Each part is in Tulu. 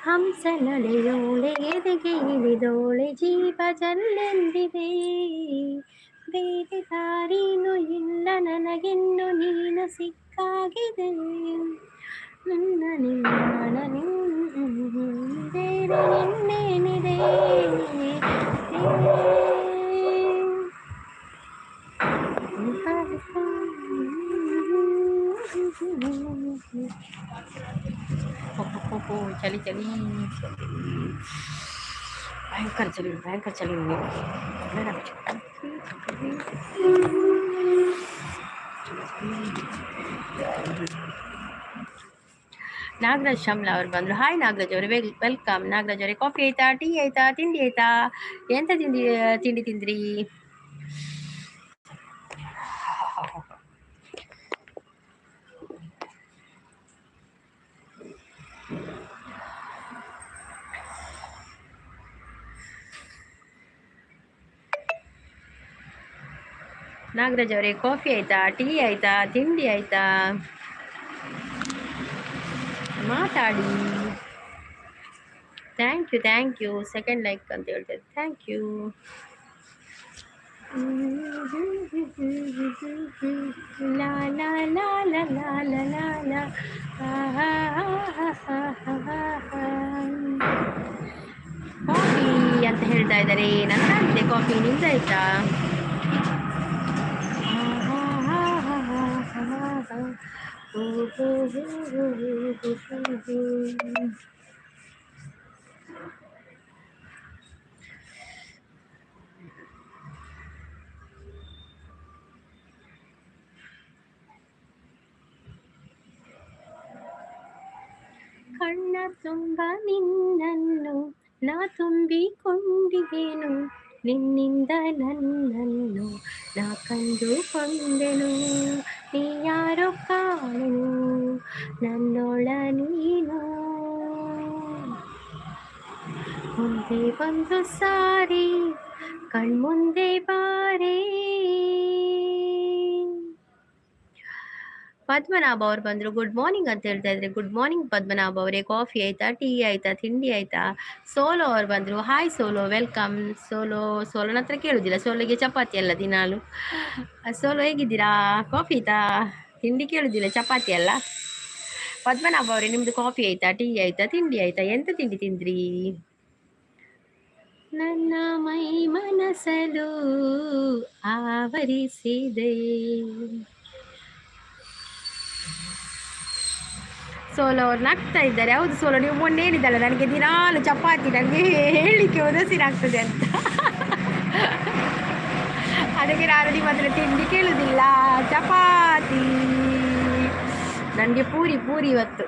ಹಂಸ ನಡೆಯೋಳೆ, ಎದೆಗೆ ಇಳಿದೋಳೆ, ಜೀವ ಜಲ್ಲೆಂದಿದೆ. ಬೇರೆ ದಾರಿನೂ ಇಲ್ಲ ನನಗಿನ್ನು, ನೀನು ಸಿಕ್ಕಾಗಿದೆ. ನನ್ನ ನಿನ್ನಾಣ ಬೇರೆ ಇನ್ನೇನಿದೆ? ಓಹೋ, ಚಳಿ ಚಳಿ ಚಳಿ, ಭಯಂಕರ ಚಳಿ, ಭಯಂಕರ ಚಳಿ. ಬೇಡ. ನಾಗರಾಜ್ ಶಮ್ಲಾ ಅವ್ರು ಬಂದರು. ಹಾಯ್ ನಾಗರಾಜ್ ಅವರೇ, welcome. Nagaraj ಅವರೇ, ಕಾಫಿ ಆಯ್ತಾ? ಟೀ ಆಯ್ತಾ? ತಿಂಡಿ ಆಯ್ತಾ? ಎಂತ ತಿಂಡಿ ತಿಂಡಿ ತಿಂದ್ರಿ? ನಾಗರಾಜ್ ಅವರೇ, ಕಾಫಿ ಆಯ್ತಾ? ಟೀ ಆಯ್ತಾ? ತಿಂಡಿ ಆಯ್ತಾ? ಮಾತಾಡಿ. Thank you, thank you. Second like ಅಂತ ಹೇಳ್ತಾರೆ. Thank you. ಲಾ ಲಾ ಲಾ ಲಾ ಲಾ ಲಾ ಲಾ ಲಾ. ಕಾಫಿ ಅಂತ ಹೇಳ್ತಾ ಇದ್ದಾರೆ. ನಂದಾಗಿದೆ ಕಾಫಿ, ನಿಮ್ದಾಯ್ತಾ? ಕಣ್ಣ ತುಂಬ ನಿನ್ನನ್ನು ನಾ ತುಂಬಿಕೊಂಡಿದ್ದೇನು, ನಿನ್ನಿಂದ ನನ್ನನ್ನು ನಾ ಕಂಡುಕೊಂಡೆನು. ನೀ ಯಾರೋ ಕಾಣೆನು, ನನ್ನೊಳ ನೀನು. ಮುಂದೆ ಒಂದು ಸಾರಿ ಕಣ್ಮುಂದೆ ಬಾರೇ. ಪದ್ಮನಾಭ ಅವ್ರು ಬಂದರು. ಗುಡ್ ಮಾರ್ನಿಂಗ್ ಅಂತ ಹೇಳ್ತಾ ಇದ್ರೆ. ಗುಡ್ ಮಾರ್ನಿಂಗ್ ಪದ್ಮನಾಭ ಅವರೇ. ಕಾಫಿ ಆಯ್ತಾ? ಟೀ ಆಯ್ತಾ? ತಿಂಡಿ ಆಯ್ತಾ? ಸೋಲೋ ಅವ್ರು ಬಂದರು. Hi solo, welcome. Solo, ಸೋಲೋನ ಹತ್ರ ಕೇಳುದಿಲ್ಲ, ಸೋಲೋಗೆ ಚಪಾತಿ ಅಲ್ಲ ದಿನಾಲು. ಸೋಲೋ, ಹೇಗಿದ್ದೀರಾ? ಕಾಫಿ ಆಯ್ತಾ? ತಿಂಡಿ ಕೇಳುದಿಲ್ಲ, ಚಪಾತಿ ಅಲ್ಲ. ಪದ್ಮನಾಭ ಅವರೇ, ನಿಮ್ದು ಕಾಫಿ ಆಯ್ತಾ? ಟೀ ಆಯ್ತಾ? ತಿಂಡಿ ಆಯ್ತಾ? ಎಂತ ತಿಂಡಿ ತಿಂದ್ರಿ? ನನ್ನ ಮೈ ಮನಸಲು ಆವರಿಸಿದೆ. ಸೋಲೋ ಅವ್ರು ನಗ್ತಾ ಇದ್ದಾರೆ. ಹೌದು ಸೋಲೋ, ನೀವು ಮೊನ್ನೆ ಹೇಳಿದ್ದಲ್ಲ, ನನಗೆ ದಿನಾಲು ಚಪಾತಿ, ನನಗೆ ಹೇಳಲಿಕ್ಕೆ ಉದಾಸೀನ ಅಂತ. ಅದಕ್ಕೆ ನಾನು ನಿಮ್ಮ ಹತ್ರ ತಿಂಡಿ ಕೇಳುವುದಿಲ್ಲ, ಚಪಾತಿ. ನನಗೆ ಪೂರಿ ಪೂರಿ ಇವತ್ತು.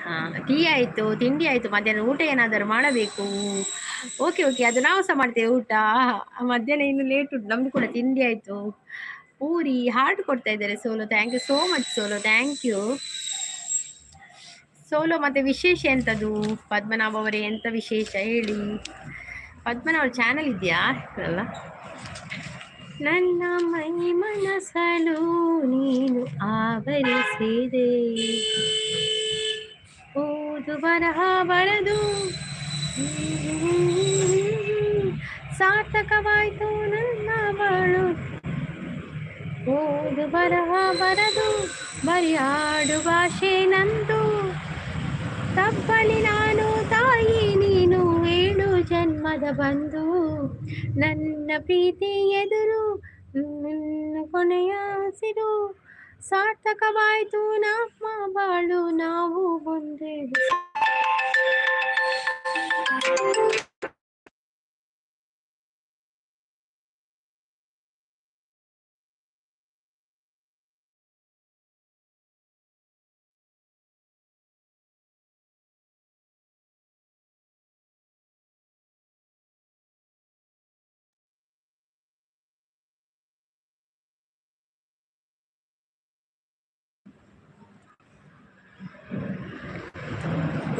ಹಾಂ, ಟೀ ಆಯಿತು, ತಿಂಡಿ ಆಯಿತು, ಮಧ್ಯಾಹ್ನ ಊಟ ಏನಾದರೂ ಮಾಡಬೇಕು. ಓಕೆ ಓಕೆ, ಅದು ನಾವು ಸಹ ಮಾಡ್ತೇವೆ ಊಟ. ಮಧ್ಯಾಹ್ನ ಇನ್ನು ಲೇಟ್ ಉಂಟು. ನಮ್ದು ಕೂಡ ತಿಂಡಿ ಆಯಿತು. ಪೂರಿ ಹಾರ್ಟ್ ಕೊಡ್ತಾ ಇದ್ದಾರೆ solo. Thank you so much solo, thank you solo. ಮತ್ತೆ ವಿಶೇಷ ಎಂತದು ಪದ್ಮನಾಭ ಅವರೇ? ಎಂತ ವಿಶೇಷ ಹೇಳಿ. ಪದ್ಮನಾಭ ಅವ್ರ ಚಾನಲ್ ಇದೆಯಾ? ಅಲ್ಲ. ನನ್ನ ಮೈ ಮನಸಲು ನೀನು ಆವರಿಸಿದೆ, ಓದು ಬರಹ ಬರದು ಸಾರ್ಥಕವಾಯ್ತು ನನ್ನ ಬಾಳು. ಓದು ಬರಹ ಬರದು ಬರಿಯಾಡು ಭಾಷೆ ನಂದು. ತಪ್ಪಲಿ ನಾನು ತಾಯಿ, ನೀನು ಏಳು ಜನ್ಮದ ಬಂಧು. ನನ್ನ ಪ್ರೀತಿ ಎದುರು ನನ್ನ ಕೊನೆಯ ಹಸಿರು. ಸಾರ್ಥಕವಾಯ್ತು ನಮ್ಮ ಬಾಳು, ನಾವು ಒಂದೇ.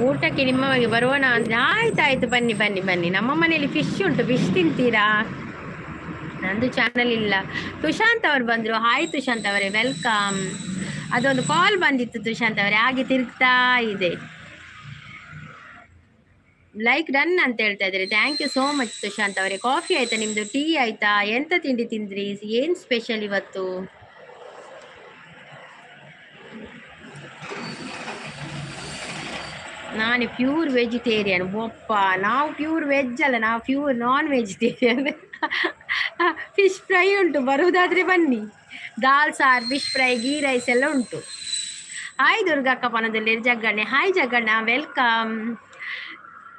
ಊಟಕ್ಕೆ ನಿಮ್ಮ ಮನೆಗೆ ಬರೋಣ ಅಂದ್ರೆ ಆಯ್ತಾಯ್ತು, ಬನ್ನಿ ಬನ್ನಿ ಬನ್ನಿ. ನಮ್ಮ ಮನೆಯಲ್ಲಿ ಫಿಶ್ ಉಂಟು, ಫಿಶ್ ತಿಂತೀರಾ? ನಂದು ಚಾನಲ್ ಇಲ್ಲ. ತುಷಾಂತ್ ಅವ್ರು ಬಂದರು. ಹಾಯ್ ತುಷಾಂತ್ ಅವರೇ, welcome. ಅದೊಂದು ಕಾಲ್ ಬಂದಿತ್ತು ತುಷಾಂತ್ ಅವರೇ, ಹಾಗೆ ತಿರುಗ್ತಾ ಇದೆ. ಲೈಕ್ ಡನ್ ಅಂತ ಹೇಳ್ತಾ ಇದ್ದಾರೆ. Thank you so much Tushanth ಅವರೇ. ಕಾಫಿ ಆಯ್ತಾ ನಿಮ್ಮದು? ಟೀ ಆಯ್ತಾ? ಎಂತ ತಿಂಡಿ ತಿಂದ್ರಿ? ಏನು ಸ್ಪೆಷಲ್ ಇವತ್ತು? ನಾನು ಪ್ಯೂರ್ ವೆಜಿಟೇರಿಯನ್. ಒಪ್ಪ, ನಾವು ಪ್ಯೂರ್ ವೆಜ್ ಅಲ್ಲ, ನಾವು pure non vegetarian. Fish fry ಉಂಟು, ಬರುವುದಾದರೆ ಬನ್ನಿ. ದಾಲ್ ಸಾರು, ಫಿಶ್ ಫ್ರೈ, ಗೀ ರೈಸ್ ಎಲ್ಲ ಉಂಟು. ಹಾಯ್ ದುರ್ಗಕ್ಕ ಪನದಲ್ಲಿ ಜಗ್ಗಣ್ಣೆ. Hi Jagganna, welcome.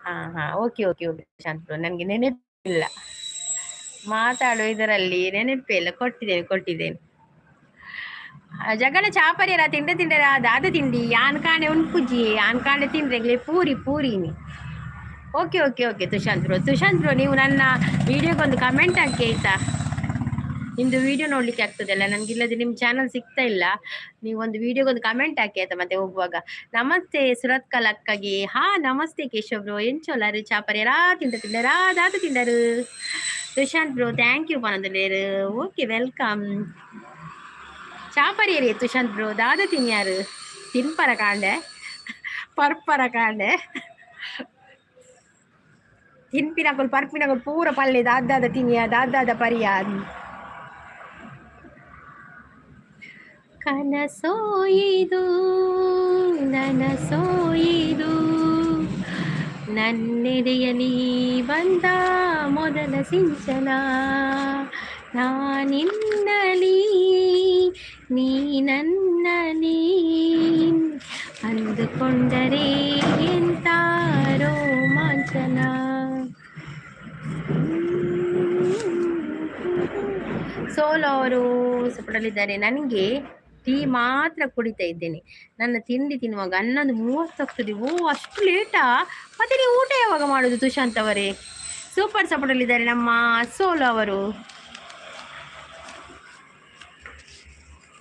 ಹಾಂ ಹಾಂ, ಓಕೆ ಓಕೆ ಓಕೆ ಶಾಂತ, ನನಗೆ ನೆನಪಿಲ್ಲ, ಮಾತಾಡುವ ಇದರಲ್ಲಿ ನೆನಪೇ ಇಲ್ಲ. ಕೊಟ್ಟಿದ್ದೇನೆ ಕೊಟ್ಟಿದ್ದೇನೆ. ಜಗಣ ಚಾಪರಿಯರ ತಿಂಡ ತಿಂಡರ ದಾದ ತಿಂಡಿ ಯಾನ್ ಕಾಣೆ ಉನ್ಪುಜಿ ಯಾನ್ ಕಾಣೆ ತಿಂಡ್ರೆಗ್ಲೆ puri ಪೂರಿನಿ. Okay okay okay Tushanth bro, Tushanth bro, ನೀವು ನನ್ನ ವಿಡಿಯೋಗೊಂದು ಕಮೆಂಟ್ ಹಾಕಿ ಆಯ್ತಾ? ನಿಮ್ಮದು ವಿಡಿಯೋ ನೋಡ್ಲಿಕ್ಕೆ ಆಗ್ತದಲ್ಲ ನನಗೆ, ಇಲ್ಲದೆ ನಿಮ್ಮ ಚಾನಲ್ ಸಿಗ್ತಾ ಇಲ್ಲ. ನೀವು ಒಂದು ವಿಡಿಯೋಗೊಂದು ಕಮೆಂಟ್ ಹಾಕಿ ಆಯ್ತಾ? ಮತ್ತೆ ಹೋಗುವಾಗ ನಮಸ್ತೆ ಸುರತ್ಕಲ್ ಅಕ್ಕಗೆ. ಹಾ, ನಮಸ್ತೆ ಕೇಶವ್ ಬ್ರೋ. ಎಂಚೋಲಾರು ಚಾಪರಿಯರಾ ತಿಂಡ ತಿಂಡರಾ ದಾದ ತಿಂಡರು? ತುಷಾಂತ್ ಬ್ರೋ, thank you ಪನಂದಲೇರು. Okay, welcome. ಚಾಪರಿಯರಿ ತುಷಾಂತ್ ಬ್ರೋ, ದಾದ ತಿನ್ಯಾರು? ತಿನ್ಪರ ಕಾಂಡೆ, ಪರ್ಪರ ಕಾಂಡೆ, ತಿನ್ಪಿನಕುಲು ಪರ್ಪಿನಕುಲು ಪೂರ ಪಲ್ಲೆ ದಾದಾದ ತಿನಿಯ ದಾದಾದ ಪರಿಯ. ಕನಸೋಯಿದು ನನಸೋಯಿದು ನನ್ನೆದೆಯಲಿ ಬಂದ ಮೊದಲ ಸಿಂಚನ, ನಾನಿನ್ನಲಿ ನೀ ನನ್ನಲಿ ಅಂದುಕೊಂಡರೆ ಎಂತ ರೋಮಾಂಚನ. ಸೋಲೋ ಅವರು ಸಪೋರ್ಟಲ್ಲಿದ್ದಾರೆ. ನನಗೆ ಟೀ ಮಾತ್ರ ಕುಡಿತಾ ಇದ್ದೇನೆ. ನನ್ನ ತಿಂಡಿ ತಿನ್ನುವಾಗ 11:30 ಆಗ್ತದೆ. ಓ, ಅಷ್ಟು ಲೇಟಾ? ಮತ್ತೆ ನೀವು ಊಟ ಯಾವಾಗ ಮಾಡೋದು ತುಷಾಂತ್ ಅವರೇ? ಸೂಪರ್ ಸಪೋರ್ಟಲ್ಲಿದ್ದಾರೆ ನಮ್ಮ ಸೋಲೋ ಅವರು.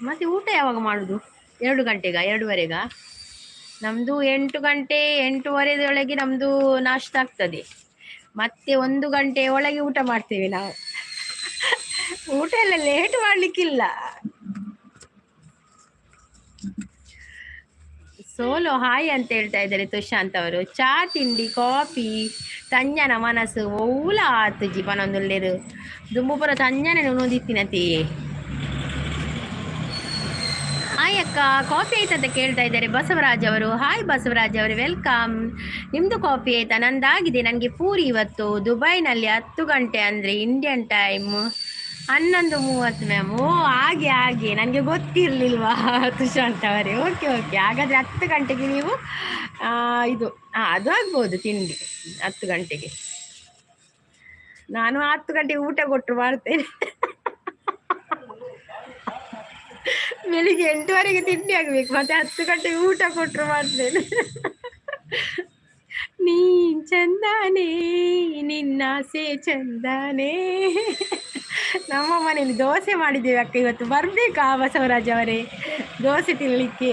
ಮತ್ತೆ ಊಟ ಯಾವಾಗ ಮಾಡೋದು? 2 ಗಂಟೆಗ, 2:30ಗ? ನಮ್ಮದು 8 ಗಂಟೆ, 8:30ದೊಳಗೆ ನಮ್ಮದು ನಾಷ್ಟ ಆಗ್ತದೆ. ಮತ್ತೆ 1 ಗಂಟೆ ಒಳಗೆ ಊಟ ಮಾಡ್ತೇವೆ ನಾವು. ಊಟ ಎಲ್ಲ ಲೇಟ್ ಮಾಡಲಿಕ್ಕಿಲ್ಲ. ಸೋಲೋ ಹಾಯ್ ಅಂತ ಹೇಳ್ತಾ ಇದ್ದಾರೆ ತುಷಾಂತ್ ಅವರು. ಚಾ ತಿಂಡಿ ಕಾಫಿ ತಂಜನ ಮನಸ್ಸು ಓಲ ಆತು ಜಿ ಪನೊಂದುಲ್ಲೆರು ದುಂಬು ಪೂರ ತಂಜನೆ ನುಣುದಿತ್ತಿನತಿ. ಹಾಯ್ ಅಕ್ಕ, ಕಾಫಿ ಆಯ್ತಾ ಅಂತ ಕೇಳ್ತಾ ಇದ್ದಾರೆ ಬಸವರಾಜ್ ಅವರು. ಹಾಯ್ ಬಸವರಾಜ್ ಅವರು, welcome. ನಿಮ್ಮದು ಕಾಫಿ ಆಯ್ತಾ? ನಂದಾಗಿದೆ. ನನಗೆ ಪೂರಿ ಇವತ್ತು. ದುಬೈನಲ್ಲಿ 10 ಗಂಟೆ ಅಂದರೆ ಇಂಡಿಯನ್ ಟೈಮ್ 11:30 ಮ್ಯಾಮ್. ಓ, ಹಾಗೆ ಹಾಗೆ, ನನಗೆ ಗೊತ್ತಿರಲಿಲ್ವಾ ತುಷಾಂತ್ ಅವರೇ. ಓಕೆ ಓಕೆ, ಹಾಗಾದರೆ 10 ಗಂಟೆಗೆ ನೀವು ಇದು ಅದು ಆಗ್ಬೋದು ತಿಂಡಿ 10 ಗಂಟೆಗೆ. ನಾನು 10 ಗಂಟೆಗೆ ಊಟ ಕೊಟ್ಟರು ಮಾಡ್ತೇನೆ. ಬೆಳಿಗ್ಗೆ 8:30ಗೆ ತಿಂಡಿ ಆಗಬೇಕು, ಮತ್ತೆ 10 ಗಂಟೆಗೆ ಊಟ ಕೊಟ್ಟರು ಮಾಡ್ತೇನೆ. ನೀನ್ ಚಂದಾನೇ ನಿನ್ನಾಸೆ ಚಂದಾನೇ. ನಮ್ಮ ಮನೇಲಿ ದೋಸೆ ಮಾಡಿದ್ದೇವೆ ಅಕ್ಕ ಇವತ್ತು. ಬರಬೇಕಾ ಬಸವರಾಜ್ ಅವರೇ ದೋಸೆ ತಿನ್ನಲಿಕ್ಕೆ?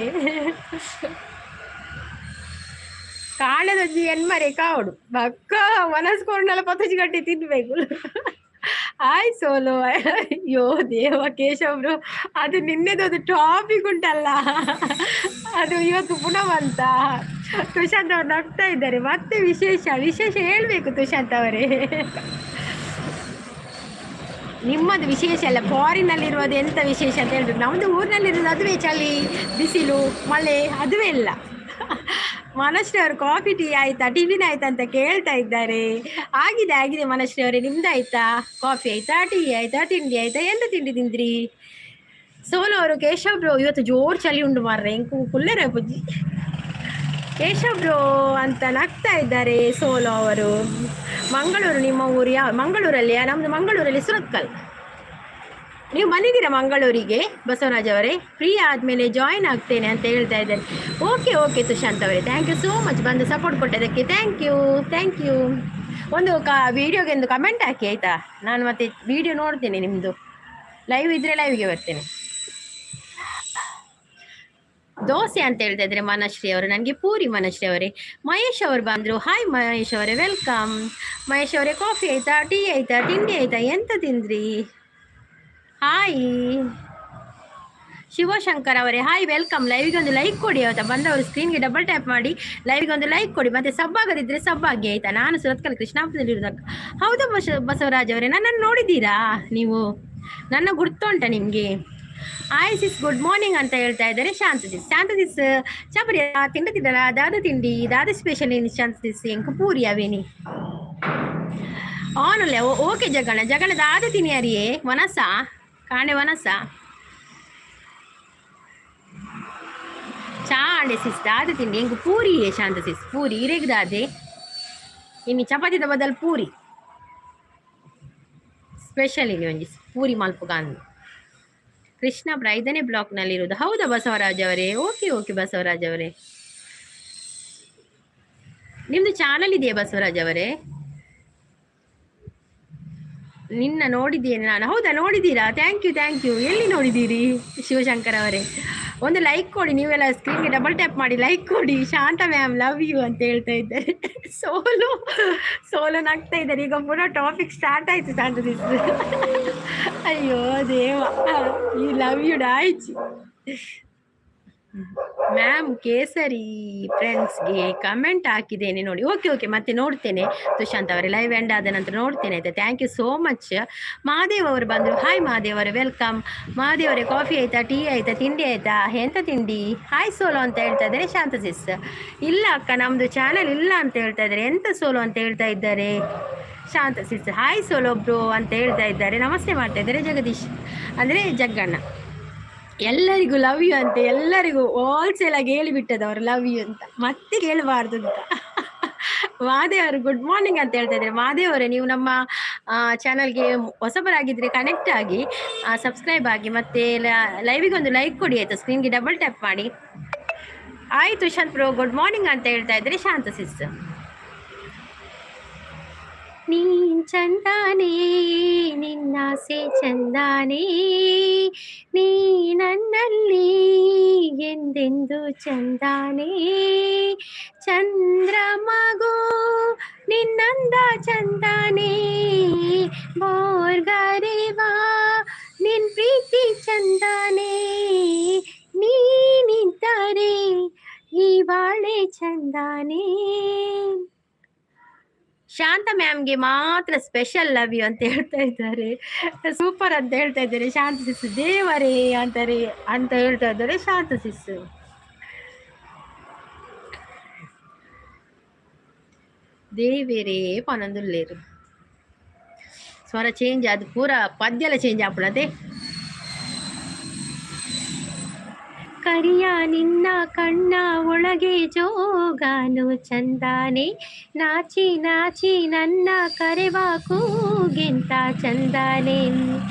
ಕಾಣದೊಂಜಿ ಎನ್ಮರೆ ಕಾವಡು ಬಕ್ಕ ಮನಸ್ಕೊಂಡೆಲ್ಲ ಪತಜಿ ಗಟ್ಟಿ ತಿನ್ಬೇಕು. Hi solo. ಅಯ್ಯೋ ದೇವ ಕೇಶವ್ರು, ಅದು ನಿನ್ನೆದೊಂದು ಟಾಪಿಕ್ ಉಂಟಲ್ಲ, ಅದು ಇವತ್ತು ಪುನಃ ಬಂತ. ತುಷಾಂತ್ ಅವ್ರು ನಗ್ತಾ ಇದ್ದಾರೆ. ಮತ್ತೆ ವಿಶೇಷ ವಿಶೇಷ ಹೇಳಬೇಕು ತುಷಾಂತ್ ಅವರೇ. ನಿಮ್ಮದು ವಿಶೇಷ ಅಲ್ಲ, ಫಾರಿನಲ್ಲಿರುವುದು ಎಂತ ವಿಶೇಷ ಅಂತ ಹೇಳ್ಬೇಕು. ನಮ್ಮದು ಊರಿನಲ್ಲಿರೋದು ಅದುವೇ ಚಳಿ, ಬಿಸಿಲು, ಮಳೆ, ಅದುವೇ ಇಲ್ಲ. ಮನಶ್ರೀ ಅವರು ಕಾಫಿ ಟೀ ಆಯ್ತಾ, ಟಿಫಿನ್ ಆಯ್ತಾ ಅಂತ ಕೇಳ್ತಾ ಇದ್ದಾರೆ. ಆಗಿದೆ ಆಗಿದೆ ಮನಶ್ರೀ ಅವರೇ, ನಿಮ್ದು ಆಯ್ತಾ? ಕಾಫಿ ಆಯ್ತಾ, ಟೀ ಆಯ್ತಾ, ತಿಂಡಿ ಆಯ್ತಾ? ಎಂತ ತಿಂಡಿ ತಿಂದ್ರಿ? ಸೋನು ಅವರು, ಕೇಶವ್ ಬ್ರೋ ಇವತ್ತು ಜೋರು ಚಳಿ ಉಂಟು ಮಾರ್ರೆ, ಇಂಕು ಕುಲ್ಲೆರ ಪುಜ್ಜಿ ಕೇಶವ್ ಬ್ರೋ ಅಂತ ನಗ್ತಾ ಇದ್ದಾರೆ ಸೋಲೋ ಅವರು. ಮಂಗಳೂರು ನಿಮ್ಮ ಊರು ಯಾವ? ಮಂಗಳೂರಲ್ಲಿಯಾ? ನಮ್ಮದು ಮಂಗಳೂರಲ್ಲಿ ಸುರತ್ಕಲ್. ನೀವು ಬಂದಿದ್ದೀರಾ ಮಂಗಳೂರಿಗೆ ಬಸವರಾಜ್ ಅವರೇ? ಫ್ರೀ ಆದಮೇಲೆ ಜಾಯಿನ್ ಆಗ್ತೇನೆ ಅಂತ ಹೇಳ್ತಾ ಇದ್ದಾರೆ. ಓಕೆ ಓಕೆ ತುಷಾಂತ್ ಅವರೇ, thank you so much ಬಂದು support ಕೊಟ್ಟದಕ್ಕೆ. Thank you thank you. ಒಂದು ವೀಡಿಯೋಗೆ ಒಂದು ಕಮೆಂಟ್ ಹಾಕಿ ಆಯಿತಾ? ನಾನು ಮತ್ತೆ ವೀಡಿಯೋ ನೋಡ್ತೇನೆ ನಿಮ್ಮದು. ಲೈವ್ ಇದ್ದರೆ ಲೈವ್ಗೆ ಬರ್ತೇನೆ. ದೋಸೆ ಅಂತ ಹೇಳ್ತಾ ಇದ್ದಾರೆ ಮನಶ್ರೀ ಅವರು. ನನಗೆ ಪೂರಿ ಮನಶ್ರೀ ಅವರೇ. ಮಹೇಶ್ ಅವರು ಬಂದರು. ಹಾಯ್ ಮಹೇಶ್ ಅವರೇ, welcome. Mahesh ಅವರೇ, ಕಾಫಿ ಆಯ್ತಾ, ಟೀ ಆಯ್ತಾ, ತಿಂಡಿ ಆಯ್ತಾ? ಎಂತ ತಿಂದ್ರಿ? ಹಾಯ್ ಶಿವಶಂಕರ್ ಅವರೇ ಹಾಯ್, welcome. ಲೈವ್ಗೆ ಒಂದು ಲೈಕ್ ಕೊಡಿ ಆಯ್ತಾ? ಬಂದವರು ಸ್ಕ್ರೀನ್ಗೆ ಡಬಲ್ ಟ್ಯಾಪ್ ಮಾಡಿ, ಲೈವ್ಗೆ ಒಂದು ಲೈಕ್ ಕೊಡಿ. ಮತ್ತೆ ಸಬ್ ಆಗದಿದ್ರೆ ಸಬ್ ಆಗಿ ಆಯ್ತಾ? ನಾನು ಸುರತ್ಕಲ್ ಕೃಷ್ಣಾಪುರದಲ್ಲಿ ಇರೋದಕ್ಕ. ಹೌದಾ ಬಸವರಾಜ್ ಅವರೇ? ನನ್ನನ್ನು ನೋಡಿದ್ದೀರಾ ನೀವು? ನನ್ನ ಗುರ್ತುಂಟ ನಿಮಗೆ? ಹಾಯ್ ಸಿಸ್, ಗುಡ್ ಮಾರ್ನಿಂಗ್ ಅಂತ ಹೇಳ್ತಾ ಇದ್ದಾರೆ ಶಾಂತ ಸಿಸ್. ಶಾಂತ ಸಿಸ್, ಚಾಪರಿ ತಿಂಡಿ ತಿಂದಲ್ಲ? ದಾದ ತಿಂಡಿ, ದಾದ ಸ್ಪೆಷಲ್ ಏನು ಶಾಂತ ಸಿಸ್? ಎಂಕ್ ಪೂರಿ ಅವೇನಿ ಆನಲ್ಲ. ಓಕೆ ಜಗಣ, ಜಗಣ, ದಾದ ತಿನ್ನಿಯರಿಯೇ? ವನಸ ಕಾಣೆ ವನಸ ಚಾ ಅಂಡೆ ಸಿಸ್, ದಾದ ತಿಂಡಿ? ಎಂಕ್ ಪೂರಿಯೇ ಶಾಂತ ಸಿಸ್, ಪೂರಿ. ಇರೆಗ್ ದಾದೆ ಇನ್ನು? ಚಪಾತಿದ ಬದಲು ಪೂರಿ ಸ್ಪೆಷಲ್. ಇಲ್ಲಿ ಒಂಜಿ ಪೂರಿ ಮಲ್ಪುಗಾಂದು. ಕೃಷ್ಣಾಪುರ 5ನೇ ಬ್ಲಾಕ್ನಲ್ಲಿರುವುದು. ಹೌದಾ ಬಸವರಾಜ್ ಅವರೇ? ಓಕೆ ಓಕೆ ಬಸವರಾಜ್ ಅವರೇ. ನಿಮ್ದು ಚಾನಲ್ ಇದೆಯಾ ಬಸವರಾಜ್ ಅವರೇ? ನಿನ್ನ ನೋಡಿದ್ದೇನೆ ನಾನು. ಹೌದಾ, ನೋಡಿದ್ದೀರಾ? Thank you, thank you. ಎಲ್ಲಿ ನೋಡಿದ್ದೀರಿ ಶಿವಶಂಕರ್ ಅವರೇ? ಒಂದು ಲೈಕ್ ಕೊಡಿ ನೀವೆಲ್ಲ. ಸ್ಕ್ರೀನ್ಗೆ ಡಬಲ್ ಟ್ಯಾಪ್ ಮಾಡಿ ಲೈಕ್ ಕೊಡಿ. ಶಾಂತ ಮ್ಯಾಮ್ ಲವ್ you ಅಂತ ಹೇಳ್ತಾ ಇದ್ದಾರೆ. ಸೋಲು ಸೋಲು ನಗ್ತಾ ಇದ್ದಾರೆ. ಈಗ ಪುನಃ ಟಾಪಿಕ್ ಸ್ಟಾರ್ಟ್ ಆಯ್ತು ಶಾಂತ. ಅಯ್ಯೋ ದೇವ, ಈ ಲವ್ you ಆಯ್ತು. ಮ್ಯಾಮ್, ಕೇಸರಿ ಫ್ರೆಂಡ್ಸ್ಗೆ ಕಮೆಂಟ್ ಹಾಕಿದ್ದೇನೆ ನೋಡಿ. ಓಕೆ ಓಕೆ, ಮತ್ತೆ ನೋಡ್ತೇನೆ ತುಷಾಂತ್ ಅವರೇ. ಲೈವ್ ಎಂಡ್ ಆದ ನಂತರ ನೋಡ್ತೇನೆ ಆಯ್ತಾ? Thank you so much. Mahadev ಅವರು ಬಂದರು. ಹಾಯ್ ಮಹಾದೇವ್ ಅವರೇ, welcome. Mahadev ಅವರೇ, ಕಾಫಿ ಆಯ್ತಾ? ಟೀ ಆಯ್ತಾ? ತಿಂಡಿ ಆಯ್ತಾ? ಎಂತ ತಿಂಡಿ? ಹಾಯ್ ಸೋಲೋ ಅಂತ ಹೇಳ್ತಾ ಇದ್ದಾರೆ ಶಾಂತ ಸಿಸ್. ಇಲ್ಲ ಅಕ್ಕ, ನಮ್ಮದು ಚಾನಲ್ ಇಲ್ಲ ಅಂತ ಹೇಳ್ತಾ ಇದ್ದಾರೆ. ಎಂತ ಸೋಲೋ ಅಂತ ಹೇಳ್ತಾ ಇದ್ದಾರೆ ಶಾಂತ ಸಿಸ್. ಹಾಯ್ ಸೋಲೋ ಬ್ರೋ ಅಂತ ಹೇಳ್ತಾ ಇದ್ದಾರೆ. ನಮಸ್ತೆ ಮಾಡ್ತಾ ಇದ್ದಾರೆ ಜಗದೀಶ್, ಅಂದರೆ ಜಗ್ಗಣ್ಣ. ಎಲ್ಲರಿಗೂ ಲವ್ you ಅಂತ. ಎಲ್ಲರಿಗೂ ಹೋಲ್ಸೇಲ್ ಆಗಿ ಹೇಳಿಬಿಟ್ಟದ ಅವರು ಲವ್ you ಅಂತ, ಮತ್ತೆ ಕೇಳಬಾರ್ದು ಅಂತ. ಮಹಾದೇವ್ ಅವರು ಗುಡ್ ಮಾರ್ನಿಂಗ್ ಅಂತ ಹೇಳ್ತಾ ಇದ್ದಾರೆ. ಮಹಾದೇವ್ ಅವರೇ, ನೀವು ನಮ್ಮ ಚಾನಲ್ಗೆ ಹೊಸಬರಾಗಿದ್ರೆ ಕನೆಕ್ಟ್ ಆಗಿ, ಸಬ್ಸ್ಕ್ರೈಬ್ ಆಗಿ, ಮತ್ತೆ ಲೈವಿಗೆ ಒಂದು ಲೈಕ್ ಕೊಡಿ ಆಯ್ತಾ? ಸ್ಕ್ರೀನ್ಗೆ ಡಬಲ್ ಟ್ಯಾಪ್ ಮಾಡಿ. ಆಯ್ತು ಶಾಂತ್ ಬ್ರೋ, ಗುಡ್ ಮಾರ್ನಿಂಗ್ ಅಂತ ಹೇಳ್ತಾ ಇದ್ದಾರೆ ಶಾಂತ ಸಿಸ್. ನೀನ್ ಚಂದಾನೆ, ನಿನ್ನಾಸೆ ಚಂದಾನೆ, ನೀ ನನ್ನಲ್ಲಿ ಎಂದೆಂದು ಚಂದಾನೆ. ಚಂದ್ರಮಗೋ ನಿನ್ನಂದ ಚಂದಾನೆ, ಬೋರ್ಗರೆವಾ ನಿನ್ ಪ್ರೀತಿ ಚಂದಾನೆ, ನೀನಿದ್ದರೆ ಈ ಬಾಳೆ ಚಂದಾನೆ. ಶಾಂತ ಮ್ಯಾಮ್ಗೆ ಮಾತ್ರ ಸ್ಪೆಷಲ್ ಲವ್ you ಅಂತ ಹೇಳ್ತಾ ಇದ್ದಾರೆ. ಸೂಪರ್ ಅಂತ ಹೇಳ್ತಾ ಇದ್ದಾರೆ ಶಾಂತ ಸಿಸ್. ದೇವರೇ ಅಂತಾರೆ ಅಂತ ಹೇಳ್ತಾ ಇದ್ದಾರೆ ಶಾಂತ ಸಿಸ್. ದೇವರೇ ಪನೊಂದುಲ್ಲೆರ್. ಸ್ವರ ಚೇಂಜ್ ಅದು ಪೂರ ಪದ್ಯಲ ಚೇಂಜ್ ಆಪುಂಡತೆ. ಕರಿಯ ನಿನ್ನ ಕಣ್ಣ ಒಳಗೆ ಜೋಗಾನು ಚಂದಾನೆ, ನಾಚಿ ನಾಚಿ ನನ್ನ ಕರೆವ ಕೂಗೆಂತ ಚಂದಾನೆ,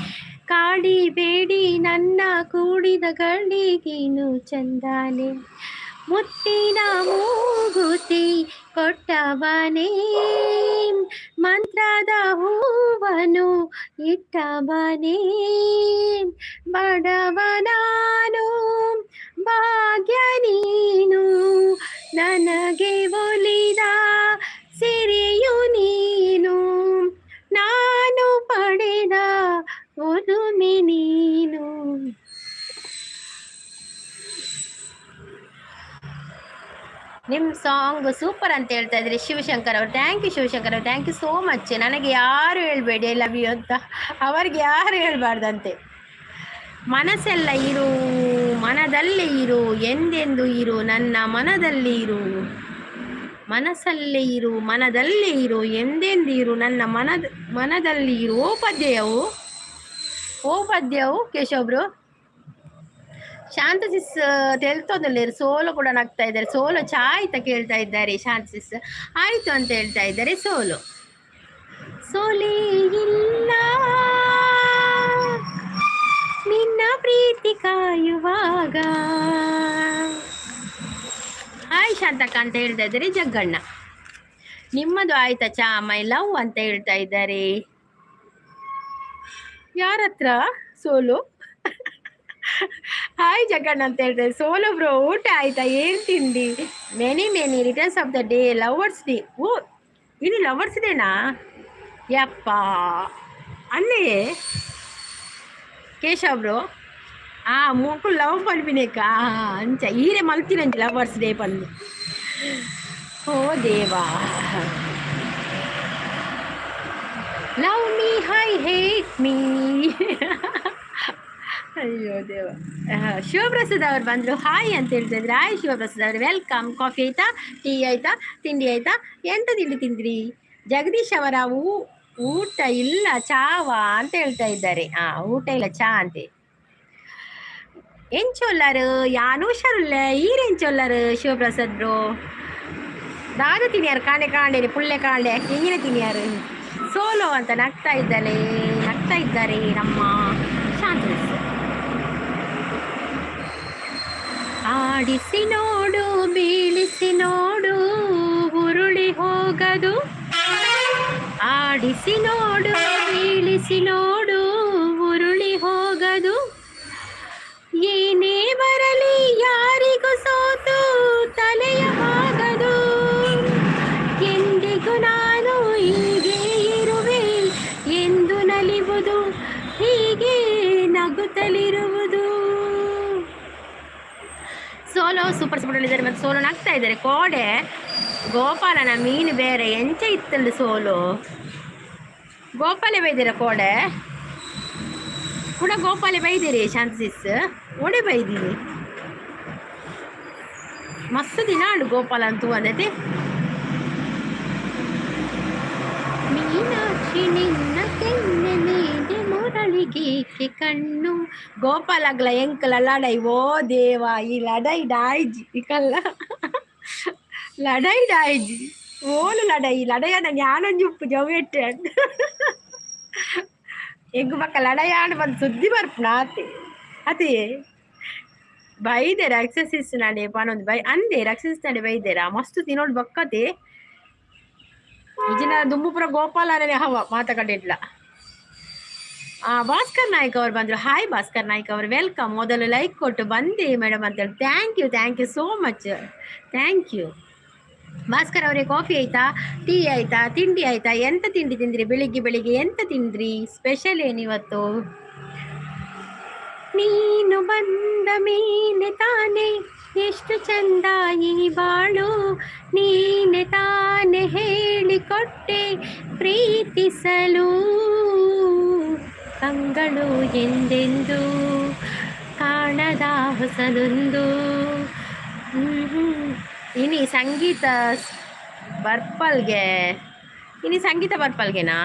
ಕಾಡಿ ಬೇಡಿ ನನ್ನ ಕೂಡಿದ ಗಳಿಗೇನು ಚಂದಾನೆ, ಮುತ್ತಿನ ಮೂಗುತಿ ಕೊಟ್ಟವನೇ, ಮಂತ್ರದ ಹೂವನು ಇಟ್ಟವನೇ, ಬಡವನಾನು ಭಾಗ್ಯ ನೀನು, ನನಗೆ ಒಲಿದ ಸಿರಿಯು ನೀನು, ನಾನು ಪಡೆದ ಒಲುಮೆ ನೀನು. ನಿಮ್ಮ ಸಾಂಗ್ ಸೂಪರ್ ಅಂತ ಹೇಳ್ತಾ ಇದ್ರಿ ಶಿವಶಂಕರ್ ಅವರು. Thank you Shivashankar ಅವರು, thank you so much. ನನಗೆ ಯಾರು ಹೇಳ್ಬೇಡಿ I love you ಅಂತ, ಅವರಿಗೆ ಯಾರು ಹೇಳ್ಬಾರ್ದಂತೆ. ಮನಸ್ಸೆಲ್ಲ ಇರು, ಮನದಲ್ಲೇ ಇರು, ಎಂದೆಂದು ಇರು, ನನ್ನ ಮನದಲ್ಲಿ ಇರು. ಮನಸ್ಸಲ್ಲೇ ಇರು, ಮನದಲ್ಲೇ ಇರು, ಎಂದೆಂದು ಇರು, ನನ್ನ ಮನದಲ್ಲಿ ಇರು. ಓ ಪದ್ಯವು, ಓ ಪದ್ಯವು ಕೇಶವ್ರು. ಶಾಂತ ಸಿಸ್ ತೆಲ್ತೊಂದುಲ್ಲೆರ್, ಸೋಲು ಕೂಡ ನಗ್ತಾ ಇದ್ದಾರೆ. ಸೋಲು ಚಾ ಆಯ್ತಾ ಕೇಳ್ತಾ ಇದ್ದಾರೆ ಶಾಂತ ಸಿಸ್. ಆಯ್ತು ಅಂತ ಹೇಳ್ತಾ ಇದ್ದಾರೆ ಸೋಲು. ಸೋಲೇ ಇಲ್ಲ ನಿನ್ನ ಪ್ರೀತಿ ಕಾಯುವಾಗ. ಹಾಯ್ ಶಾಂತಕ್ಕ ಅಂತ ಹೇಳ್ತಾ ಇದ್ದಾರೆ ಜಗ್ಗಣ್ಣ. ನಿಮ್ಮದು ಆಯ್ತಾ ಚಾ? My love ಅಂತ ಹೇಳ್ತಾ ಇದ್ದಾರೆ. ಯಾರತ್ರ ಸೋಲು? ಹಾಯ್ ಜಗ್ಗಣ್ಣ ಅಂತ ಹೇಳ್ತಾರೆ. ಸೋಲು ಬ್ರೋ, ಊಟ ಆಯ್ತಾ? ಏನ್ ತಿಂಡಿ? Many many returns of the day, lovers day. ಓ, ಇದು ಲವರ್ಸ್ ಡೇನಾ? ಯಪ್ಪ, ಅಲ್ಲೇ ಕೇಶವ್ ಬ್ರೋ. ಆ ಮೊಕುಲು ಲವ್ ಪನ್ಪಿನೇಕ ಅಂಚ ಈರೆ ಮಲ್ತಿನಂಚ ಲವರ್ಸ್ ಡೇ ಪಂದು. ಓ ದೇವಾ. Love me, I hate me. ಅಯ್ಯೋ ದೇವ. ಶಿವಪ್ರಸಾದ್ ಅವರು ಬಂದರು, ಹಾಯ್ ಅಂತ ಹೇಳ್ತಾ ಇದ್ರೆ. ಹಾಯ್ ಶಿವಪ್ರಸಾದ್ ಅವರು, welcome. Coffee ಆಯ್ತಾ? ಟೀ ಆಯ್ತಾ? ತಿಂಡಿ ಆಯ್ತಾ? ಎಂತ ತಿಂಡಿ ತಿಂದ್ರಿ? ಜಗದೀಶ್ ಅವರ ಊಟ ಇಲ್ಲ ಚಾವ ಅಂತ ಹೇಳ್ತಾ ಇದ್ದಾರೆ. ಊಟ ಇಲ್ಲ ಚಾ ಅಂತೆ. ಎಂಚೊಲ್ಲರು ಯಾನು ಹುಷಾರುಲ್ಲೆ ಈರ್ ಎಂಚೊಲ್ಲರು ಶಿವಪ್ರಸಾದ್ ಬ್ರೋ? ದಾದ ತಿನಿಯಾರು? ಕಾಂಡೆ ಕಾಂಡೆ ಪುಳ್ಳೆ ಕಾಂಡೆ ಎಂಗಿನ ತಿನಿಯಾರು? ಸೋಲೋ ಅಂತ ನಗ್ತಾ ಇದ್ದಾಳೆ, ನಗ್ತಾ ಇದ್ದಾರೆ ನಮ್ಮ ಶಾಂತ. ಆಡಿಸಿ ನೋಡು, ಬೀಳಿಸಿ ನೋಡು, ಉರುಳಿ ಹೋಗದು. ಆಡಿಸಿ ನೋಡು, ಬೀಳಿಸಿ ನೋಡು, ಉರುಳಿ ಹೋಗದು. ಏನೇ ಬರಲಿ ಯಾರಿಗೂ ಸೋತು ತಲೆಯ ಬಾಗದು. ಎಂದಿಗೂ ನಾನು ಹೀಗೆ ಇರುವೆ ಎಂದು ನಲಿವುದು, ಹೀಗೆ ನಗುತ್ತಲಿರುವುದು. ಸೋಲೋ ಸೂಪರ್ ಸೂಪರ್ ಇದ್ದಾರೆ ಮತ್ತು ಸೋಲೋ ನಗ್ತಾ ಇದ್ದಾರೆ. ಕೋಡೆ ಗೋಪಾಲನ ಮೀನು ಬೇರೆ ಎಂಚ ಇತ್ತಲ್ಲ ಸೋಲು. ಗೋಪಾಲೆ ಬೈದಿರ ಕೋಡೆ ಕೂಡ? ಗೋಪಾಲೆ ಬೈದಿರಿ ಶಾಂತ ಸಿಸ್ ಒಡೆ ಬೈದಿರಿ? ಮಸ್ತ್ ದಿನ ಉಂಡು ಗೋಪಾಲ ಅಂತೂ ಅಂದೈತಿ. ಮೀನಾಕ್ಷಿ ನಿನ್ನ ಕೆನ್ನೆ ಮೇಲೆ ಮುರಳಿಗೇಕೆ ಕಣ್ಣು. ಗೋಪಾಲಗ್ಲ ಎಂಕಲ ಲಡೈ. ಓ ದೇವ, ಈ ಲಡೈ ಡಾಯ್ಜಿ ಇಕಲ್ಲ ಲಡೈ ಡಾಯ್ಜಿ ಓಲು ಲಡೈ ಲಡೈಯದ ಜ್ಞಾನಂಜುಪ್ಪು ಜವ್ವೆಟ್ಟೆ ಎಂಗು ಬಕ್ಕ ಲಡಯಾಣ ಬಂದು ಸುದ್ದಿ ಬರ್ಪುಣ ಆತೆ ಅದೇ ಬೈದೆ ರಕ್ಷಸಿಸ್ ನಡೆ ಪನೊಂದು ಬೈ ಅಂದೆ. ರಕ್ಷಸಿಸ್ ನಡೆ ಬೈದೆರಾ? ಮಸ್ತ್ ತಿನ್ನೋಡು ಬಕ್ಕತೆ. ಇಜಿನ ದುಂಬುಪುರ ಗೋಪಾಲನೇ ಹವ ಮಾತ ಕಡೆಡ್ಲ. ಭಾಸ್ಕರ್ ನಾಯ್ಕ್ ಅವರು ಬಂದರು. ಹಾಯ್ ಭಾಸ್ಕರ್ ನಾಯ್ಕ್ ಅವರು, welcome. ಮೊದಲು ಲೈಕ್ ಕೊಟ್ಟು ಬಂದೆ ಮೇಡಮ್ ಅಂತೇಳಿ. Thank you, thank you so much, thank you. Bhaskar ಅವರೇ, ಕಾಫಿ ಆಯ್ತಾ? ಟೀ ಆಯ್ತಾ? ತಿಂಡಿ ಆಯ್ತಾ? ಎಂತ ತಿಂಡಿ ತಿಂದ್ರಿ? ಬೆಳಿಗ್ಗೆ ಬೆಳಿಗ್ಗೆ ಎಂತ ತಿಂದ್ರಿ? ಸ್ಪೆಷಲ್ ಏನಿವತ್ತು? ನೀನು ಬಂದ ಮೇಲೆ ತಾನೇ ಎಷ್ಟು ಚಂದ ಈ ಬಾಳು, ನೀನೆ ತಾನೆ ಹೇಳಿಕೊಟ್ಟೆ ಪ್ರೀತಿಸಲು. ಕಂಗಳು ಎಂದೆಂದು ಕಾಣದ ಹೊಸದೊಂದು. ಇನಿ ಸಂಗೀತ ಬರ್ಪಲ್ಗೆ, ಇನಿ ಸಂಗೀತ ಬರ್ಪಲ್ಗೆನಾ?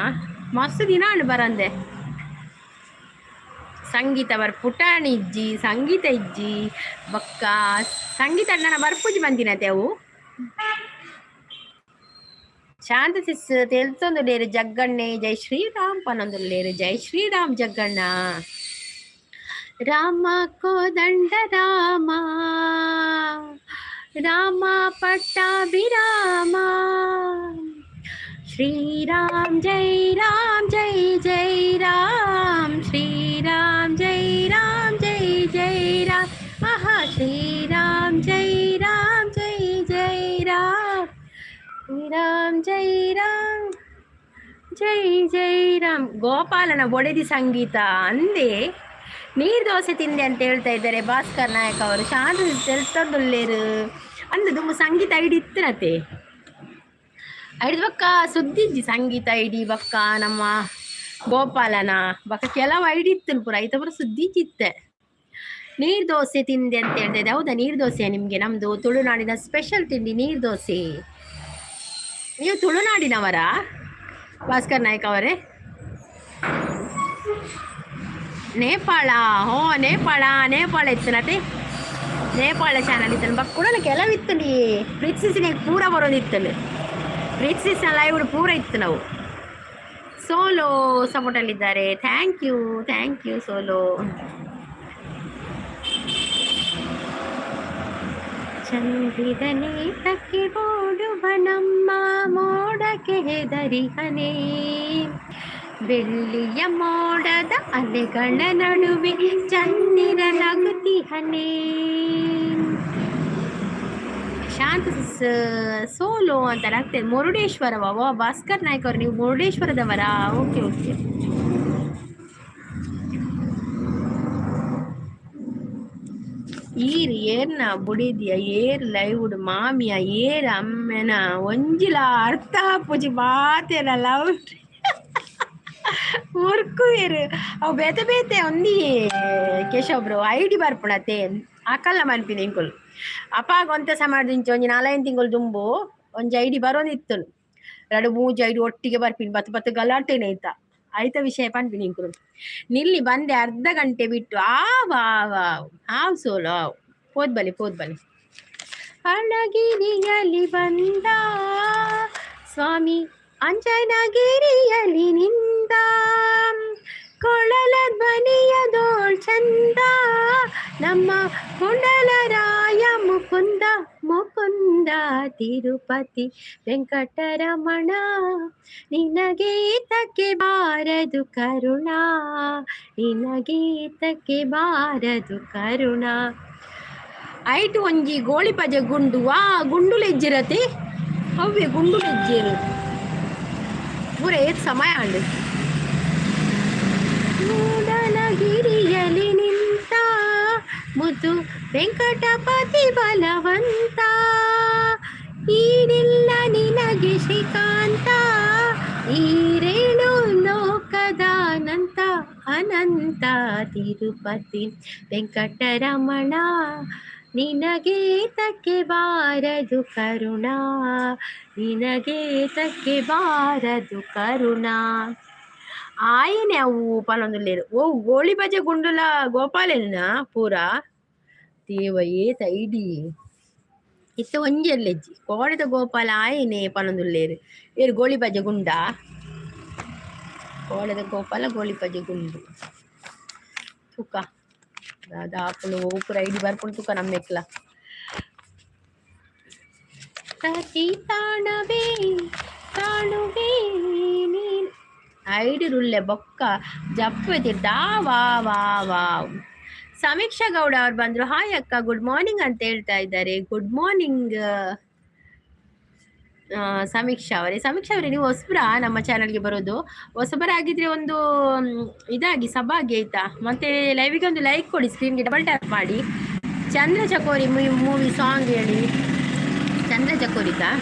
ಮಸ್ತ್ ದಿನ ಉಂಡು ಬರಂದೆ. ಸಂಗೀತ ಬರ್ ಪುಟಾಣಿ ಇಜ್ಜಿ, ಸಂಗೀತ ಇಜ್ಜಿ. ಬೊಕ್ಕ ಸಂಗೀತ ಅಣ್ಣನ ಬರ್ಪುಜಿ ಬಂದಿನತೆ ಅವು. ಶಾಂತ ಸಿಸ್ ತೆಲ್ತೊಂದುಲ್ಲೇರು ಜಗ್ಗಣ್ಣೆ. ಜೈ ಶ್ರೀರಾಮ್ ಪನೊಂದುಲ್ಲೇರು. ಜೈ ಶ್ರೀರಾಮ್ ಜಗ್ಗಣ್ಣ. ರಾಮ ಕೋದಂಡ ರಾಮ ರಾಮ ಪಟ್ಟಾಭಿರಾಮ ಶ್ರೀರಾಮ್ ಜೈ ರಾಮ್ ಜೈ ಜೈ ರಾಮ್ ಶ್ರೀರಾಮ್ ಜೈ ರಾಮ್ ಜೈ ಜೈ ರಾಮ್. ಆಹಾ, ಶ್ರೀರಾಮ್ ಜೈ ರಾಮ್ ಜೈ ಜೈ ರಾಮ್ ಶ್ರೀರಾಮ್ ಜೈ ರಾಮ್ ಜೈ ಜೈ ರಾಮ್. ಗೋಪಾಲನ ಒಡೆದಿ ಸಂಗೀತ ಅಂದೆ. ನೀರು ದೋಸೆ ತಿಂದೆ ಅಂತ ಹೇಳ್ತಾ ಇದ್ದಾರೆ ಭಾಸ್ಕರ್ ನಾಯಕ್ ಅವರು. ಶಾಂತ ತೆಲ್ತೊಂದುಲ್ಲೇರು ಅಂದು ದುಂಬು ಸಂಗೀತ ಐಡಿ ಇತ್ತನತೆ. ಐಡ್ದು ಬೊಕ್ಕ ಸುದ್ದಿಜ್ಜಿ ಸಂಗೀತ ಐಡಿ ಬೊಕ್ಕ ನಮ್ಮ ಗೋಪಾಲನ ಬೊಕ್ಕ ಕೆಲವು ಐಡಿ ಇತ್ತು ಪೂರ ಐತ ಪೂರ ಸುದ್ದಿಜ್ಜಿತ್ತೆ. ನೀರು ದೋಸೆ ತಿಂದೆ ಅಂತ ಹೇಳ್ತಾ ಇದ್ದೆ. ಹೌದಾ? ನೀರು ದೋಸೆ ನಿಮಗೆ? ನಮ್ಮದು ತುಳುನಾಡಿನ ಸ್ಪೆಷಲ್ ತಿಂಡಿ ನೀರು ದೋಸೆ. ನೀವು ತುಳುನಾಡಿನವರಾ ಭಾಸ್ಕರ್ ನಾಯ್ಕ ಅವರೇ? ನೇಪಾಳ? ಹೋ, ನೇಪಾಳ, ನೇಪಾಳ ಇತ್ತನತೆ. ನೇಪಾಳ ಚಾನಲ್ ಇತ್ತನು. ಬಕ್ಕುಡಲ ಕೆಲವಿತ್ತು. ನೀ ಪ್ರೀತಿಸಿನ ಪೂರ ಬರೋದಿತ್ತನು. ಪ್ರೀತಿಸಿನ ಲೈವ್ ಪೂರ ಇತ್ತು. ನಾವು ಸೋಲೋ ಸಪೋರ್ಟಲ್ಲಿದ್ದಾರೆ. Thank you, thank you solo. ಚಂದಿರನೇತಕ್ಕೆ ಓಡುವ ನಮ್ಮ ಮೋಡಕ್ಕೆ ಹೆದರಿಹನೇ? ಬೆಳ್ಳಿಯ ಮೋಡದ ಅಲೆಗಳ ನಡುವೆ ಚಂದಿರ ನಗುತಿಹನೇ. ಶಾಂತ ಸೋಲೋ ಅಂತ ಆಗ್ತದೆ. ಮುರುಡೇಶ್ವರವ? ಭಾಸ್ಕರ್ ನಾಯ್ಕ ಅವರು, ನೀವು ಮುರುಡೇಶ್ವರದವರಾ? Okay okay. ಈರ್ ಏರ್ನ ಬುಡಿದಿಯ, ಏರ್ ಲೈವುಡ್ ಮಾಮಿಯ, ಏರ್ ಅಮ್ಮೆನ ಒಂಜಿಲ ಅರ್ಥ ಪೂಜಿ ಬಾತೆರ ಲವ್ ಮುರ್ಕುವೆರ್. ಅವು ಬೇತೆ ಬೇತೆ ಒಂದಿ ಕೇಶವ್ ಐಡಿ ಬರ್ಪುಣತೆ ಅಕಲ್ಲ ಮನ್ಪಿನ ಇಂಕುಲು. ಅಪಾಗ ಒಂತೆ ಸಮಾಡ್ದಿಂಚ ಒಂಜಿ ನಾಲೈನ್ ತಿಂಗಳು ದುಂಬು ಒಂಜಿ ಐಡಿ ಬರೋದಿತ್ತು. ರಡು ಮೂಜಿ ಐಡಿ ಒಟ್ಟಿಗೆ ಬರ್ಪಿನಿ, ಬತ್ತು ಬತ್ತು ಗಲಾಟೆನೆ ಐತ ಐತ ವಿಷಯ ಪನ್ಪಿನಿ ಇಂಕುಲು. ನಿಲ್ಲಿ ಬಂದೆ ಅರ್ಧ ಗಂಟೆ ಬಿಟ್ಟು. ಆ ವಾ ವಾ ಹಾವ್ ಸೋಲು ಆವ್ ಪೋದ್ ಬಲಿ ಪೋದ್ ಬಲಿ. ಅಳಗಿರಿಯಲಿ ಬಂದ ಸ್ವಾಮಿ ಅಂಜನಗಿರಿಯಲಿ ನಿಂದ, ಕೊಳಲ ಧ್ವನಿಯದೋಳ್ ಚಂದ ನಮ್ಮ ಕುಂಡಲರಾಯ ಮುಕುಂದ ಮುಕುಂದ. ತಿರುಪತಿ ವೆಂಕಟರಮಣ ನಿನಗೇತಕ್ಕೆ ಬಾರದು ಕರುಣ, ನಿನಗೇತಕ್ಕೆ ಬಾರದು ಕರುಣ. ಐಟು ಒಂಜಿ ಗೋಳಿಪಜೆ ಗುಂಡು, ವಾ ಗುಂಡುಲು ಇಜ್ಜಿರತಿ ಅವ್ವೆ ಗುಂಡುಲು ಇಜ್ಜಿರು ಪೂರ ಏತ್ ಸಮಯ ಆಂಡ್. ಮೂಡಲಗಿರಿಯಲಿ ನಿಂತ ಮುದ್ದು ವೆಂಕಟಪತಿ ಬಲವಂತ, ಈರಿಲ್ಲ ನಿನಗೆ ಶ್ರೀಕಾಂತ, ಈರೇಳು ಲೋಕದ ಅನಂತ ಅನಂತ. ತಿರುಪತಿ ವೆಂಕಟರಮಣ ನಿನಗೇತಕ್ಕೆ ಬಾರದು ಕರುಣ, ನಿನಗೇತಕ್ಕೆ ಬಾರದು ಕರುಣ. ಆಯನೆ ಅವು ಪನೊಂದುಲ್ಲೆರ್. ಓ ಗೋಳಿಬಜೆ ಗುಂಡುಲ ಗೋಪಾಲೆನ್ನ ಪೂರ ದೇವ ಏತ ಐಡಿ ಇತ್ತೆ ಒಂಜಿ ಎಲ್ಲೆಜ್ಜಿ ಕೋಡೆದ ಗೋಪಾಲ ಆಯನೆ ಪನೊಂದುಲ್ಲೆರ್. ಏರ್ ಗೋಳಿಬಜೆ ಗುಂಡ, ಕೋಡೆದ ಗೋಪಾಲ ಗೋಳಿಬಜೆ ಗುಂಡು. ತುಕ ದಾದ ಆಪುಂಡು ಒವು ಪೂರ ಐಡಿ ಬರ್ಪುಂಡು ತುಕ ನಮ್ಮೆಕ್ಲ. ಸತಿ ತಾಣವೇ ತಾಣುವೇ ನೀನ್ ಐಡಿ ರುಲ್ಲೆ ಬೊಕ್ಕ ಜಪ್ಪು ವಾ ವಾ ವಾ. ಸಮೀಕ್ಷಾ ಗೌಡ ಅವ್ರು ಬಂದ್ರು. ಹಾಯ್ ಅಕ್ಕ, ಗುಡ್ ಮಾರ್ನಿಂಗ್ ಅಂತ ಹೇಳ್ತಾ ಇದ್ದಾರೆ. ಗುಡ್ ಮಾರ್ನಿಂಗ್ ಸಮೀಕ್ಷಾ ಅವರೇ. ಸಮೀಕ್ಷಾ ಅವರೇ, ನೀವು ಹೊಸಬ್ರ ನಮ್ಮ ಚಾನಲ್ಗೆ ಬರೋದು? ಹೊಸಬರಾಗಿದ್ರೆ ಒಂದು ಇದಾಗಿ ಸಬಾಗಿ ಆಯ್ತಾ. ಮತ್ತೆ ಲೈವಿಗೆ ಒಂದು ಲೈಕ್ ಕೊಡಿ, ಸ್ಕ್ರೀನ್ಗೆ ಡಬಲ್ ಟ್ಯಾಪ್ ಮಾಡಿ. ಚಂದ್ರ ಚಕೋರಿ ಮೂವಿ ಸಾಂಗ್ ಹೇಳಿ. ಚಂದ್ರ ಚಕೋರಿತಾ?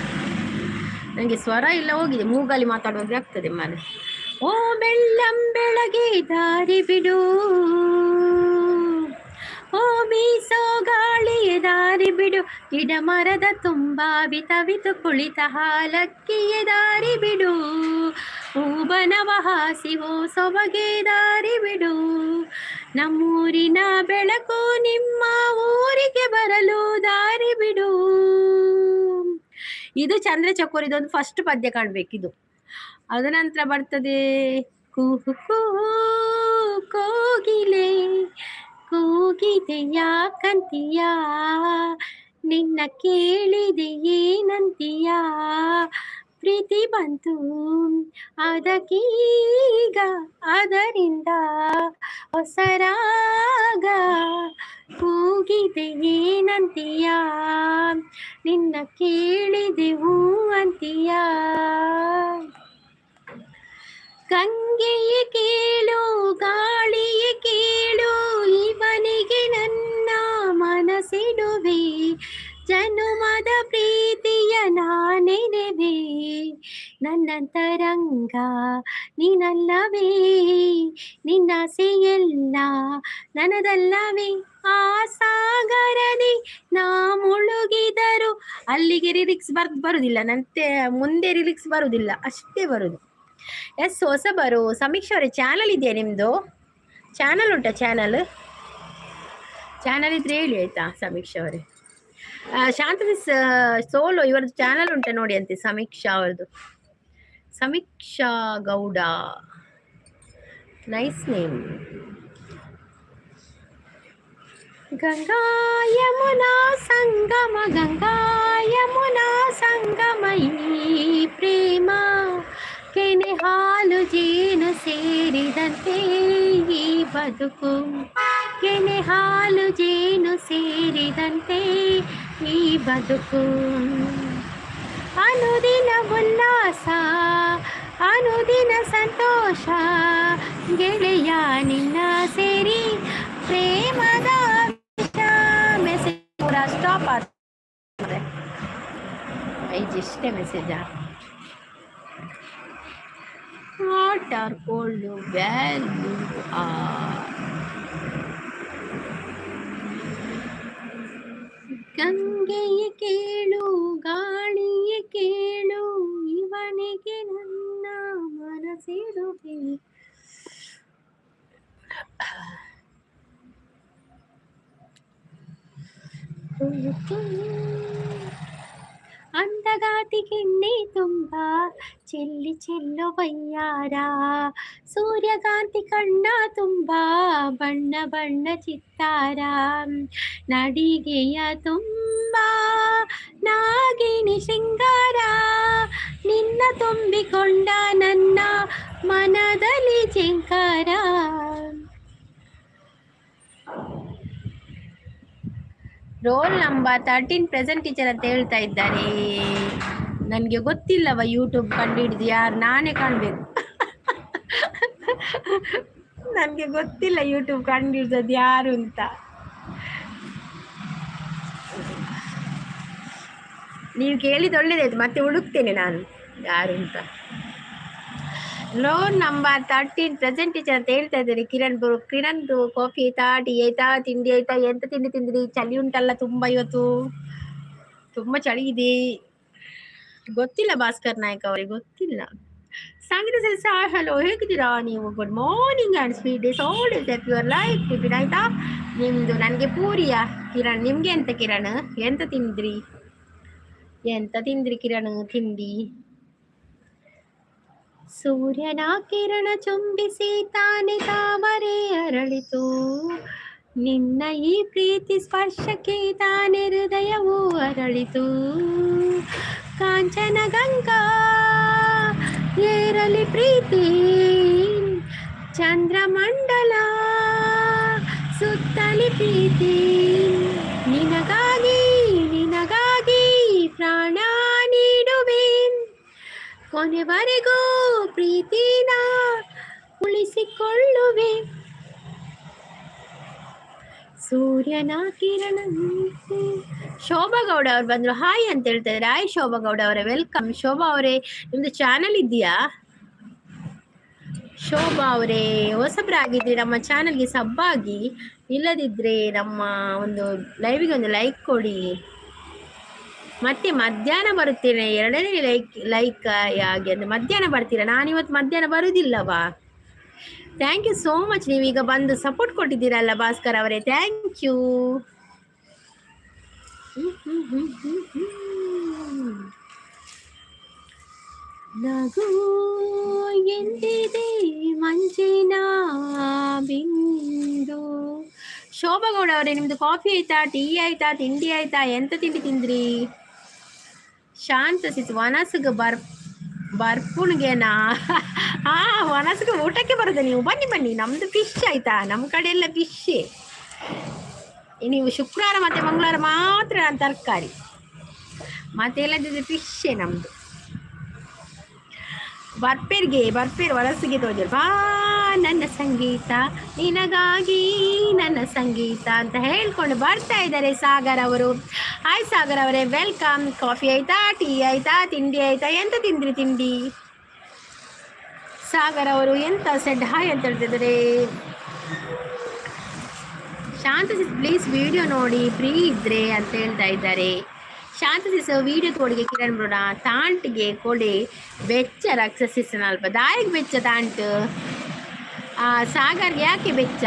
ನನಗೆ ಸ್ವರ ಇಲ್ಲ ಹೋಗಿದೆ, ಮೂಗಲ್ಲಿ ಮಾತಾಡುವಾಗ ಆಗ್ತದೆ ಮಾರೆ. ಓ ಬೆಳ್ಳಂ ಬೆಳಗ್ಗೆ ದಾರಿ ಬಿಡು, ಓ ಬೀಸೋ ಗಾಳಿಯ ದಾರಿ ಬಿಡು, ಗಿಡ ಮರದ ತುಂಬ ಬಿತವಿತು ಕುಳಿತ ಹಾಲಕ್ಕಿಯ ದಾರಿ ಬಿಡು, ಹೂಬನವ ಹಾಸಿವೋ ಸೊಬಗೆ ದಾರಿ ಬಿಡು, ನಮ್ಮೂರಿನ ಬೆಳಕು ನಿಮ್ಮ ಊರಿಗೆ ಬರಲು ದಾರಿ ಬಿಡು. ಇದು ಚಂದ್ರ ಚಕೋರಿದೊಂದು ಫಸ್ಟ್ ಪದ್ಯ ಕಾಣ್ಬೇಕಿದು. ಅದ ನಂತರ ಬರ್ತದೆ ಕುಹು ಕುಹು ಕೋಗಿಲೆ ಕೂಗಿದೆ ಯಾಕಂತೀಯ, ನಿನ್ನ ಕೇಳಿದೆ ಏನಂತೀಯ, ಪ್ರೀತಿ ಬಂತು ಅದಕ್ಕೀಗ ಅದರಿಂದ ಹೊಸರಾಗ ಕೂಗಿದೆ ಏನಂತೀಯ, ನಿನ್ನ ಕೇಳಿದೆ ಹೂ ಅಂತೀಯ. ಗಂಗೆಯ ಕೇಳು ಗಾಳಿಯ ಕೇಳು ಇವನಿಗೆ ನನ್ನ ಮನಸ್ಸಿಡುವೆ, ಜನುಮದ ಪ್ರೀತಿಯ ನಾನೆನೆವೆ, ನನ್ನಂತರಂಗ ನೀನಲ್ಲವೇ, ನಿನ್ನಾಸೆಯೆಲ್ಲ ನನದಲ್ಲವೇ, ಆ ಸಾಗರದಿ ನಾ ಮುಳುಗಿದರು. ಅಲ್ಲಿಗೆ ಲಿರಿಕ್ಸ್ ಬರುದಿಲ್ಲ ನಂತೆ, ಮುಂದೆ ಲಿರಿಕ್ಸ್ ಬರುದಿಲ್ಲ, ಅಷ್ಟೇ ಬರುದು. ಎಸ್ ಹೊಸಬರು ಸಮೀಕ್ಷಾ ಅವರೇ, ಚಾನಲ್ ಇದೆಯಾ ನಿಮ್ಮದು? ಚಾನಲ್ ಉಂಟಾ? ಚಾನಲ್ ಚಾನಲ್ ಇದ್ರೆ ಹೇಳಿ ಆಯ್ತಾ ಸಮೀಕ್ಷಾ ಅವರೇ. ಶಾಂತನಿ ಸೋಲೋ ಇವರದ್ದು ಚಾನಲ್ ಉಂಟಾ ನೋಡಿ ಅಂತೆ ಸಮೀಕ್ಷಾ ಅವರದ್ದು. ಸಮೀಕ್ಷಾ ಗೌಡ, ನೈಸ್ ನೇಮ್. ಗಂಗಾ ಯಮುನಾ ಸಂಗಮ, ಗಂಗಾ ಯಮುನಾ ಸಂಗಮ ಈ ಪ್ರೇಮ, ಕೆನೆ ಹಾಲು ಜೇನು ಸೇರಿದಂತೆ ಈ ಬದುಕು, ಕೆನೆ ಹಾಲು ಜೇನು ಸೇರಿದಂತೆ ಈ ಬದುಕು. ಅನುದಿನ ಉಲ್ಲಾಸ ಅನುದಿನ ಸಂತೋಷ, ಗೆಳೆಯ ನಿನ್ನ ಸೇರಿ ಪ್ರೇಮದ ವಿಷ. ಪೂರ ಸ್ಟಾಪ್ ಆಗ್ತದೆ. ಇಷ್ಟೇ ಮೆಸೇಜಾ? Hot or cold, where you are? ಗಂಗೆಯ ಕೇಳು, ಗಾಳಿಯ ಕೇಳು, ಇವನಿಗೆ ನನ್ನ ಮನಸ್ಸಿರುವೆ. అందగాటి గిన్నె ತುಂಬ ಚೆಲ್ಲಿ ಚೆಲ್ಲೋ ಬಯ್ಯಾರ, ಸೂರ್ಯಕಾಂತಿ ಕಣ್ಣ ತುಂಬ ಬಣ್ಣ ಬಣ್ಣ ಚಿತ್ತಾರ, ನಡಿಗೆಯ ತುಂಬ ನಾಗಿನಿ ಶೃಂಗಾರ, ನಿನ್ನ ತುಂಬಿಕೊಂಡ ನನ್ನ ಮನದಲ್ಲಿ ಜಿಂಕಾರ. ರೋಲ್ ನಂಬರ್ 13 ಪ್ರೆಸೆಂಟ್ ಟೀಚರ್ ಅಂತ ಹೇಳ್ತಾ ಇದ್ದಾರೆ. ನನಗೆ ಗೊತ್ತಿಲ್ಲವ ಯೂಟ್ಯೂಬ್ ಕಂಡು ಹಿಡಿದು ಯಾರು, ನಾನೇ ಕಾಣಬೇಕು. ನನಗೆ ಗೊತ್ತಿಲ್ಲ ಯೂಟ್ಯೂಬ್ ಕಂಡು ಹಿಡಿದದ್ದು ಯಾರು ಅಂತ. ನೀವು ಕೇಳಿದ ಒಳ್ಳೇದಾಯ್ತು, ಮತ್ತೆ ಹುಡುಕ್ತೇನೆ ನಾನು ಯಾರು ಅಂತ. ರೋಲ್ ನಂಬರ್ 13 ಪ್ರೆಸೆಂಟ್ ಟೀಚರ್ ಅಂತ ಹೇಳ್ತಾ ಇದ್ದಾರೆ Kiran bro. Kiran bro, coffee ಆಯ್ತಾ, ಟೀ ಆಯ್ತಾ, ತಿಂಡಿ ಆಯ್ತಾ? ಎಂತ ತಿಂಡಿ ತಿಂದ್ರಿ? ಚಳಿ ಉಂಟಲ್ಲ ತುಂಬ ಇವತ್ತು, ತುಂಬ ಚಳಿ ಇದೆ. ಗೊತ್ತಿಲ್ಲ ಭಾಸ್ಕರ್ ನಾಯ್ಕ ಅವರಿಗೆ ಗೊತ್ತಿಲ್ಲ. ಸಂಗೀತ ಸರ್ ಹಲೋ, ಹೇಗಿದ್ದೀರಾ ನೀವು? Good morning and sweet days all days of your life. Tiffin ಆಯ್ತಾ ನಿಮ್ದು? ನನಗೆ ಪೂರಿಯಾ ಕಿರಣ್. ನಿಮ್ಗೆ ಎಂತ ಕಿರಣ್, ಎಂತ ತಿಂದ್ರಿ? ಎಂತ ತಿಂದ್ರಿ ಕಿರಣ್ ತಿಂಡಿ? ಸೂರ್ಯನ ಕಿರಣ ಚುಂಬಿಸಿ ತಾನೆ ತಾವರೆ ಅರಳಿತು, ನಿನ್ನ ಈ ಪ್ರೀತಿ ಸ್ಪರ್ಶಕ್ಕೆ ತಾನೆ ಹೃದಯವು ಅರಳಿತು. ಕಾಂಚನ ಗಂಗಾ ಏರಲಿ ಪ್ರೀತಿ, ಚಂದ್ರಮಂಡಲ ಸುತ್ತಲಿ ಪ್ರೀತಿ, ನಿನಗಾಗಿ ನಿನಗಾಗಿ ಪ್ರಾಣ ನೀಡುವೆ, ಕೊನೆವರೆಗೂ ಪ್ರೀತಿನ ಉಳಿಸಿಕೊಳ್ಳುವೆ. ಸೂರ್ಯನ ಕಿರಣ. ಶೋಭಾ ಗೌಡ ಅವ್ರು ಬಂದ್ರು, ಹಾಯ್ ಅಂತ ಹೇಳ್ತಾ ಇದ್ದಾರೆ. ಹಾಯ್ ಶೋಭಾ ಗೌಡ ಅವರೇ, welcome. Shobha ಅವರೇ, ನಿಮ್ದು ಚಾನಲ್ ಇದೆಯಾ? ಶೋಭಾ ಅವರೇ, ಹೊಸಬ್ರಾಗಿದ್ರಿ ನಮ್ಮ ಚಾನಲ್ಗೆ ಸಬ್ಬಾಗಿ, ಇಲ್ಲದಿದ್ರೆ ನಮ್ಮ ಒಂದು ಲೈವಿಗೆ ಒಂದು ಲೈಕ್ ಕೊಡಿ. ಮತ್ತೆ ಮಧ್ಯಾಹ್ನ ಬರುತ್ತೇನೆ, ಎರಡನೇ ಲೈಕ್ ಲೈಕ್ ಆಗಿ ಅಂದ್ರೆ ಮಧ್ಯಾಹ್ನ ಬರ್ತೀರಾ? ನಾನಿವತ್ತು ಮಧ್ಯಾಹ್ನ ಬರುವುದಿಲ್ಲವಾ? Thank you so much, ನೀವೀಗ ಬಂದು ಸಪೋರ್ಟ್ ಕೊಟ್ಟಿದ್ದೀರಲ್ಲ ಭಾಸ್ಕರ್ ಅವರೇ, thank you. ನಗು ಎಂದಿದೆ ಮಂಜಿನ ಬಿಂದು. ಶೋಭಾ ಗೌಡ ಅವರೇ, ನಿಮ್ದು ಕಾಫಿ ಆಯ್ತಾ, ಟೀ ಆಯ್ತಾ, ತಿಂಡಿ ಆಯ್ತಾ? ಎಂತ ತಿಂಡಿ ತಿಂದ್ರಿ? ಶಾಂತ ಸಿಸ್ ವನಸ್ಗೆ ಬರ್ಪುಣ್ಗೆನಾ? ಹಾ, ವನಸ್ಗೆ ಊಟಕ್ಕೆ ಬರುದ ನೀವು? ಬನ್ನಿ ಬನ್ನಿ, ನಮ್ದು ಫಿಶ್ ಆಯ್ತಾ, ನಮ್ಮ ಕಡೆ ಎಲ್ಲ ಫಿಶ್. ನೀವು ಶುಕ್ರವಾರ ಮತ್ತೆ ಮಂಗಳವಾರ ಮಾತ್ರ ನಾನು ತರಕಾರಿ, ಮತ್ತೆ ಎಲ್ಲದಿದ್ರೆ ಫಿಶ್ಶೇ ನಮ್ಮದು. ಬರ್ಪೇರ್ಗೆ ಬರ್ಪೇರ್ ವಲಸಿಗೆ ತೋಜರು ಬಾ ನನ್ನ ಸಂಗೀತ ನಿನಗಾಗಿ ನನ್ನ ಸಂಗೀತ ಅಂತ ಹೇಳ್ಕೊಂಡು ಬರ್ತಾ ಇದ್ದಾರೆ ಸಾಗರ್ ಅವರು. ಹಾಯ್ ಸಾಗರ್ ಅವರೇ, welcome. Coffee ಆಯ್ತಾ, ಟೀ ಆಯ್ತಾ, ತಿಂಡಿ ಆಯ್ತಾ? ಎಂತ ತಿಂದ್ರಿ ತಿಂಡಿ? ಸಾಗರ್ ಅವರು ಎಂತ ಸೆಡ್ ಹಾಯ್ ಅಂತ ಹೇಳ್ತಿದ್ದಾರೆ. ಶಾಂತ ಪ್ಲೀಸ್ ವಿಡಿಯೋ ನೋಡಿ ಫ್ರೀ ಇದ್ರೆ ಅಂತ ಹೇಳ್ತಾ ಇದ್ದಾರೆ. ಶಾಂತ ಸಿಸ್ ವಿಡಿಯೋ ತೋಡಿಗೆ ಕಿರಣ್ ಬ್ರೋಣ ತಾಂಟ್ಗೆ ಕೊಡೆ ಬೆಚ್ಚ ರಕ್ಷಸಿಸನ ಅಲ್ಪ ದಾಯಿಗೆ ಬೆಚ್ಚ ತಾಂಟ್ ಸಾಗರ್ಗೆ ಯಾಕೆ ಬೆಚ್ಚ?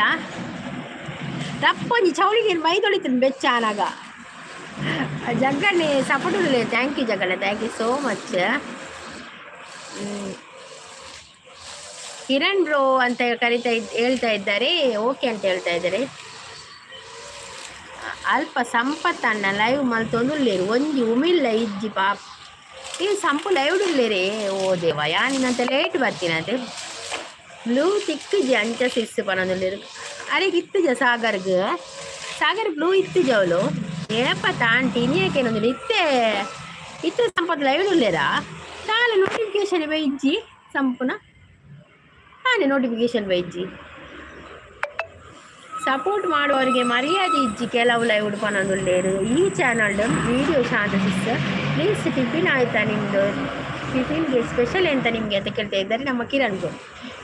ತಪ್ಪೊಂಜಿ ಚೌಳಿಗೆ ಮೈ ತೊಳಿತೀನಿ ಬೆಚ್ಚ ಆನಾಗ. ಜಗ್ಗಣ್ಣೆ support. Thank you Jagganna, thank you so much. Kiran bro ಅಂತ ಕರಿತಾ ಹೇಳ್ತಾ ಇದ್ದಾರೆ, ಓಕೆ ಅಂತ ಹೇಳ್ತಾ ಇದ್ದಾರೆ. ಅಲ್ಪ ಸಂಪತ್ತಣ್ಣ ಲೈವ್ ಮಲ್ತೊಂದುಲ್ಲೇರು ಒಂಜಿ ಉಮಿಲ್ಲ ಇಜ್ಜಿ ಪಾಪ. ಈ ಸಂಪು ಲೈವ್ ಉಲ್ಲೇರೆ. ಓ ದೇವ, ಯಾನಿನಂತ ಲೇಟ್ ಬರ್ತೀನಂತೆ. ಬ್ಲೂ ತಿಕ್ಕುಜಿ ಅಂಚ ಸಿಕ್ಸ್ ಪನೊಂದುಲ್ಲೇರು. ಅರೆಗೆ ಇತ್ತುಜ ಸಾಗರ್ಗ್, ಸಾಗರ್ ಬ್ಲೂ ಇತ್ತುಜ ಅವಳು. ಏಪ ತಾಂಟಿ ಇನಿಯಾಕೇನೊಂದಿಲ್ಲ ಇತ್ತೆ ಇತ್ತೆ ಸಂಪತ್ ಲೈವ್ ಉಲ್ಲೇರಾ? ತಾಲೆ ನೋಟಿಫಿಕೇಶನ್ ಬೈಜ್ಜಿ ಸಂಪುನ ತಾನೆ ನೋಟಿಫಿಕೇಶನ್ ಬೈಜ್ಜಿ. ಸಪೋರ್ಟ್ ಮಾಡುವವರಿಗೆ ಮರ್ಯಾದೆ ಇಜ್ಜಿ ಕೆಲವು ಲೈವ್ ಪನೊಂದುಲ್ಲೇರು. ಈ channel video. Shanta sis, please, tiffin ಆಯ್ತಾ ನಿಮ್ಮದು? ಟಿಫಿನ್ಗೆ ಸ್ಪೆಷಲ್ ಎಂತ ನಿಮಗೆ ಅಂತ ಕೇಳ್ತಾ ಇದ್ದಾರೆ ನಮ್ಮ ಕಿರಣ್.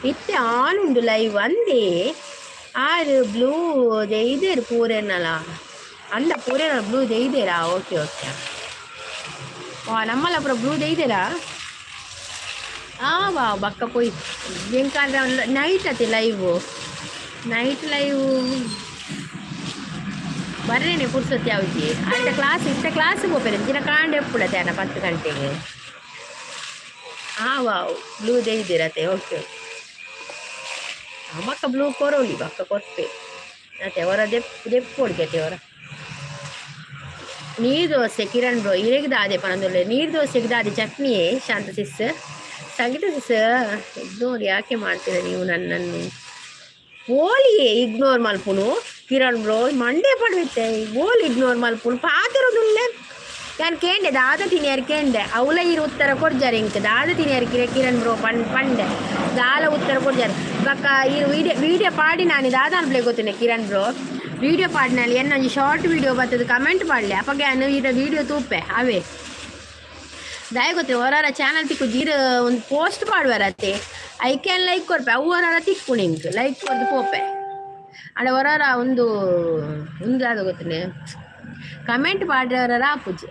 ಇತ್ತೆ ಆನುಂಡು ಲೈವ್ ಅಂದೇ. ಆರು ಬ್ಲೂ ದೆಯ್ದೇರು ಪೂರೆನ್ನಲ ಅಂದ, ಪೂರೇನ ಬ್ಲೂ ದೆಯ್ದೇರಾ? ಓಕೆ ಓಕೆ ವಾ, ನಮ್ಮಲ್ಲ ಪೂರ ಬ್ಲೂ ದೆಯ್ದೇರಾ? ಆ ವಾ, ಬಕ್ಕ ಪೋಯ್ ಎಂಕಾಂದ್ರೆ ನೈಟ್ ಅತಿ ಲೈವ್, ನೈಟ್ ಲೈವ್ ಬರ್ರೇನೆ ಪುರ್ಸೊತ್ತಿ ಯಾವ್ಜಿ. ಅತ್ತ ಕ್ಲಾಸ್ ಇತ್ತ, ಕ್ಲಾಸ್ ಪೋಪೆರೆ ದಿನ ಕಾಂಡೆ ಎಪ್ಪುಡತೆ ಅನ್ನ 10 ಗಂಟೆಗೆ. ಆ ವಾವ್, ಬ್ಲೂ ದೆಯ್ದಿರತೆ. ಓಕೆ, ಬಕ್ಕ ಬ್ಲೂ ಕೊರೋಲಿ, ಬಕ್ಕ ಕೊರ್ಪೆ ಅತ್ತೆ ಅವರ ದೆಪ್ ದೆಪ್ಪೊಡ್ಗೆತೆ ಅವರ. ನೀರು ದೋಸೆ ಕಿರಣ್ ಬ್ರೋ, ಇರೆಗ್ ದಾದೆ ಪನೊಂದುಲ್ಲೆ? ನೀರು ದೋಸೆಗೆ ದಾದೆ ಚಟ್ನಿಯೇ? ಶಾಂತ ಸಿಸ್, ಸಂಗೀತ ಸಿಸ್, ಇಗ್ನೋರ್ ಯಾಕೆ ಮಾಡ್ತೀರ ನೀವು ನನ್ನನ್ನು? ಓಲಿಯೇ ಇಗ್ನೋರ್ ಮಲ್ಪುನು? ಕಿರಣ್ ಬ್ರೋ, ಮಂಡೆ ಪಡುತ್ತೆ. ಓಲ್ ಇಗ್ನೋರ್ ಮಲ್ಪುನು? ಪಾತೆರೋದುಲ್ಲೆ. ಯಾನ್ ಕೇಂಡೆ, ದಾದ ತಿನಿಯರ್ ಕೇಂಡೆ. ಅವಲ ಇರು ಉತ್ತರ ಕೊರ್ಜಾರೆ ಇಂಕ್. ದಾದ ತಿನಿಯರ್ ಕಿರಣ್ ಬ್ರೋ ಪಣ್ ಪಂಡೆ, ದಾಲ ಉತ್ತರ ಕೊರ್ಜಾರೆ. ಬಕ್ಕ ಈ ವಿಡಿಯೋ ವಿಡಿಯೋ ಪಾಡಿ ನಾನು ದಾದ ಅನ್ಪ್ಲೆ ಗೊತ್ತಿನ. ಕಿರಣ್ ಬ್ರೋ, ವಿಡಿಯೋ ಪಾಡಿನಲ್ಲಿ ಎನ್ನೊಂಜಿ ಶಾರ್ಟ್ ವಿಡಿಯೋ ಬರ್ತದೆ, ಕಮೆಂಟ್ ಪಾಡ್ಲೆ. ಅಪಗ ಯಾನ್ ಈರ ವಿಡಿಯೋ ತೂಪೆ. ಅವೇ ದಾಯ ಗೊತ್ತಿಲ್ಲ, ಹೊರರ ಚಾನಲ್ ತಿಕ್ಕು ಜೀರ ಒಂದು ಪೋಸ್ಟ್ ಪಾಡುವರತ್ತೆ, ಐಕೆನ್ ಲೈಕ್ ಕೊರ್ಪೆ. ಅವು ಹೊರರ ತಿಕ್ಕು ನಿಂಕ್ ಲೈಕ್ ಕೊರ್ದು ಪೋಪೆ. ಅಂಡ ಹೊರರ ಒಂದು ಒಂದು ಅದು ಗೊತ್ತಿಲ್ಲ, ಕಮೆಂಟ್ ಪಾಡ್ರವರ ಆಪುಜಿ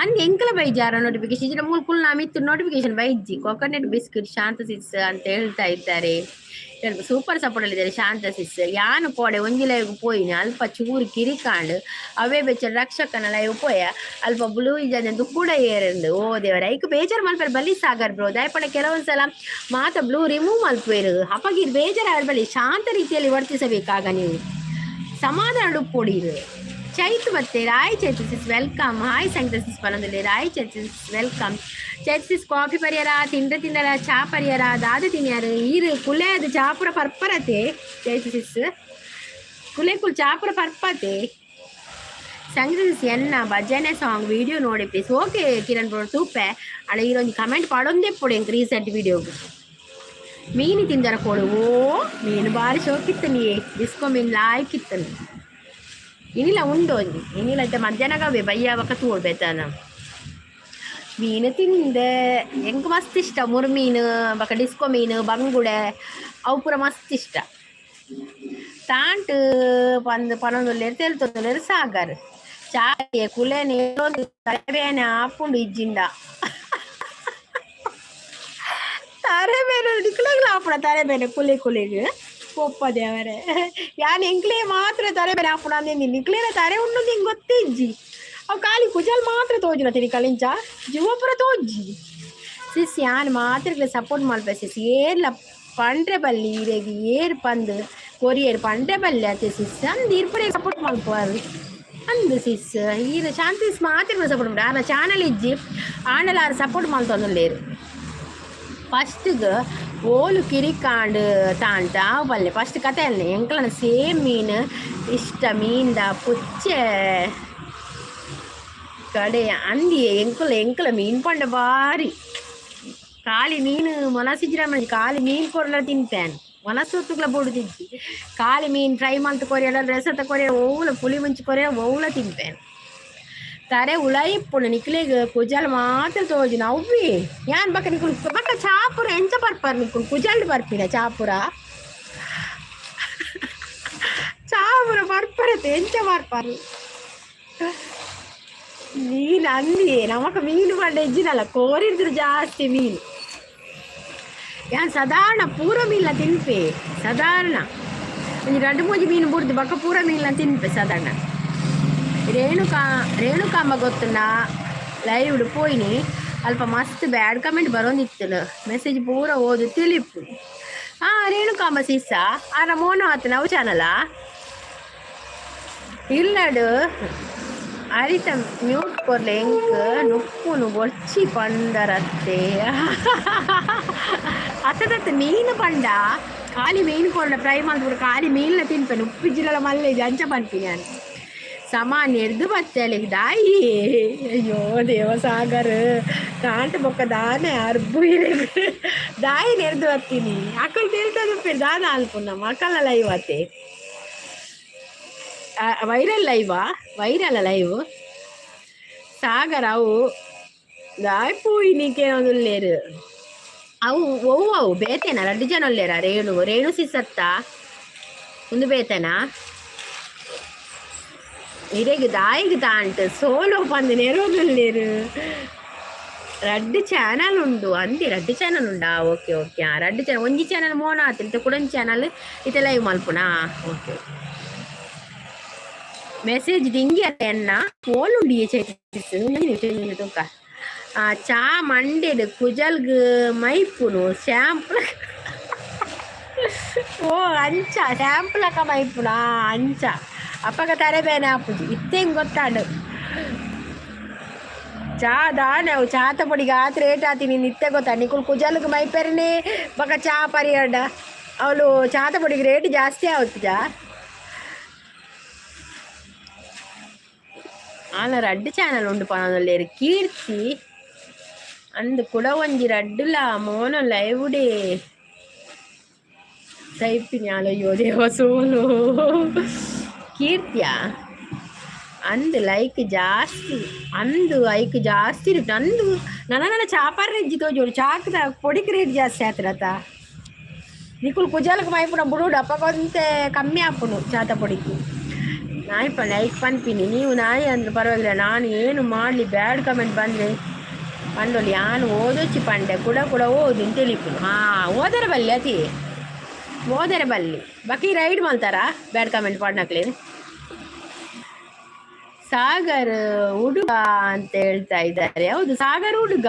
ಅಂದ್. ಎಂಕಲ ಬೈಜಾರ ನೋಟಿಫಿಕೇಶನ್ ಇಜ್ಜಿಡ ಮೂಲ ಕುಲ್ ನಾಮಿತ್ತು ನೋಟಿಫಿಕೇಶನ್ ಬೈಜ್ಜಿ. ಕೊಕೊನಟ್ ಬಿಸ್ಕಿಟ್ ಶಾಂತ ಸಿಸ್ ಅಂತ ಹೇಳ್ತಾ ಇದ್ದಾರೆ. ಸೂಪರ್ ಸಪೋರ್ಟ್ ಇದ್ದಾರೆ ಶಾಂತ ಸಿಸ್. ಯಾನು ಕೋಡೆ ಒಂಜಿ ಲೈವ್ ಪೋಯಿನ, ಅಲ್ಪ ಚೂರು ಕಿರಿಕಾಂಡ್. ಅವೇ ಬೆಚ್ಚ ರಕ್ಷಕನ ಲೈವ್ ಪೋಯ, ಅಲ್ಪ ಬ್ಲೂ ಇಜಂದು ಕೂಡ ಏರಂದು. ಓ ದೇವರ, ಐಕ್ ಬೇಜಾರು ಮಲ್ಪೆರ್ ಬಲ್ಲಿ ಸಾಗರ್ ಬ್ರೋ. ದಯಪಡ ಕೆಲವೊಂದ್ಸಲ ಮಾತ ಬ್ಲೂ ರಿಮೂವ್ ಮಲ್ಪೇರು. ಅಪಗಿರ್ ಬೇಜಾರು ಬಲ್ಲಿ. ಶಾಂತ ರೀತಿಯಲ್ಲಿ ವರ್ತಿಸಬೇಕಾಗ ನೀವು ಸಮಾಧಾನ ಉಪ್ಪೊಡಿರು. ಚೈತ್ ಮತ್ತೆ Rai Chaith sis, welcome. Hi Sangeetha sis ಪನೊಂದುಲ್ಲೆ. Rai Chaith sis, welcome. Chaith sis, coffee ಪರಿಯರ? ತಿಂಡ ತಿಂದರ? ಚಾ ಪರಿಯರ? ದಾದ ತಿನ್ಯಾರ? ಈರು ಕುಲೆ ಅದು ಚಾಪುರ ಪರ್ಪರತೆ. ಚೈತ್ ಸಿಸ್, ಕುಲೆ ಕುಲ್ ಚಾಪುರ ಪರ್ಪತೆ. ಸಂಗೀತ ಸಿಸ್, ಎನ್ನ ಭಜನೆ ಸಾಂಗ್ ವಿಡಿಯೋ ನೋಡಿ ಪ್ಲೀಸ್. ಓಕೆ ಕಿರಣ್ ಬ್ರೋ, ತೂಪೆ. ಅಳ ಈರೊಂಜಿ ಕಮೆಂಟ್ ಪಾಡೊಂದೇ ಪೊಡೆ ಎಂಕ್ ರೀಸೆಂಟ್ ವಿಡಿಯೋಗು. ಮೀನು ತಿಂದರ ಕೊಡು. ಓ, ಮೀನು ಬಾರಿ ಶೋಕಿತ್ತು. ನೀ ಡಿಸ್ಕೋ ಮೀನು ಲಾಯ್ಕ್ ಇತ್ತನು. ಇನಿಲ ಉಂಡು ಒಂಜಿ ಇನಿಲ ಇತ್ತೆ ಮಧ್ಯಾಹ್ನಗವೇ ಬಯ್ಯ ಬಕ್ಕ ತೂಡ್ಬೇತಾನ. ಮೀನು ತಿಂದೆ, ಎಂಕ್ ಮಸ್ತ್ ಇಷ್ಟ ಮುರು ಮೀನು, ಬೊಕ ಡಿಸ್ಕೋ ಮೀನು, ಬಂಗುಡೆ ಅವು ಪೂರ ಮಸ್ತ್ ಇಷ್ಟ. ತಾಂಟ್ ಪಂದ್ ಪನೊಂದುಲ್ಲೆರ್, ತೆಲ್ತೊಂದುಲ್ಲೆರ್ ಸಾಗರ್. ಚಾಯೆ ಕುಲೆನ್ ತರೆಬೇನೆ ಆಪುಂಡು ಇಜ್ಜಿಂಡ. ತರೆಬೇನೆ ನಿಕ್ಲೆಗ್ಲ ಆಪುಣ ತರೆಬೇನೆ? ಕುಲೆ ಕುಲೆಗ್ ಪೊಪ್ಪ ದೇವರೇ, ಯಾನ್ ಎಂಕ್ಲೆ ಮಾತ್ರ ತರೆಬೇನೆ ಆಪುಣ ಅಂದೆ. ನಿಕ್ಲೇನ ತರೆ ಉಂಡು ನಿಂಗೆ ಗೊತ್ತಿಜ್ಜಿ. ಅವು ಖಾಲಿ ಕುಜಲ್ ಮಾತ್ರ ತೋಜುನ ತಿನಿ ಕಲಿಂಚ ಜೀವ ಪೂರ ತೋಜ್ಜಿ. ಸಿಸ್, ಯಾನ್ ಮಾತ್ರ ಸಪೋರ್ಟ್ ಮಲ್ಪೆ ಸಿಸ್. ಏರ್ಲ ಪಂಡ್ರೆ ಬಲ್ಲಿ ಇರೆಗ್, ಏರ್ ಪಂದ್ ಕೊರಿಯರ್ ಪಂಡ್ರೆ ಬಲ್ಲಿ ಅತೆ ಸಿಸ್. ಅಂದ್ ಇರ್ಪಡೆ ಸಪೋರ್ಟ್ ಮಲ್ಪುವರು ಅಂದ್ ಸಿಸ್. ಈರ್ ಶಾಂತಿ ಮಾತ್ರ ಸಪೋರ್ಟ್ ಮಾಡಿ ಆನ ಚಾನಲ್ ಇಜ್ಜಿ ಆಂಡಲ ಆರ್ ಸಪೋರ್ಟ್ ಮಲ್ತೊಂದುಲ್ಲೇರು. ಫಸ್ಟ್ಗೆ ಓಲು ಕಿರಿಕಾಂಡ್ ತಾಂಟ ಬಲ್ಲೆ ಫಸ್ಟ್ ಕತೆ ಅಲ್ಲೆ. ಎಂಕ್ಲನ ಸೇಮ್ ಮೀನು ಇಷ್ಟ. ಮೀನ್ದ ಪುಚ್ಚೆ ಕಡೆ ಅಂದಿಯೇ. ಎಂಕುಲ ಎಂಕುಲ ಮೀನು ಪಂಡ ಬಾರಿ. ಖಾಲಿ ಮೀನು ಮನಸ್ಸಿಜ್ರ, ಖಾಲಿ ಮೀನು ಕೊರ್ಲ ತಿಂತೇನೆ. ಮನಸ್ಸೊತ್ತುಗ್ಲ ಬೋಡು ತಿಂತಿ. ಖಾಲಿ ಮೀನು ಫ್ರೈ ಮಲ್ತ್ ಕೊರಿಯಡ, ರಸತ ಕೊರಿಯ, ಓವುಲ ಪುಳಿ ಮುಂಚಿ ಕೊರಿಯ, ಓವುಲ ತಿಂಪೇನು. ತರೆ ಉಳಾಯಿಪ್ಪುಂಡು ನಿಕ್ಲೆಗ್, ಕುಜಲ್ ಮಾತ್ರ ತೋಜುನ ಅವ್ವಿ. ಯಾನ್ ಬಕ್ಕ ನಿಕುಲು ಬಕ್ಕ ಚಾಪುರ ಎಂಚ ಬರ್ಪರ್ ನಿಕುಲು? ಕುಜಲ್ಡ್ ಬರ್ಪಿನ ಚಾಪುರ? ಚಾಪುರ ಬರ್ಪರತೆ, ಎಂಚ ಬರ್ಪರ್? ಮೀನು ಅಂದಿಯೇ ನಮಕ ಮೀನು ಪಂಡ ಇಜ್ಜಿನಲ್ಲ, ಕೋರಿದ್ರು ಜಾಸ್ತಿ ಮೀನು. ಯಾನ್ ಸಾಧಾರಣ ಪೂರ ಮೀನ್ಲ ತಿನ್ಪೆ. ಸಾಧಾರಣ ಒಂಜಿ ರಡ್ಡ್ ಮೂಜಿ ಮೀನು ಬುಡ್ದು ಬಕ್ಕ ಪೂರ ಮೀನ್ಲ ತಿನ್ಪೆ ಸಾಧಾರಣ. ರೇಣುಕಾ ರೇಣುಕಾಂಬ ಗೊತ್ತುಂಡ? ಲೈವ್ಡ್ ಪೋಯಿನಿ, ಅಲ್ಪ ಮಸ್ತ್ ಬ್ಯಾಡ್ ಕಮೆಂಟ್ ಬರೋಂದಿತ್ತು. ಮೆಸೇಜ್ ಪೂರ ಓದು ತಿಳಿಪು. ಹಾಂ, ರೇಣುಕಾಂಬ ಸಿಸ್ಸ ಆರ ಮೋನೋ ಆತನ ಅವು ಚಾನಲ ಇಲ್ಲಡು. ಅರಿತ ಮ್ಯೂಟ್ ಕೊರ್ಲೆ ಎಂಕ್ ನುಪ್ಪುನು ಬೊರ್ಚಿ ಪಂಡರತ್ತೆ. ಅತ್ತದತ್ತ ಮೀನು ಪಂಡ ಖಾಲಿ ಮೀನು ಕೊರ್ಲ ಫ್ರೈ ಮಲ್ಪುಡು, ಖಾಲಿ ಮೀನ್ಲ ತಿನ್ಪೆ. ಉಪ್ಪಿಜ್ಜಿಲ ಮಲ್ಲೆ ಅಂಚ ಪನ್ಪಿನಿ ಯಾನ್. ಸಾಮಾನ್ಯ ಎರ್ದು ಬತ್ತಲೆ ದಾಯಿ. ಅಯ್ಯೋ ದೇವಸಾಗರ್, ಕಾಂಟ ಬೊಕ್ಕ ದಾನೆ ಅರ್ಬು ದಾಯಿ ನೆರ್ದು ಬತ್ತೀನಿ. ಅಕಲ್ ತೆಲ್ತದ ದಾನ ಅಲ್ಪುನ ಮಕ್ಕಳ ಲೈವ್ ಅತ್ತೆ. ವೈರಲ್ ಲೈವಾ? Viral live. Sagar ಅವು ದಾಯ್ ನೀಕೇನೊಂದುಲ್ಲೇರು. ಅವು ಒವ್ವು ಅವು ಬೇತೇನ? ರಡ್ಡು ಜನ ಉಲ್ಲೇರ. ರೇಣು, ರೇಣು ಸಿಸತ್ತ ಒಂದು ಬೇತೇನಾ? ಇರೆಗ್ ದಾಯಿಗ್ ತಾಂಟ್ ಸೋಲೋ ಪಂದ್ ನೆರೋದುಲ್ಲೇರು. ರಡ್ಡು ಚಾನಲ್ ಉಂಡು ಅಂದೆ. ರಡ್ಡು ಚಾನಲ್ ಉಂಡಾ? ಓಕೆ ಓಕೆ ಆ, ರಡ್ಡು ಚಾನಲ್. ಒಂಜಿ ಚಾನಲ್ ಮೋನ ಆತು, ಇತ್ತೆ ಕುಡೊಂಜಿ ಚಾನಲ್ ಇತ್ತೆ ಲೈವ್ ಮಲ್ಪುನಾ? ಓಕೆ ಓಕೆ ಮೆಸೇಜ್ ದಿಂಗಿ ಎನ್ನ ಫೋನ್ ಉಂಡು ತೂಕ. ಚಾ ಮಂಡೆಡ್ ಕುಜಲ್ಗ್ ಮೈಪುನು ಶಾಂಪು. ಓ, ಅಂಚ ಶಾಂಪುಲಕ ಮೈಪುನಾ? ಅಂಚ ಅಪ್ಪಗ ತರೆ ಬೇನೆ ಆಪುಜಿ. ಇತ್ತೆ ಹಿಂಗ್ ಗೊತ್ತಾಂಡು. ಚಾ ದಾನೆ ಅವು? ಚಾತ ಪೊಡಿಗೆ ಆತ್ ರೇಟ್ ಆತಿ ನಿನ್ನ ಇತ್ತೆ ಗೊತ್ತಾ? ನಿಕುಲ್ ಕುಜಲ್ಗ್ ಮೈಪೆರನೆ ಬೊಕ ಚಾ ಪರಿಯಡ ಅವಳು ಚಾತ ಪೊಡಿಗೆ ರೇಟ್ ಜಾಸ್ತಿ ಆವತ್ತು. ಆಲ ರಡ್ಡು ಚಾನಲ್ ಉಂಡು ಪನೊಂದುಲ್ಲೆರ್ ಕೀರ್ತಿ. ಅಂದ್ ಕುಡ ಒಂಜಿ ರಡ್ಡುಲ ಮೋನ ಲೈವ್ ಡೇ ಸೈಪಿನಿ. ಅಯ್ಯೋ ದೇವ, ಸೋಲು ಕೀರ್ತಿಯ ಅಂದ್ ಲೈಕ್ ಜಾಸ್ತಿ ಅಂದು, ಐಕ್ ಜಾಸ್ತಿ ಇರುತ್ತೆ ಅಂದು. ನನ್ನ ನನ್ನ ಚಾಪಾರ ರೆಜ್ಜಿ ತೋಜೋಡು. ಚಾಕ್ದ ಪೊಡಿಕ್ ರೇಟ್ ಜಾಸ್ತಿ ಆತ್ರತ. ನಿಕುಲ್ ಕುಜಲ್ಕ್ ಮೈಪುನ ಬುಡುಡು, ಅಪ್ಪಕೊಂತೆ ಕಮ್ಮಿ ಆಪುಂಡು ಚಾತ ಪೊಡಿಕ್. ನಾಯಿ ಲೈಕ್ ಪನ್ಪಿನಿ ನೀವು ನಾಯಿ ಅಂದ್ರೆ ಪರವಾಗಿಲ್ಲ, ನಾನು ಏನು ಮಾಡಲಿ? ಬ್ಯಾಡ್ ಕಮೆಂಟ್ ಬಂದರೆ ಪಂಡೊಲಿ ಯಾನು ಓದೊಚ್ಚಿ ಪಂಡೆ. ಕುಡ ಕುಡ ಓದು ತಿಳಿಪುನು. ಹಾಂ, ಓದರ ಬಲ್ಲಿ ಅತಿ ಓದರೆ ಬಲ್ಲಿ. ಬಾಕಿ ರೈಡ್ ಮಾಡ್ತಾರಾ ಬ್ಯಾಡ್ ಕಮೆಂಟ್ ಪಾಡ್ನಕ್ಲೇನು. ಸಾಗರ್ ಹುಡುಗ ಅಂತ ಹೇಳ್ತಾ ಇದ್ದಾರೆ. ಹೌದು, ಸಾಗರ್ ಹುಡುಗ.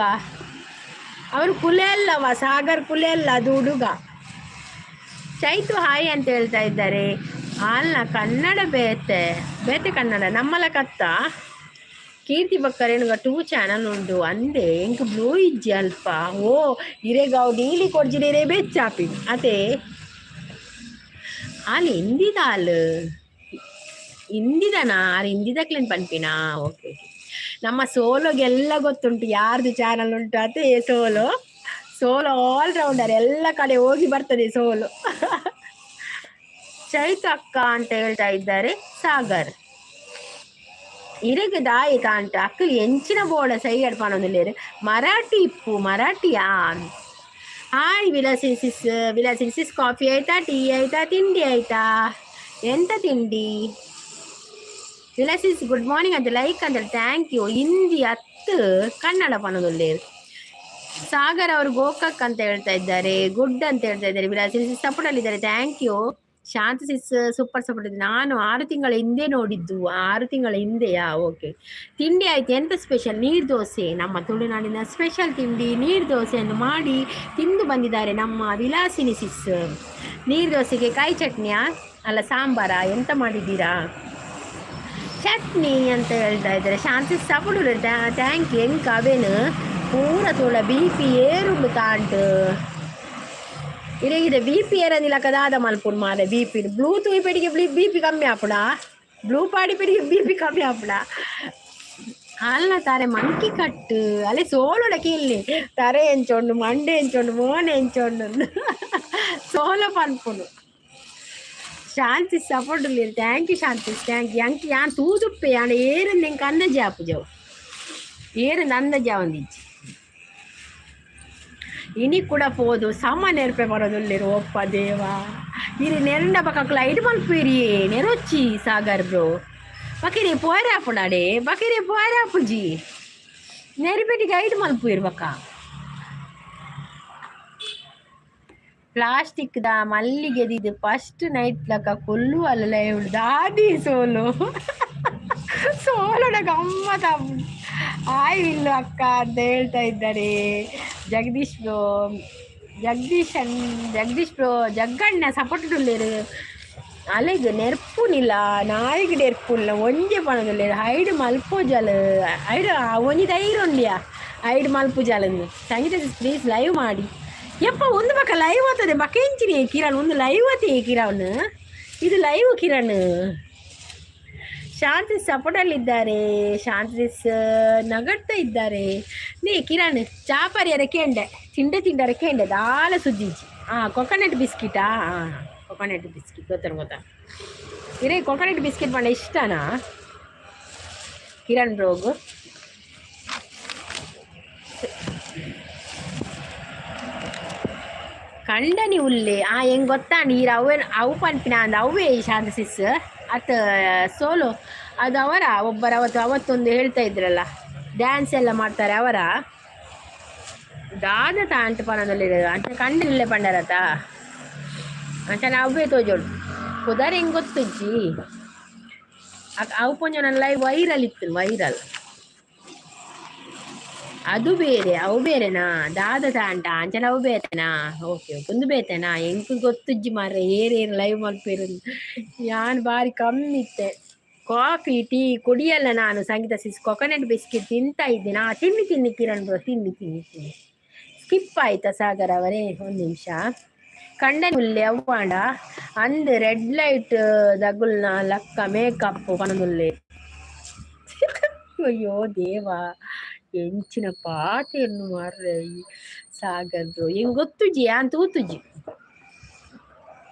ಅವರು ಕುಲೆ ಅಲ್ಲವ, ಸಾಗರ್ ಕುಲೆ ಅಲ್ಲ, ಅದು ಹುಡುಗ. ಚೈತು ಹಾಯ್ ಅಂತ ಹೇಳ್ತಾ ಇದ್ದಾರೆ. ಅಲ್ಲ, ಕನ್ನಡ ಬೇತೆ ಬೇತೆ ಕನ್ನಡ ನಮ್ಮಲ ಕತ್ತ. ಕೀರ್ತಿ ಬಕ್ಕರೇನುಗ ಟೂ ಚಾನಲ್ ಉಂಡು ಅಂದೆ. ಎಂಕ್ ಬ್ಲೂ ಇಜ್ಜಿ ಅಲ್ಪ. ಓ, ಇರೆಗಾವ್ ನೀಲಿ ಕೊಡ್ಜಿಡೇರೆ ಬೆಚ್ಚಾಪಿ ಅತೆ. ಆಲ್ ಹಿಂದಿದ, ಆಲ್ ಹಿಂದಿದನಾ? ಆರ್ ಹಿಂದಿದಕ್ಲೇನು ಪನ್ಪಿನಾ? ಓಕೆ ಓಕೆ ನಮ್ಮ ಸೋಲೋಗೆಲ್ಲ ಗೊತ್ತುಂಟು ಯಾರ್ದು ಚಾನಲ್ ಉಂಟು ಅತೆ. ಸೋಲೋ, ಸೋಲೋ ಆಲ್ ರೌಂಡರ್, ಎಲ್ಲ ಕಡೆ ಹೋಗಿ ಬರ್ತದೆ ಸೋಲು. ಚೈತು ಅಕ್ಕ ಅಂತ ಹೇಳ್ತಾ ಇದ್ದಾರೆ ಸಾಗರ್. ಇರೆಗ್ ದಾಯಿ ತಾಂಟ ಅಕ್ಕಲು ಎಂಚಿನ ಬೋಡ ಸೈಯಡ್ ಪನೊಂದುಲ್ಲೆರ್. ಮರಾಠಿ ಇಪ್ಪು, ಮರಾಠಿಯಾ? ಹಾಯ್ ವಿಲಾಸಿನಿ ಸಿಸ್. ವಿಲಾಸಿನಿ ಸಿಸ್, ಕಾಫಿ ಆಯ್ತಾ? ಟೀ ಆಯ್ತಾ? ತಿಂಡಿ ಆಯ್ತಾ? ಎಂತ ತಿಂಡಿ? ವಿಲಾಸಿಸ್ ಗುಡ್ ಮಾರ್ನಿಂಗ್ ಅಂತ, ಲೈಕ್ ಅಂತ, thank you. Hindi ಅತ್ತು, ಕನ್ನಡ ಪನೊಂದುಲ್ಲೆರ್. ಸಾಗರ್ ಅವರು ಗೋಕಾಕ್ ಅಂತ ಹೇಳ್ತಾ ಇದ್ದಾರೆ. ಗುಡ್ ಅಂತ ಹೇಳ್ತಾ ಇದ್ದಾರೆ. ವಿಲಾಸಿನಿ ಸಿಸ್ ಸಪೋರ್ಟ್ ಅಲ್ಲಿ ಇದ್ದಾರೆ, thank you. Shanta sis super support ಇದೆ. ನಾನು 6 ತಿಂಗಳ ಹಿಂದೆ ನೋಡಿದ್ದು. 6 ತಿಂಗಳ ಹಿಂದೆಯಾ? ಓಕೆ. ತಿಂಡಿ ಆಯ್ತು. ಎಂತ ಸ್ಪೆಷಲ್? ನೀರು ದೋಸೆ. ನಮ್ಮ ತುಳುನಾಡಿನ ಸ್ಪೆಷಲ್ ತಿಂಡಿ ನೀರು ದೋಸೆಯನ್ನು ಮಾಡಿ ತಿಂದು ಬಂದಿದ್ದಾರೆ ನಮ್ಮ ವಿಲಾಸಿನಿ ಸಿಸ್. ನೀರು ದೋಸೆಗೆ ಕಾಯಿ ಚಟ್ನಿಯಾ? ಅಲ್ಲ, ಸಾಂಬಾರಾ? ಎಂತ ಮಾಡಿದ್ದೀರಾ? ಚಟ್ನಿ ಅಂತ ಹೇಳ್ತಾ ಇದ್ದಾರೆ. ಶಾಂತಿ ಸಪೋರ್ಟ್, thank you. ಎಂಕ್ ಅವೇನು ಪೂರ ತೋಳ ಬಿಪಿ ಏರುಂಡು ತಾಂಟು. ಇರೆಗಿದೆ ಬಿಪಿ ಏರಂದಿಲ್ಲ ದಾದ ಮಲ್ಪುಂಡು ಮಾರೆ ಬಿಪಿ. ಬ್ಲೂ ತೂಯಿ ಪೆಡಿಗೆ ಬಿಪಿ ಕಮ್ಮಿ ಆಪುಡ? ಬ್ಲೂ ಪಾಡಿ ಪೆಡಿಗೆ ಬಿಪಿ ಕಮ್ಮಿ ಆಪುಡ? ಅಲ್ಲ, ತಾರೆ ಮಂಕಿ ಕಟ್ಟು ಅಲ್ಲೇ ಸೋಲುಡ ಕೇಳಿ. ತರೆ ಎಂಚೊಂಡು, ಮಂಡೆ ಎಂಚೊಂಡು, ಮೋನೆ ಎಂಚೊಂಡು, ಸೋಲ ಪನ್ಪುಂಡು. Shanti support, thank you Shanti, thank you. ಅಂಕ್ ಯಾನ್ ತೂದುಪ್ಪೆ ಯಾನ್ ಏರಂದು ಎಂಕ್ ಅಂದಾಜೆ ಆಪುಜವು. ಏರಂದು ಅಂದಾಜೆ ಆವೊಂದಿಜ್ಜಿ. ಇನಿ ಕೂಡ ಪೋದು ಸಮ ನೆರ್ಪೆ ಬರೋದುಲ್ಲೆರ್. ಒಪ್ಪ ದೇವ, ಇರಿ ನೆರಂಡ ಬಕಕ್ಲ ಐಡ್ ಮಲ್ಪುಯಿರಿ. ನೆರೊಚ್ಚಿ ಸಾಗರ್ ಬ್ರೋ. ಬಕಿರಿ ಪೋಯರೆ ಆಪುಂಡಾಡೆ, ಬಕಿರಿ ಪೋಯರೆ ಆಪುಜಿ. ನೆರಿಪೆಟಿಗೆ ಐಡ್ ಮಲ್ಪುಯಿರ್ ಬಕ್ಕ. ಪ್ಲಾಸ್ಟಿಕ್ the ಮಲ್ಲಿಗೆದಿದ್ದು ಫಸ್ಟ್ ನೈಟ್ ಲಕ ಕೊಲ್ಲು ಅಲ್ಲ ದಾದಿ. ಸೋಲು ಸೋಲೋಡ ಗಮ್ಮತ್. ಆಯ್ ಇಲ್ಲ ಅಕ್ಕ ಅಂತ ಹೇಳ್ತಾ ಇದ್ದಾರೆ ಜಗದೀಶ್ ಬ್ರೋ. ಜಗದೀಶ್ ಅನ್ ಜಗದೀಶ್ ಬ್ರೋ, ಜಗ್ಗಣ್ಣ ಸಪೋರ್ಟ್ ಉಲ್ಲೇರು. ಅಲೆಗ್ ನೆರ್ಪುನಿಲ್ಲ, ನಾಯಿಗ್ ನೆರ್ಪುನಿಲ್ಲ. ಒಂಜೆ ಪನೊಂದುಲ್ಲೆರ್ ಹೈಡ್ ಮಲ್ಪುಜಲ್. ಹೈಡ್ ಒಂಜಿ ಧೈರ್ಯ ಉಂಡಿಯಾ ಹೈಡ್ ಮಲ್ಪುಜಲಂದು. ಸಂಗೀತ ಪ್ಲೀಸ್ ಲೈವ್ ಮಾಡಿ. ಯಪ್ಪ, ಒಂದು ಬಕ್ಕ ಲೈವ್ ಆಗ್ತದೆ. ಬಕ್ಕ ಎಂಚಿನಿ ಕಿರಣ್, ಒಂದು ಲೈವ್ ಆತೆ ಕಿರಣ್. ಇದು ಲೈವ್ ಕಿರಣ್. ಶಾಂತಿ ಸಪೋರ್ಟಲ್ಲಿದ್ದಾರೆ. ಶಾಂತಿ ನಗಡ್ತಾ ಇದ್ದಾರೆ. ನೀ ಕಿರಣ್ ಚಾಪರಿಯರ ಕೇಂಡೆ ತಿಂಡೆ ತಿಂಡರ ಕೇಂಡೆ ದಾಲ ಸುಜ್ಜಿಜ್ಜಿ. ಹಾಂ, ಕೊಕೊನಟ್ ಬಿಸ್ಕಿಟಾ? ಹಾಂ, ಕೊಕೊನಟ್ ಬಿಸ್ಕಿಟ್ ಗೊತ್ತಾ? ಗೊತ್ತಾ? ಇರೇ ಕೊಕೊನಟ್ ಬಿಸ್ಕೆಟ್ ಪಂಡ ಇಷ್ಟನಾ ಕಿರಣ್ ಬ್ರೋಗು? ಕಂಡನಿ ಉಲ್ಲೆ. ಆ ಹೆಂಗೆ ಗೊತ್ತಾ ನೀರು ಅವೇ ಅವು ಪನ್ಪಿನ ಅಂದ ಅವೇ ಶಾಂತ ಸಿಸ್ ಅತ್ ಸೋಲು ಅದು ಅವರ ಒಬ್ಬರ ಅವತ್ತು ಅವತ್ತೊಂದು ಹೇಳ್ತಾ ಇದ್ರಲ್ಲ, ಡ್ಯಾನ್ಸ್ ಎಲ್ಲ ಮಾಡ್ತಾರೆ ಅವರ ದಾದ ತಾಂಟ್ ಪನದಲ್ಲಿ ಅಂಚ ಕಂಡಿಲ್ಲ ಪಂಡರತ ಅಂಚ ಅವೇ ತೋಜೋಡು ಕುದಾರ ಹೆಂಗೆ ಗೊತ್ತುಜ್ಜಿ. ಅವು ಪೊಂಜ ನನ್ನ ಲೈವ್ ವೈರಲ್ ಇತ್ತು, ವೈರಲ್. ಅದು ಬೇರೆ, ಅವು ಬೇರೆನಾ? ದಾದ ತಾಂಟ ಅಂಚನ ಅವು ಬೇತೆನಾ? ಓಕೆ ಓಕೆ, ಒಂದು ಬೇತೆನಾ? ಎಂಕ್ ಗೊತ್ತುಜ್ಜಿ ಮಾರ್ರೆ, ಏರ್ ಏರ್ ಲೈವ್ ಮಲ್ಪೇರು ಯಾನ್ ಬಾರಿ ಕಮ್ಮಿ ಇತ್ತೆ. ಕಾಫಿ ಟೀ ಕುಡಿಯಲ್ಲ ನಾನು ಸಂಗೀತ ಸಿಸ್. ಕೊಕೊನಟ್ ಬಿಸ್ಕೆಟ್ ತಿಂತಾ ಇದ್ದೀನಿ. ತಿನ್ನಿ ತಿನ್ನಿ ಕಿರಣ್ ಬ್ರೋ, ತಿನ್ನಿ ತಿನ್ನಿ ತಿನ್ನಿ. ಸ್ಕಿಪ್ ಆಯ್ತಾ ಸಾಗರ್ ಅವರೇ? ಒಂದು ನಿಮಿಷ. ಕಂಡನಿ ಉಲ್ಲೆ ಅವ್ವಾಂಡ ಅಂದ್ ರೆಡ್ ಲೈಟ್ ದಗುಲ್ನ ಲಕ್ಕ ಮೇಕಪ್ ಪನದುಲ್ಲೆ. ಅಯ್ಯೋ ದೇವಾ, ಎಂಚಿನ ಪಾತೆರ್ನು ಮಾರ್ರೆ ಸಾಗರ್ ಬ್ರೋ. ಎಂಗ್ ಗೊತ್ತುಜಿ ಯಾನ್ ತೂತುಜಿ.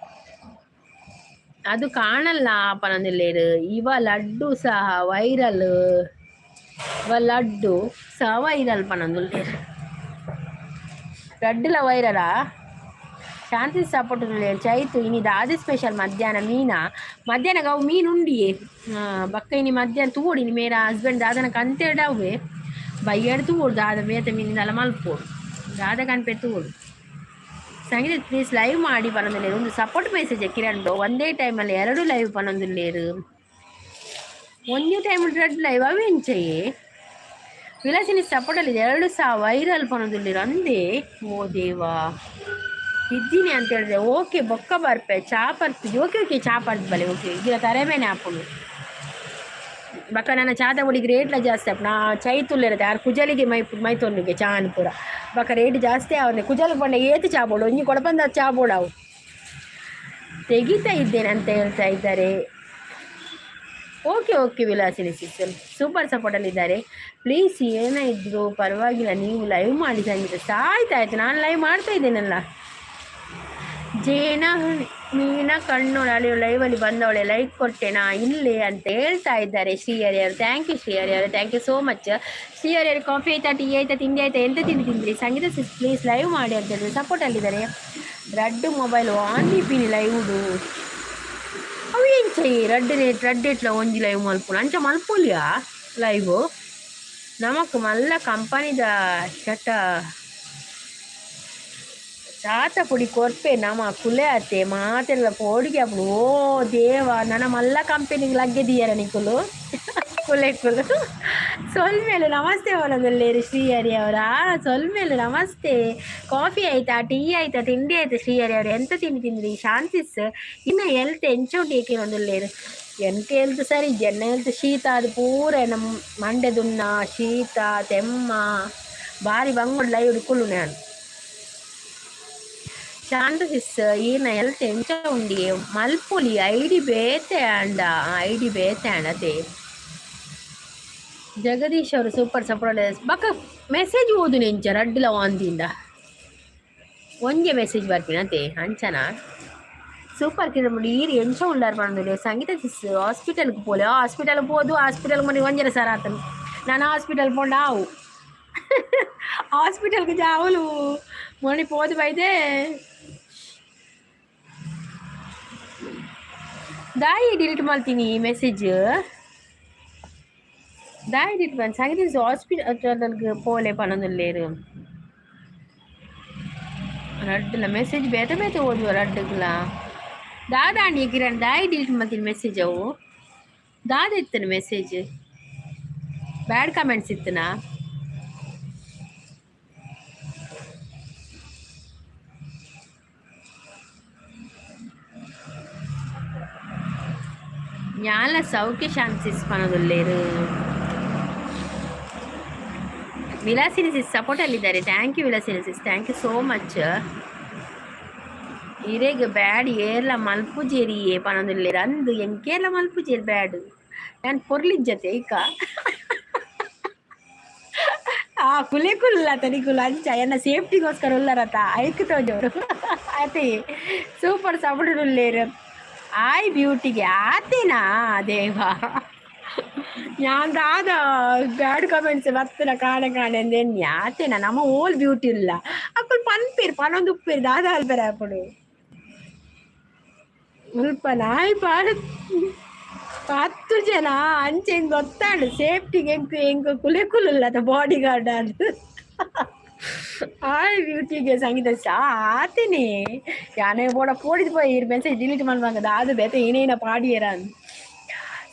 ಅದು ಕಾಣಲ್ಲ ಪನೊಂದುಲ್ಲೆರ್. ಇವ ಲಡ್ಡು ಸಹ ವೈರಲ್, ಇವ ಲಡ್ಡು ಸಹ ವೈರಲ್ ಪನೊಂದುಲ್ಲೆರ್. ಲಡ್ಡುಲ ವೈರಲಾ? ಶಾಂತಿ ಸಪೋರ್ಟ್ ಚೈತು. ಇನಿ ದಾದೆ ಸ್ಪೆಷಲ್ ಮಧ್ಯಾಹ್ನ? ಮೀನಾ? ಮಧ್ಯಾಹ್ನ ಅವು ಮೀನು ಉಂಡಿಯೇ ಬಕ್ಕ. ಇನಿ ಮಧ್ಯಾಹ್ನ ತೂವೊಡು. ಇನಿ ಮೇರ ಹಸ್ಬೆಂಡ್ ದಾದನ ಕಂತೇರ್ಡ ಅವ್ವೆ ಬಯ್ಯಡ್ ತೂವೊಡು. ದಾದ ಬೇತೆ ಮೀನಿಂದಲ ಮಲ್ಪೊಡು, ದಾದ ಕನ್ಪೆ ತೂವೊಡು. ಸಂಗೀತ ಪ್ಲೀಸ್ ಲೈವ್ ಮಾಡಿ ಪನೊಂದುಲ್ಲೆರ್. ಒಂದು ಸಪೋರ್ಟ್ ಮೆಸೇಜ್ ಕಿರಣ್. ಒಂದೇ ಟೈಮಲ್ಲಿ ಎರಡು ಲೈವ್ ಪನೊಂದುಲ್ಲೆರ್. ಒಂಜಿ ಟೈಮ್ ರೆಡ್ ಲೈವ್ ಅವೆಂಚಯೇ? ವಿಲಾಸಿನಿ ಸಪೋರ್ಟಲ್ಲಿ ಎರಡು ಸಹ ವೈರಲ್ ಪನೊಂದುಲ್ಲೆರ್ ಅಂದೇ. ಓ ದೇವಾ, ಇದ್ದೀನಿ ಅಂತ ಹೇಳಿದ್ರೆ ಓಕೆ. ಬೊಕ್ಕ ಬರ್ಪೆ, ಚಾ ಪರ್ಪಿಜಿ. ಓಕೆ ಓಕೆ, ಚಾ ಪರ್ದು ಬಲೆ. ಓಕೆ, ಇದ್ರ ತರೆಮೇನೆ ಆಪುಂಡು. ಬೊಕ್ಕ ನನ್ನ ಚಾದ ಹುಡಿಗೆ ರೇಟ್ಲ ಜಾಸ್ತಿ ಆಪುಂಡು. ನಾ ಚೈತುಲ್ಲೆರತೆ ಆರ್ ಕುಜಲಿಗೆ ಮೈ ಮೈ ತೊಂದುಗೆ ಚಾನ್ ಪೂರ. ಬೊಕ್ಕ ರೇಟ್ ಜಾಸ್ತಿ ಆವನೆ. ಕುಜಲ್ ಪಂಡ ಏತ್ ಚಾ ಬೋಡು? ಒಂಜಿ ಕೊಡಪಂದ ಚಾ ಬೋಡಾವು. ತೆಗಿತಾ ಇದ್ದೇನೆ ಅಂತ ಹೇಳ್ತಾ ಇದ್ದಾರೆ. Okay okay, Vilasini sister super ಸಪೋರ್ಟಲ್ಲಿದ್ದಾರೆ. ಪ್ಲೀಸ್, ಏನೇ ಇದ್ದರೂ ಪರವಾಗಿಲ್ಲ, ನೀವು ಲೈವ್ ಮಾಡಿ ಸಂಗೀತ. ಆಯ್ತು ಆಯ್ತು, ನಾನು ಲೈವ್ ಮಾಡ್ತಾ ಇದ್ದೇನಲ್ಲ. ಜೇನ ಮೀನ ಕಣ್ಣು ಲೈವಲ್ಲಿ ಬಂದವಳೆ, ಲೈಕ್ ಕೊಟ್ಟೆನಾ ಇಲ್ಲೇ ಅಂತ ಹೇಳ್ತಾ ಇದ್ದಾರೆ ಶ್ರೀಹರಿ ಅವರು. Thank you Srihari ಅವರು, thank you so much. Srihari ಅವರು, ಕಾಫಿ ಆಯ್ತಾ, ಟೀ ಆಯ್ತಾ, ತಿಂಡಿ ಆಯ್ತಾ? ಎಂತ ತಿಂಡಿ ತಿಂದ್ರಿ? ಸಂಗೀತ ಸಿಸ್ ಪ್ಲೀಸ್ ಲೈವ್ ಮಾಡಿ ಅಂತ ಹೇಳಿದ್ರೆ ಸಪೋರ್ಟಲ್ಲಿದ್ದಾರೆ. ರಡ್ಡು ಮೊಬೈಲ್ ಆನ್ ದೀಪಿನಿ ಲೈವ್ಡು. ಅವು ಎಂಚ ರಡ್ಡು ರಡ್ಡು ಇಟ್ಲ ಒಂಜಿ ಲೈವ್ ಮಲ್ಪುನು? ಅಂಚ ಮಲ್ಪೊಲಿಯಾ ಲೈವ್? ನಮಕ್ ಮಲ್ಲ ಕಂಪನಿದ ಚಟ ಚಾತ ಪುಡಿ ಕೊರ್ಪೆ. ನಮ ಕುಲೆ ಅತ್ತೆ ಮಾತೆಲ್ಲ ಪೋಡಿಗೆ ಆಪುಂಡು. ಓ ದೇವ, ನನ ಮಲ್ಲ ಕಂಪೆನಿಗೆ ಲಗ್ಗೆ ದೀಯರ ನಿಕುಲು. ಕುಲೆ ಕುಲು ಸೊಲ್ಮೇಲೆ ನಮಸ್ತೆ ಪನೊಂದುಲ್ಲೆರ್ ಶ್ರೀಹರಿ ಅವರ. ಸೊಲ್ಮೇಲೆ ನಮಸ್ತೆ. ಕಾಫಿ ಆಯ್ತಾ, ಟೀ ಆಯ್ತಾ, ತಿಂಡಿ ಆಯ್ತಾ ಶ್ರೀಹರಿ ಅವರು? ಎಂತ ತಿಂಡಿ ತಿಂದ್ರಿ? ಶಾಂತಿಸ್ ಇನ್ನ ಎಲ್ತ್ ಎಂಚ ಉಂಡು ಏಕೆ? ಎಂಕ ಹೆಲ್ತ್ ಸರಿ ಇಜ್ಜಿ. ಎನ್ನ ಹೆಲ್ತ್ ಶೀತ ಅದು ಪೂರ ನಮ್ಮ ಮಂಡೆ ದುನ್ನ, ಶೀತ ತೆಮ್ಮ ಬಾರಿ ಬಂಗುಡ್ ಲೈವ್ ಕುಲ್ಲು ನಾನು. ಶಾಂತ ಸಿಸ್ ಈರ್ನ ಹೆಲ್ತ್ ಎಂಚ ಉಂಡಿ? ಮಲ್ಪೊಲಿ ಐಡಿ ಬೇತೆ ಆಂಡ, ಐಡಿ ಬೇತೆ ಆಂಡ ಅದೇ. ಜಗದೀಶ್ ಅವರು ಸೂಪರ್ ಸಪೋರ್ಟ್. ಬಕ್ಕ ಮೆಸೇಜ್ ಓದುನೆ ಎಂಚ? ರಡ್ಡುಲ ವಾಂದಿಂದ ಒಂಜೆ ಮೆಸೇಜ್ ಬರ್ಪಿನ ಅತೆ ಅಂಚನ. ಸೂಪರ್ ಕಿರಣ್, ಈರ್ ಎಂಚ ಉಳ್ಳಾರ್ ಪನೊಂದುಲ್ಲೆರ್. ಸಂಗೀತ ಸಿಸ್ ಹಾಸ್ಪಿಟಲ್ಗೆ ಪೋಲೆ. ಹಾಸ್ಪಿಟಲ್ ಪೋದು ಹಾಸ್ಪಿಟಲ್ ಮನೆ ಒಂಜರೆ ಸರ್ ಆತನು. ನಾನು ಹಾಸ್ಪಿಟಲ್ ಪೋಂಡ ಆವು, ಹಾಸ್ಪಿಟಲ್ಗೆ ಜಾವಲು ಮೊನ್ನೆ ಪೋದು ಬೈದೆ. ದಾಯಿ ಡಿಲೀಟ್ ಮಲ್ತೀನಿ ಮೆಸೇಜ್? ದಾಯಿ ಡಿಲೀಟ್ ಮಲ್? ಸಂಗೀತ ಹಾಸ್ಪಿಟಲ್ಗೆ ಪೋಲೆ ಪನೊಂದುಲ್ಲೆರ್. ರಡ್ಡುಲ ಮೆಸೇಜ್ ಬೇತೆ ಬೇತೆ ಓದುವ ರಡ್ಡುಗ್ಲ. ದಾದಾಂಡಿ ಕಿರಣ್, ದಾಯಿ ಡಿಲೀಟ್ ಮಲ್ತೀನಿ ಮೆಸೇಜ್ ಅವು? ದಾದ ಇತ್ತನ ಮೆಸೇಜ್? Bad comments ಇತ್ತನಾ? ಯಾನ್ಲ ಸೌಖ್ಯ ಶಾಂತಿ ಪನೊಂದುಲ್ಲೆರ್. ವಿಲಾಸಿನಿ ಸಿಸ್ ಸಪೋರ್ಟಲ್ಲಿದ್ದಾರೆ. Thank you Vilasini sis, thank you so much. ಇರೆಗ್ ಬ್ಯಾಡ್ ಏರ್ಲ ಮಲ್ಪುಜೆರಿಯೇ ಪನೊಂದುಲ್ಲೆರ್. ಅಂದ್, ಎಂಕೇರ್ಲ ಮಲ್ಪುಜೆರ್ ಬ್ಯಾಡ್. ಯಾನ್ ಪೊರ್ಲಿಜ್ಜತೆ ಐಕ ಆ ಕುಲೆ ಕುಲ್ಲತ ನಿಕುಲು ಅಂಚ ಎನ್ನ ಸೇಫ್ಟಿಗೋಸ್ಕರ ಉಲ್ಲರತ ಐಕ್ ತೋಜೋಡು ಅತೆ. Super support ಉಲ್ಲೇರ್. ಆಯ್ ಬ್ಯೂಟಿಗೆ ಆತೇನಾ ದೇವಾ. ಯಾನ್ ದಾದ ಬ್ಯಾಡ್ ಕಮೆಂಟ್ಸ್ ಬತ್ತನ ಕಾಣೆ ಕಾಣೆ ಅಂದೇನ್ ಯಾತೇನ. ನಮ್ಮ ಓಲ್ ಬ್ಯೂಟಿ ಇಲ್ಲ. ಅಕ್ಕುಲ್ ಪನ್ಪೇರು, ಪನೊಂದು ಉಪ್ಪೇರು. ದಾದ ಅಲ್ಪೆರೆ ಅಪ್ಪಡು ಮುಲ್ಪ ನಾಯಿ ಪಾಡು 10 ಜನ ಅಂಚೆ ಹಿಂಗ್ ಗೊತ್ತಾಂಡು. ಸೇಫ್ಟಿಗೆ ಎಂಕ್ ಎಂಕ್ ಕುಲೆ ಕುಲ್ಲದ ಬಾಡಿ ಗಾರ್ಡ್ ಅದು. ಆಯ್ ಬ್ಯೂಟಿಗೆ ಸಂಗೀತ ಆತೇನೆ. ಯಾನೇ ಬೋಡ ಪೋಡಿದ್ ಪೋಯಿ. ಇರ್ ಮೆಸೇಜ್ ಡಿಲೀಟ್ ಮಾಡ್ಬಾಗ. ಅದು ಬೇತೆ ಏನೇನ ಪಾಡಿಯರ.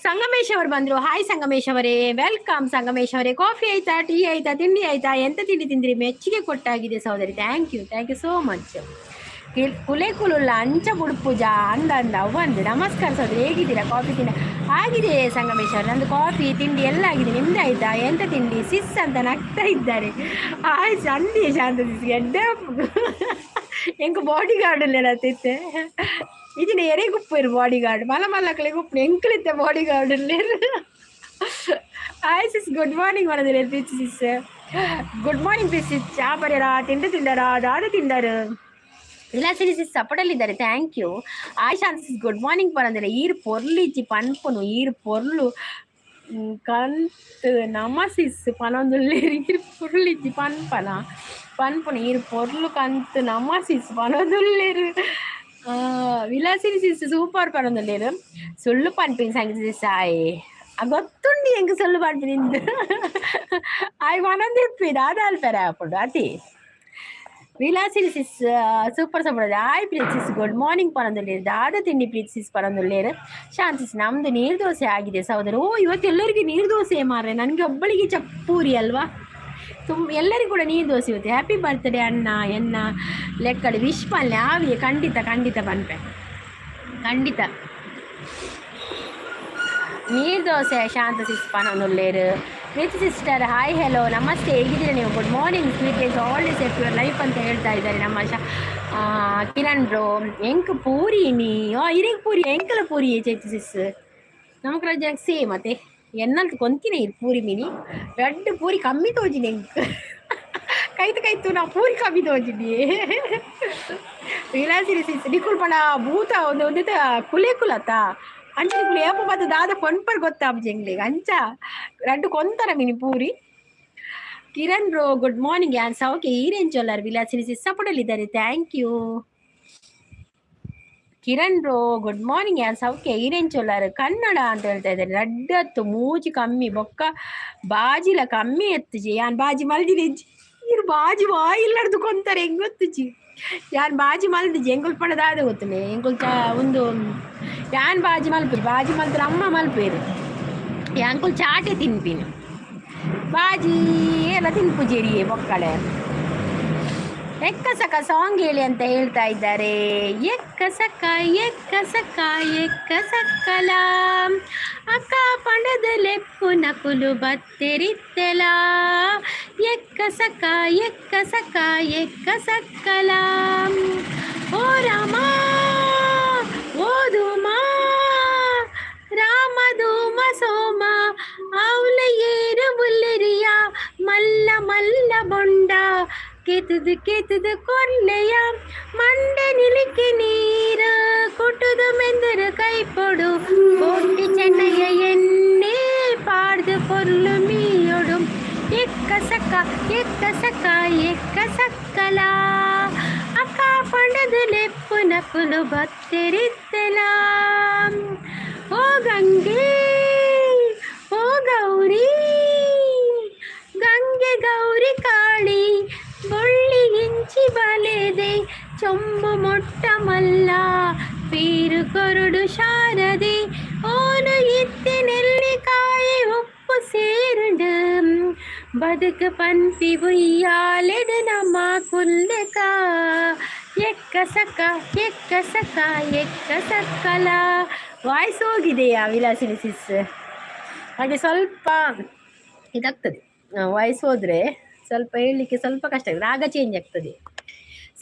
ಸಂಗಮೇಶ್ ಅವರು ಬಂದ್ರು. ಹಾಯ್ ಸಂಗಮೇಶ್ ಅವರೇ, welcome. Sangamesh ಅವರೇ, ಕಾಫಿ ಆಯ್ತಾ? ಟೀ ಆಯ್ತಾ? ತಿಂಡಿ ಆಯ್ತಾ? ಎಂತ ತಿಂಡಿ ತಿಂದ್ರಿ? ಮೆಚ್ಚುಗೆ ಕೊಟ್ಟಾಗಿದೆ ಸಹೋದರಿ. Thank you, thank you so much. ಕುಲೆ ಕುಲುಲ್ಲ ಅಂಚ ಬುಡ್ಪುಜ ಅಂದ ಅಂದ ಅವ್ವಂದು. ನಮಸ್ಕಾರ ಸಹೋದರಿ, ಹೇಗಿದ್ದೀರಾ? ಕಾಫಿ ತಿಂಡಿ ಆಗಿದೆ ಸಂಗಮೇಶ್ ಅವರು. ನಂದು ಕಾಫಿ ತಿಂಡಿ ಎಲ್ಲ ಆಗಿದೆ. ನಿಮ್ದು ಆಯ್ತಾ? ಎಂತ ತಿಂಡಿ ಸಿಸ್ ಅಂತ ನಗ್ತಾ ಇದ್ದಾರೆ. ಆಯ್ತು ಅಂದಿ ಶಾಂತ ಸಿಸ್ ಎಡ್ಡೆ. ಎಂಕ್ ಬಾಡಿ ಗಾರ್ಡ್ ಇಲ್ಲ ತಿತ್ತೆ ಇದಿನ ಎರೆಗುಪ್ಪು ಬಾಡಿ ಗಾರ್ಡ್ ಮಲ್ಲ ಮಲ್ಲಕ್ಲೆ ಗುಪ್ಪು ಎಂಕ್ಲಿತ್ತೆ ಬಾಡಿ ಗಾರ್ಡ್. ಹಾಯ್ ಸಿಸ್, ಗುಡ್ ಮಾರ್ನಿಂಗ್ ಮಾಡೋದಿಲ್ಲ ಪ್ರೀತಿ ಸಿಸ್. ಗುಡ್ ಮಾರ್ನಿಂಗ್ ಪ್ರೀತಿ. ಚಾ ಬರ್ಯಾರ? ತಿಂಡಿ ತಿಂದಾರ? ದಾದ ತಿಂದಾರು? ವಿಲಾಸಿನಿ ಸಿಸ್ ಸಪೋರ್ಟಲ್ಲಿದ್ದಾರೆ. Thank you. Ayesha sis, good morning ಪರಂದಿಲ್ಲ. ಈರ್ ಪೊರ್ಲಿಜ್ಜಿ ಪನ್ಪುನು. ಈರ್ ಪೊರ್ಲು ಕಂತ್ ನಮ ಸಿಸ್ ಪನೊಂದುಲ್ಲೇರು. ಈರ್ ಪೊರ್ಲಿಜ್ಜಿ ಪನ್ಪನ ಪನ್ಪುನು. ಈರ್ ಪೊರ್ಲು ಕಂತ್ ನಮ ಸಿಸ್ ಪನೊಂದುಲ್ಲೇರು. ವಿಲಾಸಿನಿ ಸಿಸ್ ಸೂಪರ್ ಪನೊಂದುಲ್ಲೇರು. ಸುಳ್ಳು ಪನ್ಪಿನ ಸಂಗೀತ ಸಿಸ್. ಆಯ್, ಗೊತ್ತುಂಡಿ ಎಂಕ್ ಸುಳ್ಳು ಪನ್ಪಿನ. ಆಯ್ ಪನೊಂದಿಪ್ಪಿ ದಾದ ಅಲ್ಪೆರೆ ಆಪುಂಡು ಅತಿ. ವಿಲಾಸಿನಿ ಸಿಸ್ ಸೂಪರ್ ಸೂಪರ್. ಆಯ್ ಪ್ರೀತ್ ಸಿಸ್, ಗುಡ್ ಮಾರ್ನಿಂಗ್ ಪನೊಂದುಲ್ಲೇರು. ದಾದ ತಿಂಡಿ ಪ್ರೀತ್ ಸಿಸ್ ಪನೊಂದುಲ್ಲೇರು. ಶಾಂತಿ ಸಿಸ್, ನಮ್ದು ನೀರು ದೋಸೆ ಆಗಿದೆ ಸಹೋದರ. ಓ, ಇವತ್ತು ಎಲ್ಲರಿಗೂ ನೀರು ದೋಸೆ ಮಾರ್ರೆ. ನನಗೆ ಒಬ್ಬಳಿಗೆ ಚಪ್ಪೂರಿ ಅಲ್ವಾ? ತುಂಬ ಎಲ್ಲರಿಗೂ ಕೂಡ ನೀರು ದೋಸೆ ಇವತ್ತು. ಹ್ಯಾಪಿ ಬರ್ತ್ಡೇ ಅಣ್ಣ, ಎನ್ನ ಲೆಕ್ಕಡು ವಿಶ್ ಮಲ್ಲೆ ಆವಿಗೆ. ಖಂಡಿತ ಖಂಡಿತ ಪನ್ಪೆ, ಖಂಡಿತ. ನೀರು ದೋಸೆ ಶಾಂತ ಸಿಸ್ ಪನೊಂದುಲ್ಲೇರು. ಪ್ರೀತಿ ಸಿಸ್ಟರ್, ಹಾಯ್, ಹೆಲೋ, ನಮಸ್ತೆ. ಹೇಗಿದ್ದೀರಾ ನೀವು? Good morning. Sweet days all days your life ಅಂತ ಹೇಳ್ತಾ ಇದ್ದಾರೆ ನಮ್ಮ ಕಿರಣ್ ಬ್ರೋ. ಎಂಕ್ ಪೂರಿ ನೀ ಇರೆಗ್ ಪೂರಿ, ಎಂಕಲ ಪೂರಿ ಚೈತಿ ಸಿಸ್. ನಮಕ್ ರಜೆ ಸೇಮ್. ಮತ್ತೆ ಎನ್ನಲ್ತು ಕೊಂತಿನ ಇರು ಪೂರಿ ಮಿನಿ. ರಡ್ಡು ಪೂರಿ ಕಮ್ಮಿ ತೋಜಿನಿ ಎಂಕ್. ಕೈತು ಕೈತು ನಾ ಪೂರಿ ಕಮ್ಮಿ ತೋಜಿನಿ. ವಿಲಾಸಿನಿ ಸಿಸ್, ನಿಕುಲ್ ಪಣ ಭೂತ ಒಂದು ಒಂದು ಕುಲೆ ಕುಲತ ಅಂಚ. ನಿಕುಲು ಏಪ ಬತ್ತ ದಾದ ಪನ್ಪರ್ ಗೊತ್ತಾಪುಜಿ ಎಂಕ್ಲೆಗ್. ಅಂಚ ರಡ್ಡು ಕೊಂತರ mini puri. Kiran bro, good morning. ಯಾನ್ ಸೌಖ್ಯ, ಈರೇನ್ ಚೊಲ್ಲಾರ್? ವಿಲಾಸಿನಿ ಸಿಸ್ ಸಪೋರ್ಟಲ್ಲಿದ್ದಾರೆ. Thank you Kiran bro. Good morning. ಯಾನ್ ಸೌಖ್ಯ, ಈರೇನ್ ಚೊಲ್ಲಾರು? ಕನ್ನಡ ಅಂತ ಹೇಳ್ತಾ ಇದ್ದಾರೆ. ರಡ್ಡತ್ತು ಮೂಜಿ ಕಮ್ಮಿ ಬೊಕ್ಕ ಬಾಜಿಲ ಕಮ್ಮಿ ಎತ್ತುಜಿ. ಯಾನ್ ಬಾಜಿ ಮಲ್ದಿನಿ. ಇರು ಬಾಜಿ ಬಾಯಿಲ್ಲಡ್ದು ಕೊಂತಾರೆ, ಹೆಂಗ್ ಗೊತ್ತುಜಿ. ಯಾನ್ ಬಾಜಿ ಮಲ್ದಿಜಿ. ಎಂಕುಲ್ ಪಂಡ ದಾದ ಗೊತ್ತುನೆ? ಎಂಕುಲ್ ಚ ಒಂದು ಯಾನ್ ಬಾಜಿ ಮಲ್ಪುಜಿ. ಬಾಜಿ ಮಲ್ತರ ಅಮ್ಮ ಮಲ್ಪೇರು. ಯಾಂಕುಲ್ ಚಾಟೆ ತಿನ್ಪಿನಿ. ಬಾಜಿ ಎಲ್ಲ ತಿನ್ಪುಜೇರಿಯೇ ಬೊಕ್ಕಳೆ. ಎಕ್ಕ ಸಕ ಸಾಂಗ್ ಹೇಳಿ ಅಂತ ಹೇಳ್ತಾ ಇದ್ದಾರೆ. ಎಕ್ಕ ಸಕ ಎಕ್ಕ ಸಕ ಎಕ್ಕ ಸಕ್ಕಲ ಅಕ್ಕ ಪಂಡದ ಲೆಪ್ಪು ನಕುಲು ಬತ್ತೆರಿತ್ತೆಲ. ಎಕ್ಕ ಸಕ ಎಕ್ಕ ಸಕ ಎಕ್ಕ ಸಕ್ಕಲ. ಓ ರಾಮ ಓದುಮಾ ರಾಮಧೂಮ ಸೋಮ ಅವಲ ಏರು ಬುಲ್ಲೆರಿಯ ಮಲ್ಲ ಮಲ್ಲ ಬೊಂಡ ಕೆತ್ತದು ಕೆತ್ತದು ಕೊಲ್ಲೆಯ ಮಂಡೆ ನಿಲಿಕೆ ನೀರು ಕುಟುದು ಮೆಂದರು ಕೈಪೊಡು ಕೋಟಿ ಚೆನ್ನಯ್ಯ ಎಣ್ಣೆ ಪಾಡ್ದು ಪೊರ್ಲು ಮೀಯೊಡು. ಎಕ್ಕ ಸಕ್ಕ ಎಕ್ಕ ಸಕ್ಕ ಎಕ್ಕ ಸಕ್ಕಲ ಅಕ್ಕ ಪಂಡದು ಲೆಪ್ಪು ನಕುಲು ಬತ್ತೆರಿತ್ತೆಲ. ಓ ಗಂಗೆ ಓ ಗೌರಿ ಗಂಗೆ ಗೌರಿ ಕಾಳಿ ಬೊಳ್ಳಿ ಇಂಚಿ ಬಲೆದೆ ಚೊಂಬು ಮೊಟ್ಟ ಮಲ್ಲ ಪೀರು ಕೊರಡು ಶಾರದೆ ಓನು ಇತ್ತಿ ನೆಲ್ಲಿಕಾಯಿ ಉಪ್ಪು ಸೇರುಂಡು ಬದುಕು ಪನ್ಪಿ ಉಯ್ಯಾಲೆಡು ನಮ್ಮ ಕುಲ್ಲಕ. ಎಕ್ಕ ಸಕ್ಕ ಎಕ್ಕ ಸಕ್ಕ ಎಕ್ಕ ಸಕ್ಕಲ. ವಾಯ್ಸ್ ಹೋಗಿದೆಯಾ ವಿಲಾಸಿನಿ ಸಿಸ್? ಹಾಗೆ ಸ್ವಲ್ಪ ಇದಾಗ್ತದೆ. ವಾಯ್ಸ್ ಹೋದರೆ ಸ್ವಲ್ಪ ಹೇಳಲಿಕ್ಕೆ ಸ್ವಲ್ಪ ಕಷ್ಟ ಆಗ್ತದೆ, ರಾಗ ಚೇಂಜ್ ಆಗ್ತದೆ.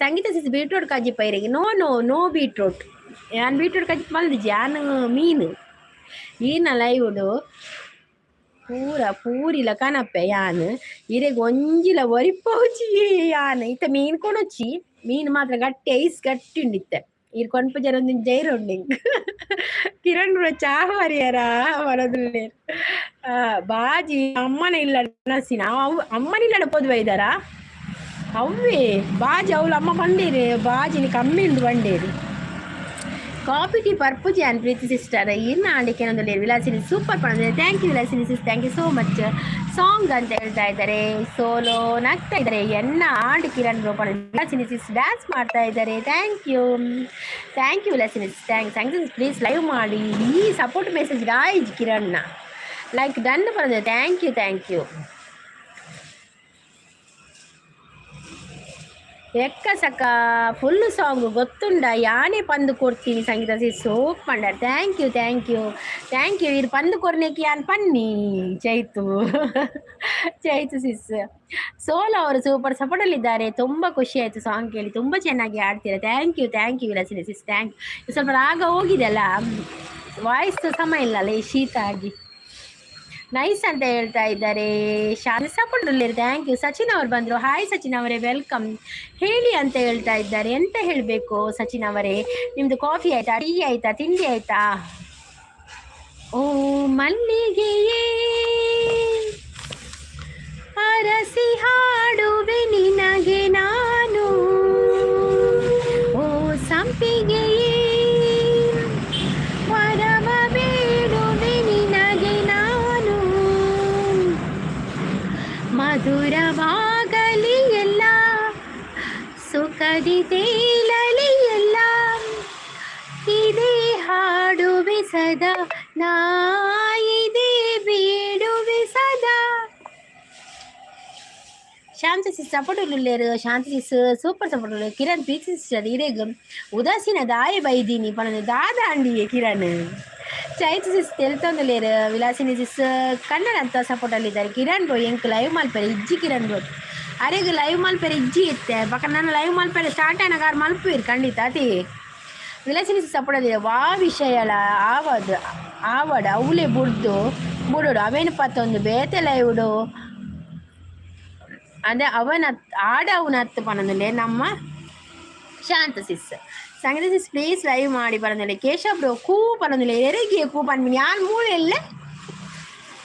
ಸಂಗೀತ ಸಿಸ್, ಬೀಟ್ರೂಟ್ ಕಜಿಪ ಇರೆಗೆ. ನೋ ನೋ ನೋ, ಬೀಟ್ರೂಟ್ ಯಾನ್ ಬೀಟ್ರೂಟ್ ಕಜಿಪ್ ಮಲ್ದಿಜಿ ಯಾನ್. ಮೀನು ಈನ ಲೈವುಡು ಪೂರ ಪೂರಿಲ ಕನಪೆ ಯಾನ್. ಇರೆಗ್ ಒಂಜಿಲ ಒರಿಪೋಚಿ ಯಾನ್. ಇತ್ತ ಮೀನ್ ಕೊನೊಚ್ಚಿ. ಮೀನು ಮಾತ್ರ ಗಟ್ಟಿ ಐಸ್ ಗಟ್ಟಿ ಉಂಡಿತ್ತೆ. ಈರ್ ಕೊನ್ಪುಜರ ಒಂದಿನ ಜೈರುಂಡು ಕಿರಣ್ ಬ್ರೋ ಚಾ ಮರಿಯರ ಬರೋದಿಲ್ಲ. ಬಾಜಿ ಅಮ್ಮನ ಇಲ್ಲ ನಸಿನ ಅವು ಅಮ್ಮನ ಇಲ್ಲ ಪೋದು ಬೈದಾರ ಅವ್ವೇ ಬಾಜಿ ಅವಳು ಅಮ್ಮ ಬಂಡೇರು ಬಾಜಿನಿ ಕಮ್ಮಿ ಉಂಡು ಬಂಡೇರು. ಕಾಫಿ ಟೀ ಪರ್ಪುಜಿ ಅನ್ ಪ್ರೀತಿ ಸಿಸ್ಟರ್ ಇನ್ನ ಆಂಡಿಕೆ ನಂದು Vilasini super ಪಂದ್ರೆ. Thank you Vilasini sis, thank you so much. Song ಅಂತ ಹೇಳ್ತಾ ಇದ್ದಾರೆ. ಸೋಲೋ ನಗ್ತಾ ಇದ್ದಾರೆ. ಎನ್ನ ಆಂಡ್ ಕಿರಣ್ ಬ್ರೋ ವಿಲಾಸಿನಿ ಸಿಸ್ ಡ್ಯಾನ್ಸ್ ಮಾಡ್ತಾ ಇದ್ದಾರೆ. Thank you, thank you Vilasini, thank thanks. Please live ಮಾಡಿ. ಈ ಸಪೋರ್ಟ್ ಮೆಸೇಜ್ ಗಾಯ್ಜ್ ಕಿರಣ್ನ ಲೈಕ್ ಡನ್ ಬರೋದು. Thank you, thank you. ಎಕ್ಕ ಸಕ ಫುಲ್ ಸಾಂಗ್ ಗೊತ್ತುಂಡ ಯಾನೇ ಪಂದು ಕೊಡ್ತೀನಿ ಸಂಗೀತ ಸಿ ಸೋಕ್ ಪಂಡರ್. Thank you, thank you, thank you. ಇರು ಪಂದು ಕೊರ್ನೇಕಿ ಯಾನ್ ಪನ್ನಿ ಚೈತು ಚೈತು ಸಿಸ್. ಸೋಲೋ ಅವರು ಸೂಪರ್ ಸಪೋರ್ಟಲ್ಲಿದ್ದಾರೆ. ತುಂಬ ಖುಷಿ ಆಯಿತು ಸಾಂಗ್ ಕೇಳಿ. ತುಂಬ ಚೆನ್ನಾಗಿ ಆಡ್ತೀರಾ. Thank you, thank you Vilasini sis, thank. ಸ್ವಲ್ಪ ರಾಗ ಹೋಗಿದೆಲ್ಲ, ವಾಯ್ಸ್ ಸಮ ಇಲ್ಲಲ್ಲ ಈ ಶೀತ ಆಗಿ. ನೈಸ್ ಅಂತ ಹೇಳ್ತಾ ಇದ್ದಾರೆ. ಶಾಲೆ ಸಪೋರ್ಟ್. Thank you. Sachin ಅವರು ಬಂದರು. ಹಾಯ್ ಸಚಿನ್ ಅವರೇ, welcome. ಹೇಳಿ ಅಂತ ಹೇಳ್ತಾ ಇದ್ದಾರೆ. ಎಂತ ಹೇಳಬೇಕು ಸಚಿನ್ ಅವರೇ? ನಿಮ್ಮದು ಕಾಫಿ ಆಯ್ತಾ, ಟೀ ಆಯ್ತಾ, ತಿಂಡಿ ಆಯ್ತಾ? ಓ ಮಲ್ಲಿಗೆಯೇ ಅರಸಿ ಹಾಡುವೆ ನಿನಗೆ ನಾನು, ಓ ಸಂಪಿಗೆಯೇ ವರವ ಬೇಡುವೆ ನಿನಗೆ ನಾನು, ಮಧುರವಾಗಲಿ ಎಲ್ಲ, ಸುಖದಿ ತೇಲಲಿ ಎಲ್ಲ, ಇದೇ ಹಾಡುವೆ ಸದಾ ನಾ, ಇದೇ ಬೇಡುವೆ ಸದಾ. ಶಾಂತ ಸಿಸ್ ಸಪೋರ್ಟ್ ಉಲ್ಲೇರು. ಶಾಂತ ಸಿಸ್ ಸೂಪರ್ ಸಪೋರ್ಟ್. ಕಿರಣ್ ಪ್ರೀತಿ ಸಿಸ್ಟರ್ ಇರೇಗ್ ಉದಾಸೀನ ದಾಯ ಬೈದೀನಿ ಪಣನೆ ದಾದ ಅಂಡಿಯೇ ಕಿರಣ್. ಚೈತ್ ಸಿಸ್ ತೆಲ್ತೊಂದುಲ್ಲೇರು. ವಿಲಾಸಿನಿ ಸಿಸ್ ಕನ್ನಡ ಅಂತ ಸಪೋರ್ಟಲ್ಲಿದ್ದಾರೆ. ಕಿರಣ್ ಬ್ರೋ ಎಂಕ್ ಲೈವ್ ಮಲ್ಪೆರೆ ಇಜ್ಜಿ. ಕಿರಣ್ ಬ್ರೋ ಅರೆಗ್ ಲೈವ್ ಮಲ್ಪೆರೆ ಇಜ್ಜಿ ಇತ್ತೆ ಬಕ ನಾನು ಲೈವ್ ಮಲ್ಪೆರೆ ಸ್ಟಾರ್ಟ್ ಆನಗ ಮಲ್ಪುವಿರು ಖಂಡಿತ ಅತಿ. ವಿಲಾಸಿನಿ ಸಿಸ್ ಸಪೋರ್ಟ್ ಅಲ್ಲಿದೆ. ವಾ ವಿಷಯಲ ಆವದ್ ಆವಡ್ ಅವಲೆ ಬುಡ್ದು ಬುಡೋಡು ಅವೇನು ಪತ್ತೊಂದು ಬೇತೆ ಲೈವ್ಡು ಅದೇ ಅವನ ಆಡ ಅವನ ಹತ್ತು ಪನಂದುಲ್ಲೆ ನಮ್ಮ ಶಾಂತ ಸಿಸ್. ಸಂಗೀತ ಸಿಸ್ ಪ್ಲೀಸ್ ಲೈವ್ ಮಾಡಿ ಪನಂದುಲ್ಲೆ. ಕೇಶವ್ ಬ್ರೋ ಕೂ ಪನಂದುಲ್ಲೆ. ಎರೆಗೆ ಕೂ ಪನ್ಪಿನಿ ಯಾನ್ ಮೂಲೆ ಎಲ್ಲ.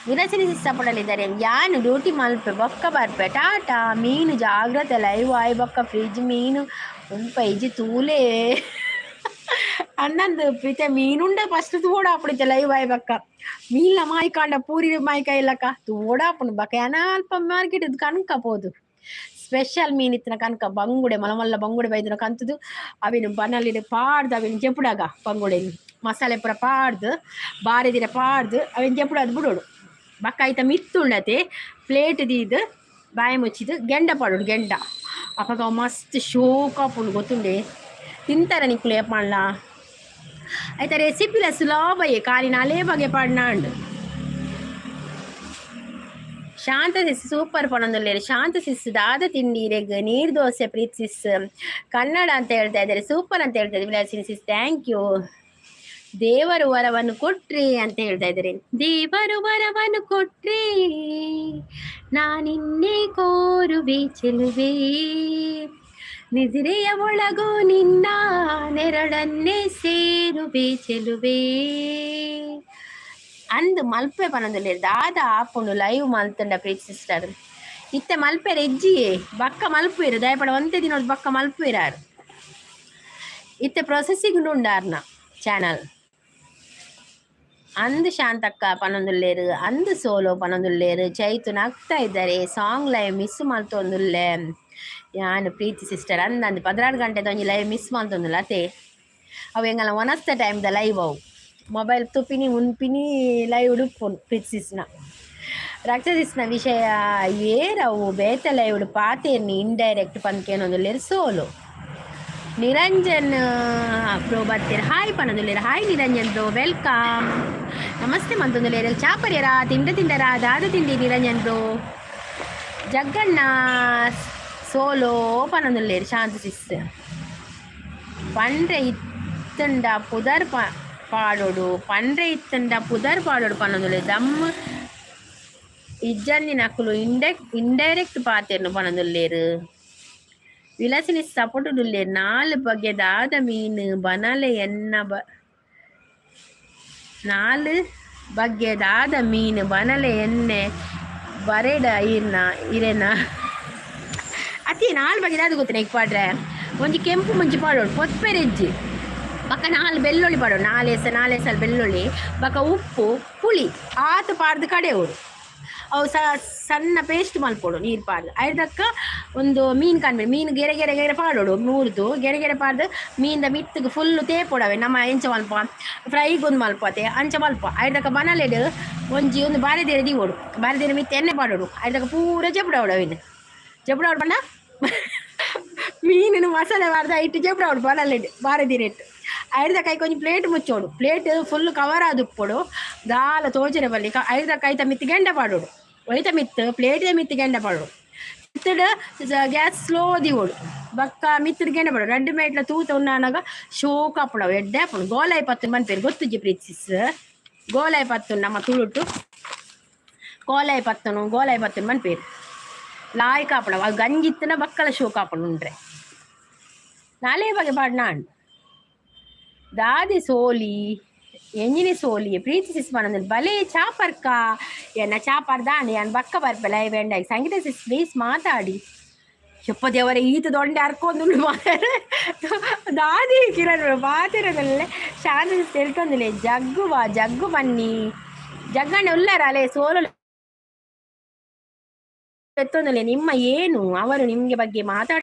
ವಿಲಾಸಿನಿ ಸಿಸ್ ಸಪೋರ್ಟಲ್ಲಿದ್ದಾರೆ. ಯಾನು ಡ್ಯೂಟಿ ಮಲ್ಪೆ ಬೊಕ್ಕ ಬರ್ಪೆ, ಟಾಟಾ. ಮೀನು ಜಾಗ್ರತೆ, ಲೈವ್ ಆಯ್ ಬೊಕ್ಕ ಫ್ರಿಜ್ ಮೀನು ಉಂಪ ಇಜ್ಜಿ ತೂಲೆ ಅನ್ನಂದು ಪ್ರೀತ. ಮೀನುಂಡ ಫಸ್ಟ್ ತೂಡಾಪುಡಿತ ಲೈವ್ ಆಯ್ ಬಕ್ಕ ಮೀನ್ಲ ಮಾಯ್ಕಾಂಡ ಪೂರಿ ಮಾಯ್ಕ ಇಲ್ಲಕ್ಕ ತೂಡಾಪುಂಡು ಬಕ್ಕ ಯಾನ ಅಲ್ಪ ಮಾರ್ಕೆಟ್ ಕನ್ಕ ಪೋದು ಸ್ಪೆಷಲ್ ಮೀನ್ ಇತ್ತಿನ ಕನಕ ಬಂಗುಡೆ ಮಲ್ಲ ಮಲ್ಲ ಬಂಗುಡೆ ಬೈದಿನ ಕಂತುದು ಅವಿನ ಬನಲಿಡ್ ಪಾಡ್ದು ಅವಿನ ಜೆಪುಡಾಗ ಬಂಗುಡೆ ಮಸಾಲೆ ಪೂರ ಪಾಡ್ದು ಬಾರೆದಿರ ಪಾಡ್ದು ಅವಿನ ಜೆಪುಡಾದ್ ಬಿಡೋಡು. ಬಕ್ಕ ಐತ ಮಿತ್ತುಂಡತೆ ಪ್ಲೇಟ್ ದೀದ್ ಬಾಯಿ ಮುಚ್ಚಿದು ಗೆಂಡ ಪಾಡೋಡು ಗೆಂಡ. ಅಪಗ ಅವು ಮಸ್ತ್ ಶೋಕ್ ಆಪುಂಡು ಗೊತ್ತುಂಡೆ. ತಿಂತಾರೆ ನಿಕ್ಕುಲು ಏಪಣ್ಲ ಐತ ರೆಸಿಪಿಲ ಸುಲಭಯೇ ಖಾಲಿ ನಾಲೇ ಬಗೆ ಪಾಡ್ನಾಂಡ್. ಶಾಂತ ಸಿಸ್ ಸೂಪರ್ ಪಣೊಂದುಲ್ಲೆರ್. ಶಾಂತ ಸಿಸ್ ದಾದ ತಿಂಡಿ ಇರೆಗ್? ನೀರ್ ದೋಸೆ. ಪ್ರೀತ್ ಸಿಸ್ ಕನ್ನಡ ಅಂತ ಹೇಳ್ತಾ ಇದ್ದಾರೆ. ಸೂಪರ್ ಅಂತ ಹೇಳ್ತಾ ಇದ್ದಾರೆ ವಿಲಾಸಿನಿ ಸಿಸ್, thank you. ದೇವರು ವರವನ್ನು ಕೊಟ್ರಿ ಅಂತ ಹೇಳ್ತಾ ಇದ್ದಾರೆ. ದೇವರು ವರವನ್ನು ಕೊಟ್ರಿ ನಾನಿನ್ನೇ ಕೋರುವೆ ಚೆಲುವೆ, ನಿದ್ರೆಯ ಒಳಗು ನಿನ್ನ ನೆರಳನ್ನೇ ಸೇರುವೆ ಚೆಲುವೆ ಅಂದ್ ಮಲ್ಪೆ ಪನೊಂದುಲ್ಲೆರ್. ದಾದ ಆಪುಂಡು ಲೈವ್ ಮಲ್ತುಂಡ ಪ್ರೀತಿ ಸಿಸ್ಟರ್? ಇತ್ತೆ ಮಲ್ಪೆರೆ ಇಜ್ಜಿಯೇ, ಬಕ್ಕ ಮಲ್ಪುವೆರ್ ದಯಪಡ ಒಂತೆ ದಿನೊಡು ಬಕ್ಕ ಮಲ್ಪುವೆರಾರ್. ಇತ್ತೆ ಪ್ರೊಸೆಸಿಂಗ್ ಉಂಡಾರ್ನ ಚಾನಲ್ ಅಂದ್. ಶಾಂತಕ್ಕ ಪನೊಂದುಲ್ಲೆರ್. ಅಂದ್ ಸೋಲೋ ಪನೊಂದುಲ್ಲೆರ್. ಚೈತು ನಗ್ತಾ ಇದ್ದಾರೆ. ಸಾಂಗ್ ಲೈವ್ ಮಿಸ್ ಮಲ್ತೊಂದುಲ್ಲೆ ಯಾನ್ ಪ್ರೀತಿ ಸಿಸ್ಟರ್. ಅಂದ್ ಅಂದ್ 12 ಗಂಟೆದ ಒಂಜಿ ಲೈವ್ ಮಿಸ್ ಮಲ್ತೊಂದುಲ್ಲ ಅತೆ. ಅವು ಎಂಗಲ ಒನಸ್ತ ಟೈಮ್ದ ಲೈವ್. ಅವು ಮೊಬೈಲ್ ತುಪಿನಿ ಉನ್ಪಿನಿ ಲೈವ್ ಉಡುಪುನು. ಪ್ರೀತಿ ಸಿಸ್ನ ರಕ್ಷಸಿಸ್ನ ವಿಷಯ ಏರವು ಬೇತೆ ಲೈವ್ ಪಾತೇರ್ನಿ ಇಂಡೈರೆಕ್ಟ್ ಪನ್ಕೇನೊಂದುಲ್ಲೆರ್. ಸೋಲು ನಿರಂಜನ್ ಬ್ರೋ ಬತ್ತೆರ್, ಹಾಯ್ ಪನೊಂದುಲ್ಲೆರ್. Hi Niranjan bro, welcome. Namaste ಮಂತೊಂದುಲ್ಲೆರ್. ಚಾಪರ್ಯರ ತಿಂಡ ತಿಂಡರ ದಾದ ತಿಂಡಿ ನಿರಂಜನ್ ಬ್ರೋ? ಜಗ್ಗಣ್ಣ ಸೋಲೋ ಪನೊಂದುಲ್ಲೆರ್. ಶಾಂತ ಸಿಸ್ ಪಂಡ್ರೆ ಇತ್ತಂಡ ಪುದರ್ ಪಾಡೊಡು, ಪಂಡ್ರೆ ಇತ್ತಂಡ ಪುದರ್ ಪಾಡೊಡು ಪನೊಂದುಲ್ಲೆರ್. ದಮ್ ಇಜ್ಜಂದಿನಕುಲು ಇಂಡೈರೆಕ್ಟ್ ಪಾತೆರ್ನು ಪನೊಂದುಲ್ಲೆರ್. ವಿಲಾಸಿನಿ ಸಪೋರ್ಟ್. ನಾಲ್ ಬಗೆದಾದ ಮೀನು ಬನಲೆ ಎನ್ನ ಬ ನಾಲ್ ಬಗ್ಗೆದಾದ ಮೀನು ಬನಲೆ ಎಣ್ಣೆ ಬರೆಡ ಇರ್ನ ಇರೆನ ಅತಿ. ನಾಲ್ ಬಗೆದಾದ ಗೊತ್ತಿನ ಈಗ ಪಾಡ್ರೆ. ಒಂಜಿ ಕೆಂಪು ಮುಂಚಿ ಪಾಡೋಡು, ಪೊತ್ಪೆರೆಜ್ಜಿ. ಬಕ್ಕ ನಾಲ್ ಬೆಳ್ಳುಳ್ಳಿ ಪಾಡೋಡು, ನಾಲೆಸ ನಾಲೆಸಲ್ ಬೆಳ್ಳುಳ್ಳಿ. ಬಕ್ಕ ಉಪ್ಪು, ಪುಳಿ ಆತು ಪಾಡ್ದು ಕಡೆಯೋಡು. ಅವು ಸಣ್ಣ ಪೇಸ್ಟ್ ಮಲ್ಪೊಡು ನೀರು ಪಾಡ್ದು. ಐದಕ್ಕ ಒಂದು ಮೀನು ಕಾಣ್ಬೇಡಿ, ಮೀನು ಗೆರೆ ಗೆರೆ ಗೆರೆ ಪಾಡೋಡು, ಮೂರ್ದು ಗೆರೆ ಗೆರೆ ಪಾಡ್ದು ಮೀನ್ದ ಮಿತ್ತಗೆ ಫುಲ್ ತೇಪೊಡವೆ. ನಮ್ಮ ಎಂಚ ಮಲ್ಪ ಫ್ರೈಗೊಂದು ಮಲ್ಪತೆ, ಅಂಚ ಮಲ್ಪ. ಐದಕ್ಕ ಬನಲೆಡ್ ಒಂಜಿ ಒಂದು ಬಾರೆದಿರೆ ದೀವೊಡು. ಬಾರೆದಿರೆ ಮಿತ್ತ ಎಣ್ಣೆ ಪಾಡೋಡು. ಐದಕ್ಕ ಪೂರ ಜಪುಡಾವಡು. ಅವಿನ ಜಪುಡಾವಡು ಪಂಡ ಮೀನಿನ ಮಸಾಲೆ ಬಾರ್ದು ಐಟ್ ಜಪುಡಾವಡು ಬನಲೆಡ್ ಬಾರೆದಿರೆಟ್. ಐರ್ದ ಕೈ ಕೊಂಚ ಪ್ಲೇಟ್ ಮುಚ್ಚೋಡು. ಪ್ಲೇಟ್ ಫುಲ್ ಕವರ್ ಆದುಪ್ಪೊಡು, ದಾಲ ತೋಜರೆ ಬಲ್ಲಿ. ಐರ್ದ ಕೈತ ಮಿತ್ತು ಗೆಂಡ ಪಾಡೋಡು. ಒಯ್ತ ಮಿತ್ತು, ಪ್ಲೇಟ್ ಮಿತ್ತು ಗೆಂಡ ಪಾಡೋಡು. ಮಿತ್ತಡ್ ಗ್ಯಾಸ್ ಸ್ಲೋ ದಿವೋಡು. ಬಕ್ಕ ಮಿತ್ತಡ್ ಗೆಂಡ ಪಾಡೋಡು. ರಡ್ಡ್ ಮೇಟ್ಲ ತೂತ ಉನ್ನಾನಗ ಶೋಕ ಆಪುಂಡು. ಎಡ್ಡೆ ಆಪುಂಡು. ಗೋಲಾಯಿ ಪತ್ತು ಮನ್ಪೇರು, ಗೊತ್ತುಜ್ಜಿ ಪ್ರೀತಿಸ್? ಗೋಲಾಯಿ ಪತ್ತು ನಮ್ಮ ತುಳುಟು ಕೋಲಾಯಿ ಪತ್ತನು, ಗೋಲಾಯಿ ಪತ್ತನು ಮನ್ಪೇರು. ಲಾಯ್ಕ್ ಆಪುಂಡು ಅವು. ಗಂಜಿತ್ತನ ಬಕ್ಕಲ ಶೋಕ ಆಪುಂಡು ಉಂಡ್ರೆ. ನಾಲೇ ಬಗೆ ಪಾಡ್ನಾಂಡ್. ದಾದೆ ಸೋಲಿ ಎಂಜಿನಿ ಸೋಲಿ ಪ್ರೀತಿ ಸಿಸ್ ಪನೊಂದು ಬಲೆ ಚಾಪರ್ಕ ಎನ್ನ ಚಾಪರ್ ದಾಂಡ್. ಯಾನ್ ಬಕ್ಕ ಬರ್ಪೆ ಲೈವ್ ಎಂಡಾಗಿ. ಸಂಗೀತ ಸಿಸ್, ಪ್ಲೀಸ್ ಮಾತಾಡಿ. ಯಪ್ಪ ದೇವರೇ, ಈತ ದೊಂಡೆ ಅರ್ಕೊಂದುಂಡು ದಾದಿ. ಕಿರಣ್ ಪಾತೆರದಲ್ಲೇ. ಶಾಂತ ಸಿಸ್ ತೆಲ್ತೊಂದಿಲ್ಲ. ಜಗ್ಗು ಬಾ, ಜಗ್ಗು ಬನ್ನಿ. ಜಗ್ಗಣ್ಣ ಉಲ್ಲರ ಅಲೆ ಸೋಲು ಎತ್ತೊಂದಿಲ್ಲ. ನಿಮ್ಮ ಏನು ಅವರು ನಿಮ್ಗೆ ಬಗ್ಗೆ ಮಾತಾಡ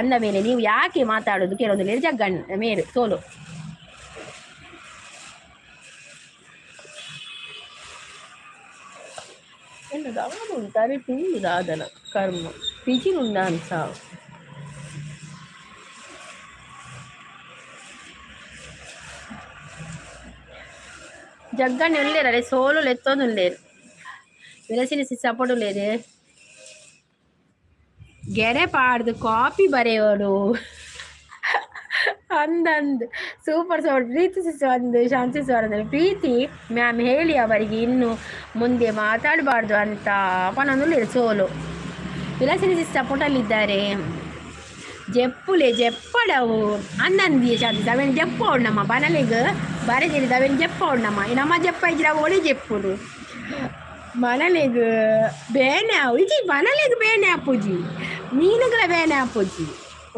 ಅಂದ ಮೇಲೆ ನೀವು ಯಾಕೆ ಮಾತಾಡೋದು ಕೇಳೋದಿಲ್ಲ ಜಗ್ಗಣ್ಣ ಮೇರು ಸೋಲು. ಎನ್ನದು ಉಂಟಾರೆ ದಾದನ ಕರ್ಮ ಪಿಜಿನುಂಡ ಅನ್ಸಾವು. ಜಗ್ಗಣ್ಣ ಉಲ್ಲೇರು ಅರೆ ಸೋಲು ಎತ್ತೊಂದುಲ್ಲೇರು. ವಿಲಸಿನ ಸಪೋರ್ಟ್ ಉಲ್ಲೇರು. ಗೆರೆ ಪಾಡ್ದು ಕಾಪಿ ಬರೆಯೋಡು ಅಂದಂದು. ಸೂಪರ್ ಸೂಪರ್ ಪ್ರೀತಿ ಸಿಸ್ ಒಂದು, ಶಾಂತಿ ಅಂದ್ರೆ ಪ್ರೀತಿ ಮ್ಯಾಮ್ ಹೇಳಿ ಅವರಿಗೆ, ಇನ್ನು ಮುಂದೆ ಮಾತಾಡಬಾರ್ದು ಅಂತ ಪನೊಂದು ಸೋಲು. ವಿಲಾಸಿನಿ ಸಿಸ್ ಸಪೋರ್ಟಲ್ಲಿದ್ದಾರೆ. ಜೆಪ್ಪುಲೆ ಜೆಪ್ಪಡವು ಅಂದಂದಿ ಶಾಂತಿ. ಅವೇನು ಜೆಪ್ಪೋಡು ನಮ್ಮ ಬನಲಿಗ್ ಬರೆದಿರಿದ ಅವೇನು ಜೆಪ್ಪೋಡು ನಮ್ಮ ನಮ್ಮ ಜೆಪ್ಪ ಇಜ್ಜಿರ ಒಳಿ ಜೆಪ್ಪುಡು. ಬನಲೆಗ್ ಬೇನೆ ಆವು ಇಜಿ, ಬನಲೆಗ್ ಬೇನೆ ಆಪುಜಿ, ಮೀನುಗಳ ಬೇನೆ ಆಪುಜಿ.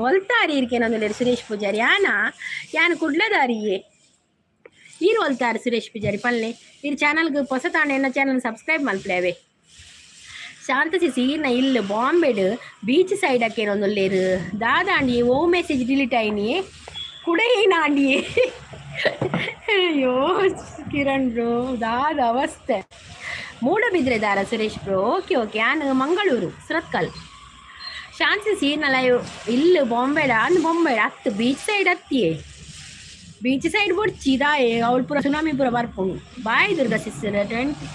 ಒಲ್ತಾರಿ ಇರ್ಕೇನಂದ್ರೆ ಸುರೇಶ್ ಪೂಜಾರಿ ಯಾನ ಯಾನ್ ಕುಡ್ಲದಾರಿಯೇ. ಈರು ಒಲ್ತಾರು ಸುರೇಶ್ ಪೂಜಾರಿ ಪಲ್ಲೆ. ಇರ್ ಚಾನಲ್ಗೆ ಹೊಸ ತಾಂಡ ಎನ್ನ ಚಾನಲ್ ಸಬ್ಸ್ಕ್ರೈಬ್ ಮಲ್ಪಲೇವೆ. ಶಾಂತ ಸಿಸಿ ಈರ್ನ ಇಲ್ಲು ಬಾಂಬೆಡ್ ಬೀಚ್ ಸೈಡ್ ಅಕ್ಕೇನೊಂದುಲ್ಲೇರು. ದಾದಾಂಡಿ ಓ ಮೆಸೇಜ್ ಡಿಲೀಟ್ ಆಯ್ನಿ ಕುಡೇನಾಂಡಿಯೇ. ಅಯ್ಯೋ ಕಿರಣ್ ಬ್ರೋ, ದಾದ ಅವಸ್ಥೆ. ಮೂಡಬಿದ್ರೆ ದಾರ ಸುರೇಶ್ ಬ್ರೋ? ಓಕೆ ಓಕೆ, ಯಾನ್ ಮಂಗಳೂರು ಸುರತ್ಕಲ್. ಶಾಂತಿ ಸೀರ್ನ ಲೈವ್ ಇಲ್ಲು ಬಾಂಬೆಡ ಅಂದ್ ಬೊಂಬೆಡ ಅತ್ತು ಬೀಚ್ ಸೈಡ್ ಅತ್ತಿಯೇ. ಬೀಚ್ ಸೈಡ್ ಬೊಡ್ಚಿ ದಾಯೆ, ಅವಳು ಪೂರ ಸುನಾಮಿ ಪೂರ ಬರ್ಪುಂಡು. Bye Durga sister 20.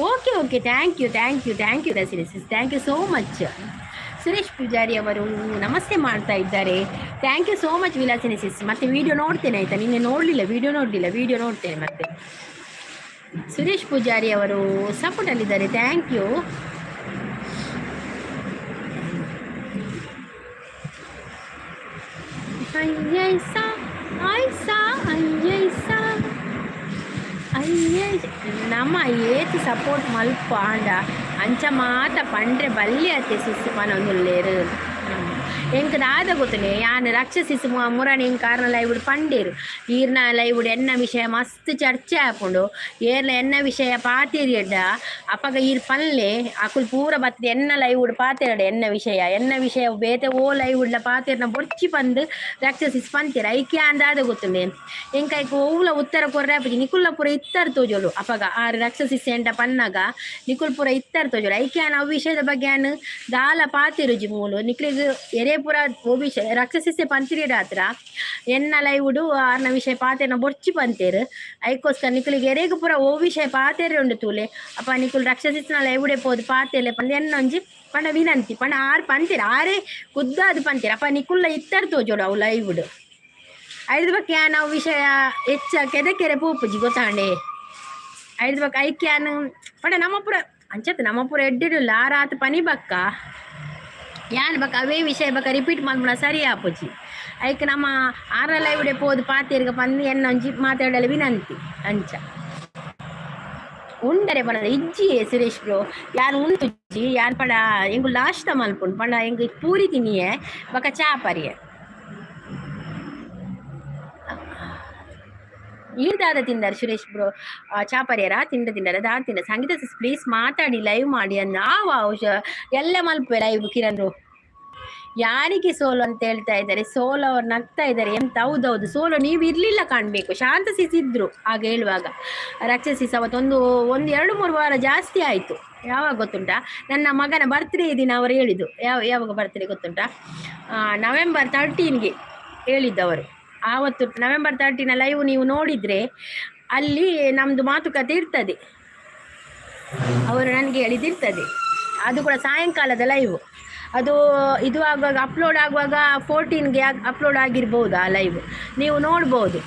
Okay okay, thank you, thank you, thank you Dasiri sis, thank you so much. Suresh Poojary ಅವರು ನಮಸ್ತೆ ಮಾಡ್ತಾ ಇದ್ದಾರೆ. Thank you so much Vilasini sis. ಮತ್ತೆ ವಿಡಿಯೋ ನೋಡ್ತೇನೆ ಆಯಿತಾ? ನಿನ್ನೆ ನೋಡಲಿಲ್ಲ, ವಿಡಿಯೋ ನೋಡಲಿಲ್ಲ, ವಿಡಿಯೋ ನೋಡ್ತೇನೆ ಮತ್ತೆ. ಸುರೇಶ್ ಪೂಜಾರಿ ಅವರು ಸಪೋರ್ಟಲ್ಲಿದ್ದಾರೆ, thank you. ಅಯ್ಯೈಸಾ ಐಸಾ ಅಯ್ಯೈಸಾ ಅಯ್ಯ. ನಮ್ಮ ಏತ್ ಸಪೋರ್ಟ್ ಮಲ್ಪ ಆಂಡ ಅಂಚ ಮಾತ ಪಂಡ್ರೆ ಬಲ್ಲಿ ಅತ್ತೆ ಸಿಸ್ ಪನೊಂದುಲ್ಲೇರು. ಎಂಕ್ ದಾದ ಗೊತ್ತುಂಡೆ, ಯಾನ್ ರಕ್ಷಸಿಸ್ ಮುರಣಿ ಎಂಕ್ ಆರ್ನ ಲೈವುಡು ಪಂಡೇರು. ಈರ್ನ ಲೈವುಡು ಎನ್ನ ವಿಷಯ ಮಸ್ತ್ ಚರ್ಚೆ ಆಪುಂಡು. ಏರ್ಲ ಎನ್ನ ವಿಷಯ ಪಾತೆರಿಯಡ್ಡ ಅಪಗ ಈರ್ ಪನ್ಲೆ, ಅಕುಲು ಪೂರ ಬತ್ತ್ ಎನ್ನ ಲೈವುಡು ಪಾತೆರಡೆ. ಎನ್ನ ವಿಷಯ, ಎನ್ನ ವಿಷಯ ಬೇತೆ ಓ ಲೈವುಡ್ಲ ಪಾತೆರ್ನ ಬೊಡ್ಚಿ ಪಂದ್ ರಕ್ಷಸಿಸ್ ಪಂತೇರು. ಐಕೆ ಯಾನ್ ದಾದ ಗೊತ್ತುಂಡೆ, ಎಂಕ್ ಐಕ್ ಒವ್ಲ ಉತ್ತರ ಕೊರ್ರೆ ಆಪುಜಿ. ನಿಕುಲ್ಲ ಪೂರ ಇತ್ತರ್ ತೋಜೊಲು. ಅಪಗ ಆರ್ ರಕ್ಷಸಿಸ್ ಎಂಡ ಪನ್ನಗ ನಿಕುಲ್ ಪೂರ ಇತ್ತರ್ ತೋಜೊಲು. ಐಕೆ ಯಾನ್ ಅವು ವಿಷಯದ ಬಗ್ಗೆ ಯಾನ್ ದಾಲ ಪಾತೆರುಜಿ ಮೂಲು. ನಿಕ್ಲೆಗ್ ಎರೆ ಪೂರ ಓ ವಿಷಯ ರಕ್ಷಸಿಸೆ ಪಂತಿರಿಡ ಹತ್ರ ಎನ್ನ ಲೈವುಡು ಆರ್ನ ವಿಷಯ ಪಾತೆರ್ನ ಬೊರ್ಚಿ ಪಂತೇರು. ಐಕೋಸ್ಕರ ನಿಕುಲಿಗೆ ಎರೆಗ್ ಪೂರ ಓ ವಿಷಯ ಪಾತೆರೆ ಉಂಡು ತೂಲೆ. ಅಪ್ಪ ನಿಕುಲು ರಕ್ಷಸಿಸ್ನ ಲೈವುಡೆ ಪೋದು ಪಾತೆರ್ಲೆ ಪಂದ್ ಎನ್ನೊಂಜಿ ಪಂಡ ವಿನಂತಿ. ಪಂಡ ಆರ್ ಪಂತೇರು, ಆರೇ ಖುದ್ದಾದ್ ಪಂತೇರು. ಅಪ್ಪ ನಿಕುಲ್ಲ ಇತ್ತರ್ ತೋಜೋಡು ಅವು ಲೈವುಡು. ಐದು ಬಕ್ಕ ಯಾನ್ ಅವು ವಿಷಯ ಹೆಚ್ಚ ಕೆದೆ ಕೆರೆ ಪೋಪುಜಿ ಗೊತ್ತಾಂಡೆ. ಐದು ಬಕ್ಕ ಐಕ್ಯಾನ್ ಪಂಡ ನಮ್ಮ ಪೂರ ಅಂಚತ್ ನಮ್ಮ ಪೂರ ಎಡ್ಡೆಡುಲ್ಲ. ಆರಾತ್ ಪನಿ ಬಕ್ಕ ಯಾನ್ ಬಕ ಅವೇ ವಿಷಯ ಬಕ ರಿಪೀಟ್ ಮಲ್ಪುನ ಸರಿ ಆಪುಜಿ. ಐಕ್ ನಮ್ಮ ಆರ ಲೈವ್ಡೆ ಪೋದು ಪಾತೆರ್ಗ ಪಂದ್ ಎನ್ನ ಒಂಜಿ ಮಾತಾಡಲು ವಿನಂತಿ. ಅಂಚ ಉಂಡರೆ ಪಂಡ ಇಜ್ಜಿ ಸುರೇಶ್ ಬ್ರೋ, ಯಾನ್ ಉಂತುಜಿ. ಯಾನ್ ಪಂಡ ಎಂಕುಲು ಲಾಸ್ಟ್ ಮಲ್ಪುಂಡು ಪಂಡ ಎಂಕ್ ಪೂರಿ ತಿನಿಯೆ ಬಕ ಚಾ ಪರಿಯೆ. ಈರ್ ದಾದ ತಿಂದಾರ ಸುರೇಶ್ ಬ್ರೋ? ಚಾ ಪರಿಯರ? ತಿಂಡ ತಿಂಡರ ದಾ ತಿಂಡ. ಸಂಗೀತ ಪ್ಲೀಸ್ ಮಾತಾಡಿ, ಲೈವ್ ಮಾಡಿ ಅಂದ. ಆವ ಎಲ್ಲ ಮಲ್ಪೆ ಲೈವ್. ಕಿರಣ್ ಬ್ರೋ, ಯಾರಿಗೆ ಸೋಲು ಅಂತ ಹೇಳ್ತಾ ಇದ್ದಾರೆ? ಸೋಲು ಅವ್ರು ನಗ್ತಾ ಇದ್ದಾರೆ ಎಂತ? ಹೌದೌದು, ಸೋಲು ನೀವು ಇರ್ಲಿಲ್ಲ ಕಾಣ್ಬೇಕು. ಶಾಂತ ಸಿಸ್ ಇದ್ರು ಆಗ ಹೇಳುವಾಗ. ರಾಕ್ಷಸಿಸ್ ಅವತ್ತೊಂದು ಒಂದು 2-3 ವಾರ ಜಾಸ್ತಿ ಆಯ್ತು. ಯಾವಾಗ ಗೊತ್ತುಂಟಾ? ನನ್ನ ಮಗನ ಬರ್ತ್ಡೇ ದಿನ ಅವರು ಹೇಳಿದ್ದು. ಯಾವಾಗ ಬರ್ತ್ಡೇ ಗೊತ್ತುಂಟಾ? ನವೆಂಬರ್ 13ಗೆ ಹೇಳಿದ್ದವರು ಆವತ್ತು. ನವೆಂಬರ್ 13 ಲೈವ್ ನೀವು ನೋಡಿದ್ರೆ ಅಲ್ಲಿ ನಮ್ಮದು ಮಾತುಕತೆ ಇರ್ತದೆ, ಅವರು ನನಗೆ ಹೇಳಿದಿರ್ತದೆ. ಅದು ಕೂಡ ಸಾಯಂಕಾಲದ ಲೈವ್ ಅದು. ಇದು ಆಗುವಾಗ, ಅಪ್ಲೋಡ್ ಆಗುವಾಗ 14ಗೆ ಅಪ್ಲೋಡ್ ಆಗಿರ್ಬೋದು ಆ ಲೈವ್, ನೀವು ನೋಡ್ಬೋದು.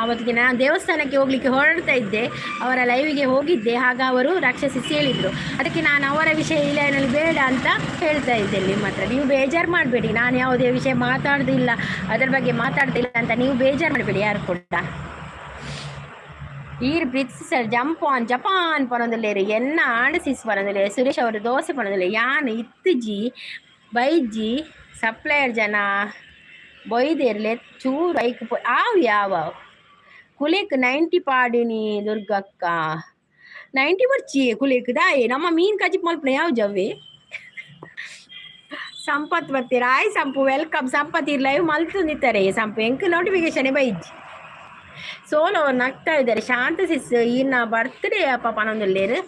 ಆವತ್ತಿಗೆ ನಾನು ದೇವಸ್ಥಾನಕ್ಕೆ ಹೋಗಲಿಕ್ಕೆ ಹೊರಡ್ತಾ ಇದ್ದೆ, ಅವರ ಲೈವಿಗೆ ಹೋಗಿದ್ದೆ. ಆಗ ಅವರು ರಾಕ್ಷಸಿ ಹೇಳಿದರು. ಅದಕ್ಕೆ ನಾನು ಅವರ ವಿಷಯ ಈ ಲೈನಲ್ಲಿ ಬೇಡ ಅಂತ ಹೇಳ್ತಾ ಇದ್ದೆ ನಿಮ್ಮ ಹತ್ರ. ನೀವು ಬೇಜಾರು ಮಾಡಬೇಡಿ, ನಾನು ಯಾವುದೇ ವಿಷಯ ಮಾತಾಡೋದಿಲ್ಲ, ಅದರ ಬಗ್ಗೆ ಮಾತಾಡ್ತಿಲ್ಲ ಅಂತ ನೀವು ಬೇಜಾರು ಮಾಡಬೇಡಿ ಯಾರು ಕೂಡ. ಈರ್ ಪ್ರೀತಿ ಸರ್ ಜಂಪ್ ಆನ್ ಜಪಾನ್ ಪನೊಂದುಲ್ಲೆರ್, ಎನ್ನ ಆಂಡ್ ಸಿಸ್ ಪನೊಂದುಲ್ಲೆರ್. ಸುರೇಶ್ ಅವರು ದೋಸೆ ಪನೊಂದುಲ್ಲೆರ್. ಯಾನ್ ಇತ್ತುಜಿ ಬೈಜಿ ಸಪ್ಲೈಯರ್ ಜನ ಬೊಯ್ದೆರ್ಲೆ ಚೂರು ಐಕ್ ಆವು ಯಾವ ಕುಲೇಕ್ 90 ಪಾಡಿನಿ ದುರ್ಗಕ್ಕ. 90 ಬರ್ಚಿ ಕುಲೇಕ್ ದಾಯೆ? ನಮ್ಮ ಮೀನ್ ಕಜಿಪ್ ಮಲ್ಪುನ ಯಾವ ಜವ್ವೆ. ಸಂಪತ್ ಬರ್ತೀರ? ಆಯ್ ಸಂಪು, welcome Sampath. ಇರ್ ಲೈವ್ ಮಲ್ತೊಂದಿತ್ತಾರೆ ಸಂಪು, ಎಂಕ್ ನೋಟಿಫಿಕೇಶನ್ ಬೈಜಿ. ಸೋಲು ಅವ್ರು ನಗ್ತಾ ಇದ್ದಾರೆ. ಶಾಂತ ಸಿಸ್ ಈರ್ನ ಬರ್ತ್ಡೇ ಅಪ್ಪ ಪನೊಂದುಲ್ಲೆರ್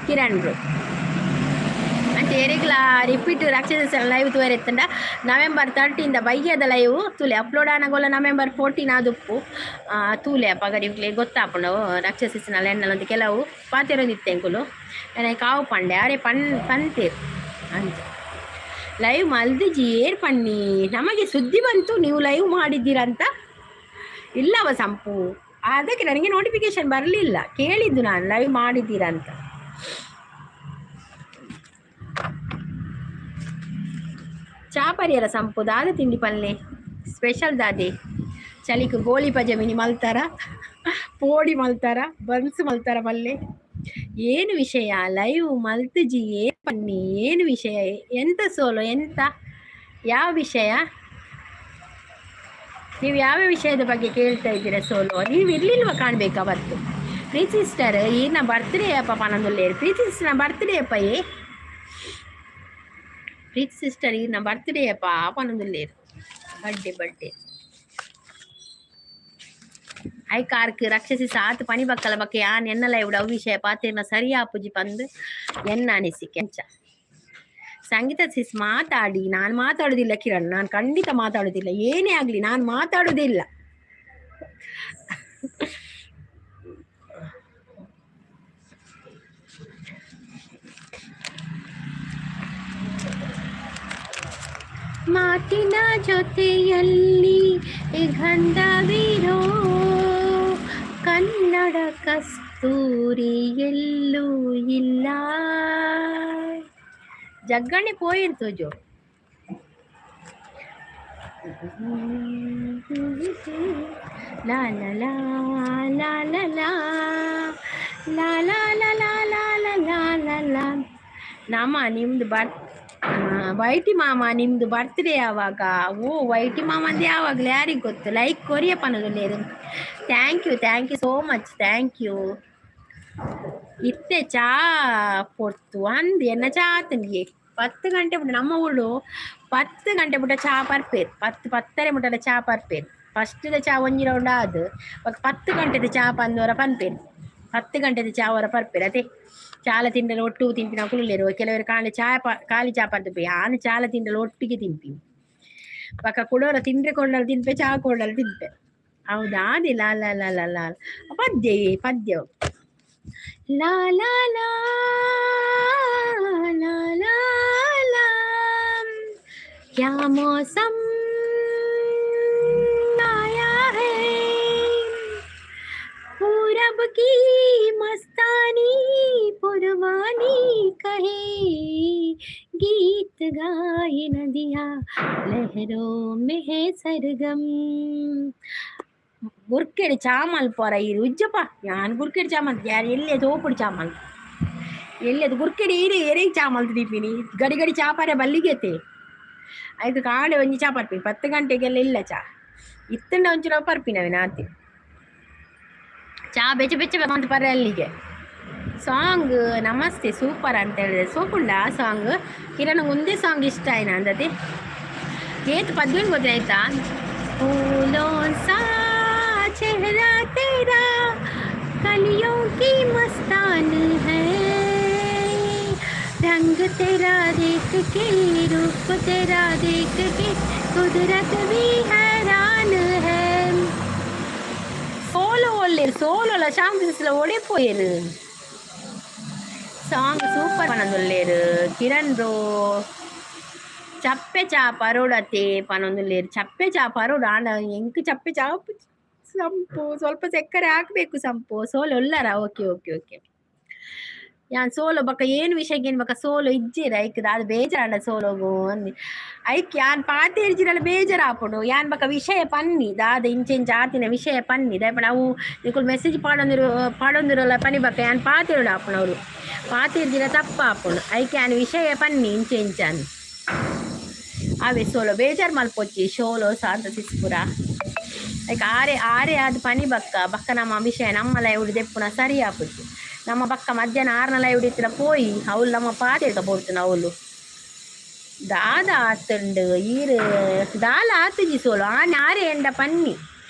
ಕಿರಣ್ ಬ್ರೋ. ಅಂಚೆ ಎರೆಗ್ಲ ರಿಪೀಟ್ ರಾಕ್ಷಸ ಲೈವ್ ತೂವರೆ ಇತ್ತಂಡ ನವೆಂಬರ್ 13 ಬಯ್ಯದ ಲೈವ್ ತೂಲೆ. ಅಪ್ಲೋಡ್ ಆನಗೋಲ ನವೆಂಬರ್ 14 ಆದುಪ್ಪು, ತೂಲೆ. ಅಪಗ ನಿಕ್ಲೆ ಗೊತ್ತಾಪುಂಡು. ರಾಕ್ಷಸಿನ ಎನ್ನಲಂತ ಕೆಲವು ಪಾತೆರೊಂದಿತ್ತೆ ಎಂಕುಲು. ಎನ ಕಾವು ಪಂಡೆ ಅರೆ ಪನ್ ಪಂತೇರ್. ಅಂಚ ಲೈವ್ ಮಲ್ದಿಜಿ ಏರ್ ಪನ್ನಿ? ನಮಗೆ ಸುದ್ದಿ ಬಂತು ನೀವು ಲೈವ್ ಮಾಡಿದ್ದೀರಂತ. ಇಲ್ಲವ ಸಂಪು, ಅದಕ್ಕೆ ನನಗೆ ನೋಟಿಫಿಕೇಶನ್ ಬರಲಿಲ್ಲ. ಕೇಳಿದ್ದು ನಾನು ಲೈವ್ ಮಾಡಿದ್ದೀರಂತ. ಚಾ ಪರಿಯರ ಸಂಪು? ದಾದ ತಿಂಡಿ ಪಲ್ಲೆ ಸ್ಪೆಷಲ್ ದಾದೆ? ಚಳಿಕ್ ಗೋಳಿ ಪಜಮಿನಿ ಮಲ್ತಾರ, ಪೋಡಿ ಮಲ್ತಾರ, ಬನ್ಸ್ ಮಲ್ತಾರ ಪಲ್ಲೆ? ಏನು ವಿಷಯ? ಲೈವ್ ಮಲ್ತುಜಿ ಏ ಪನ್ನಿ? ಏನು ವಿಷಯ? ಎಂತ ಸೋಲು? ಎಂತ, ಯಾವ ವಿಷಯ? ನೀವು ಯಾವ ವಿಷಯದ ಬಗ್ಗೆ ಕೇಳ್ತಾ ಇದ್ದೀರಾ ಸೋಲು? ನೀವು ಇರ್ಲಿಲ್ವ ಕಾಣ್ಬೇಕು ಅವತ್ತು. ಪ್ರೀತಿ ಸಿಸ್ಟರ್ ಈರ್ನ ಬರ್ತ್ಡೇ ಅಪ್ಪ ಪನೊಂದುಲ್ಲೆರ್. ಪ್ರೀತಿ ಸಿಸ್ಟರ್ನ ಬರ್ತ್ಡೇ ಅಪ್ಪ ಏ. ಪ್ರೀತಿ ಸಿಸ್ಟರ್ ಈರ್ನ ಬರ್ತ್ಡೇ ಅಪ್ಪ ಪನೊಂದುಲ್ಲೆರ್. Birthday birthday. I ಕಾರ್ಕ್ ರಾಕ್ಷಸಿ ಸಾತ್ ಪನಿ ಬಕ್ಕಲ ಬಕ್ಕ ಯಾನ್ ಎನ್ನಲ ಇವುಡು ಅವು ವಿಷಯ ಪಾತೆರ್ನ ಸರಿ ಆಪುಜಿ ಪಂದ್ ಎನ್ನ ಅನಿಸಿಕೆ. ಅಂಚ ಸಂಗೀತ ಸಿಸ್ ಮಾತಾಡಿ. ನಾನು ಮಾತಾಡುದಿಲ್ಲ ಕಿರಣ್, ನಾನು ಖಂಡಿತ ಮಾತಾಡುದಿಲ್ಲ. ಏನೇ ಆಗ್ಲಿ ನಾನು ಮಾತಾಡುದಿಲ್ಲ. ಮಾತಿನ ಜೊತೆಯಲ್ಲಿ ಗಂಧವಿರೋ ಕನ್ನಡ ಕಸ್ತೂರಿ ಎಲ್ಲೂ ಇಲ್ಲ. ಜಗ್ಗಣ್ಣೆ ಪೋಯಿರ್ ತೋಜು. ಲಾ ಲಾ ಲಾ ಲಾ ಲಾ ಲಾ ಲಾ ಲಾ ಲಾ ಲಾ ಲಾ ಲಾ ಲಾ ಲಾ. ನಮ್ಮ ನಿಮ್ದು ವೈಟಿ ಮಾಮ, ನಿಮ್ದು ಬರ್ತ್ಡೇ ಯಾವಾಗ? ಓ, ವೈಟಿ ಮಾಮಂದು ಯಾವಾಗಲೇ ಯಾರಿಗೆ ಗೊತ್ತು? ಲೈಕ್ ಕೊರಿಯ ಪನೊಂದುಲ್ಲೆರ್. Thank you, thank you so much, thank you. ಇತ್ತೆ ಚಾ ಪೊರ್ತು ಅಂದ್ ಎನ್ನ ಚಾ ಆತನಿಗೆ 10 ಗಂಟೆ ಬಿಟ್ಟು. ನಮ್ಮ ಊರು 10 ಗಂಟೆ ಬಿಟ್ಟ ಚಾ ಪರ್ಪೇರ್. 10 ಪತ್ತರೆ ಮುಟ್ಟದ ಚಾ ಪರ್ಪೇರ್. ಫಸ್ಟ್ದ ಚಾ ಒಂಜಿ ರೌಂಡ್ ಆದ್ ಬೊಕ 10 ಗಂಟೆದ ಚಾ ಪಂದೋರ ಪನ್ಪೇರ್. 10 ಗಂಟೆದ ಚಾ ಒರ ಪರ್ಪೇರ್ ಅತೆ. ಚಾಲ ತಿಂಡಲ ಒಟ್ಟು ತಿನ್ಪಿನಕುಲು ಉಲ್ಲೆರ್. ಕೆಲವರು ಕಾಂಡೆ ಚಾ ಖಾಲಿ ಚಾ ಪರ್ದು. ಯಾನ್ ಚಾಲ ತಿಂಡಲ ಒಟ್ಟಿಗೆ ತಿನ್ಪಿನಿ. ಬೊಕ ಕುಡೋರ ತಿಂಡ್ರೆ ಕೊಂಡಲ್ ತಿನ್ಪೆ, ಚಾ ಕೊಂಡಲ್ ತಿನ್ಪೆ. ಹೌದಾ? ಅದೇ ಲಾ ಲಾ ಲಾ ಲಾ ಲಾ ಪದ್ಯ ಪದ್ಯ. ಲಾ ಲಾ ಲಾ ಲಾ ಲಾ ಲಾ. क्या मौसम आया है, पूरब की मस्तानी पुरवानी कहे गीत गीत गाए नदियाँ, लहरों में है सरगम. ಗುರ್ಕೆಡ್ ಚಾಮಲ್ ಪೋರ ಈರು ಉಜ್ಜಪ್ಪ. ಯಾನ್ ಗುರ್ಕೆಡ್ ಚಾಮಲ್ ಯಾರು ಎಲ್ಲೆ ತೋಪುಡು ಚಾಮಲ್ ಎಲ್ಲೆದು ಗುರ್ಕೆಡ್ ಈರು ಎರೆಗ್ ಚಾಮಲ್ ದೀಪಿನಿ. ಗಡಿ ಗಡಿ ಚಾಪಾರೆ ಬಲ್ಲಿಗೆತೆ. ಆಯ್ತು, ಕಾಂಡೆ ಒಂಜಿ ಚಾ ಪರ್ಪಿನಿ. 10 ಗಂಟೆಗೆಲ್ಲ ಇಲ್ಲ ಚಾ. ಇತ್ತಂಡ ಒಂಚೂರು ಪರ್ಪಿನವೆ ನಾತಿ ಚಾ. ಬೆಚ್ಚ ಬೆಚ್ಚ ಅಂತ ಪರ್ರೆ ಅಲ್ಲಿಗೆ. ಸಾಂಗ್ ನಮಸ್ತೆ, ಸೂಪರ್ ಅಂತ ಹೇಳಿದೆ. ಸೋಕುಂಡ ಆ ಸಾಂಗ್? ಕಿರಣ್ ಒಂದೇ ಸಾಂಗ್ ಇಷ್ಟ ಆಯ್ನ ಅಂದತೆ. ಏತ್ ಪದ್ಯನ್ ಗೊತ್ತಾಯ್ತಾ? फूलों सा चेहरा तेरा, कलियों की मस्तान है. रंग तेरा देख के, रूप तेरा देख के, कुदरत भी हैरान है. ಸೋಲೋ ಒಳ್ಳೆ ಸೋಲೋಲ ಶಾಂತಿಸ್ಲ ಒಡೆ ಪೋಯರು. ಸಾಂಗ್ ಸೂಪರ್ ಪನೊಂದುಲ್ಲೇರು ಕಿರಣ್ ಬ್ರೋ. ಚಪ್ಪೆ ಚಾ ಪರೋಡತೆ ಪನೊಂದುಲ್ಲೇರು. ಚಪ್ಪೆ ಚಾ ಪರೋಡ ಆಂಡ ಎಂಕ್ ಚಪ್ಪೆ ಚಾ ಸಂಪು. ಸ್ವಲ್ಪ ಸಕ್ಕರೆ ಹಾಕ್ಬೇಕು ಸಂಪು. ಸೋಲು ಉಲ್ಲರ? Okay okay okay. ಯಾನ್ ಸೋಲೋ ಬಕ್ಕ ಏನು ವಿಷಯ ಏನು ಬಕ್ಕ ಸೋಲೋ ಇಜ್ಜಿರ. ಐಕ್ ಅದು ಬೇಜಾರಂಡ ಸೋಲೋಗು ಅಂದಿ. ಐಕ್ ಯಾನ್ ಪಾತೇರ್ಜಿರಲ್ಲ, ಬೇಜಾರಾಪುಂಡು. ಯಾನ್ ಬಕ್ಕ ವಿಷಯ ಪನ್ನಿ ದಾದ ಇಂಚ ಇಂಚ ಆತಿನ ವಿಷಯ ಪನ್ನಿ. ದಾಯೆ ಅವು ನಿಕುಲು ಮೆಸೇಜ್ ಪಾಡೊಂದಿರು ಪಾಡೊಂದಿರಲ್ಲ ಪನಿ. ಬಕ್ಕ ಯಾನ್ ಪಾತೆರೊಡು ಆಪುಂಡು. ಅವರು ಪಾತೇರ್ಜಿರ ತಪ್ಪ ಆಪುಂಡು. ಐಕ್ ಯಾನ್ ವಿಷಯ ಪನ್ನಿ ಇಂಚ ಇಂಚ ಅಂದ್. ಅವೇ ಸೋಲೋ ಬೇಜಾರು ಮಲ್ಪೊಚ್ಚಿ. ಸೋಲೋ ಶಾಂತ ಸಿಸ್ಪುರ. ಐಕ್ ಆರೆ ಆರೆ ಅದು ಪನಿ. ಬಕ್ಕ ಬಕ್ಕ ನಮ್ಮ ವಿಷಯ ನಮ್ಮ ಲೈವ್ ದೆಪ್ಪುನ ಸರಿ ಆಪುಜಿ. ನಮ್ಮ ಬಕ್ಕ ಮಧ್ಯಾಹ್ನ ಆರ್ನ ಲೈವ್ ಇತ್ತಿನ ಪೋಯಿ ಅವ್ಲು ನಮ್ಮ ಪಾತೆರ್ಕ ಪೋರ್ತುನ. ಅವಳು ದಾದ ಆತುಂಡು ಈರ್ ದಾಲ ಆತುಜಿ ಸೋಲು. ಆನೆ ಆರೆ ಎಂಡ ಪನ್ನಿ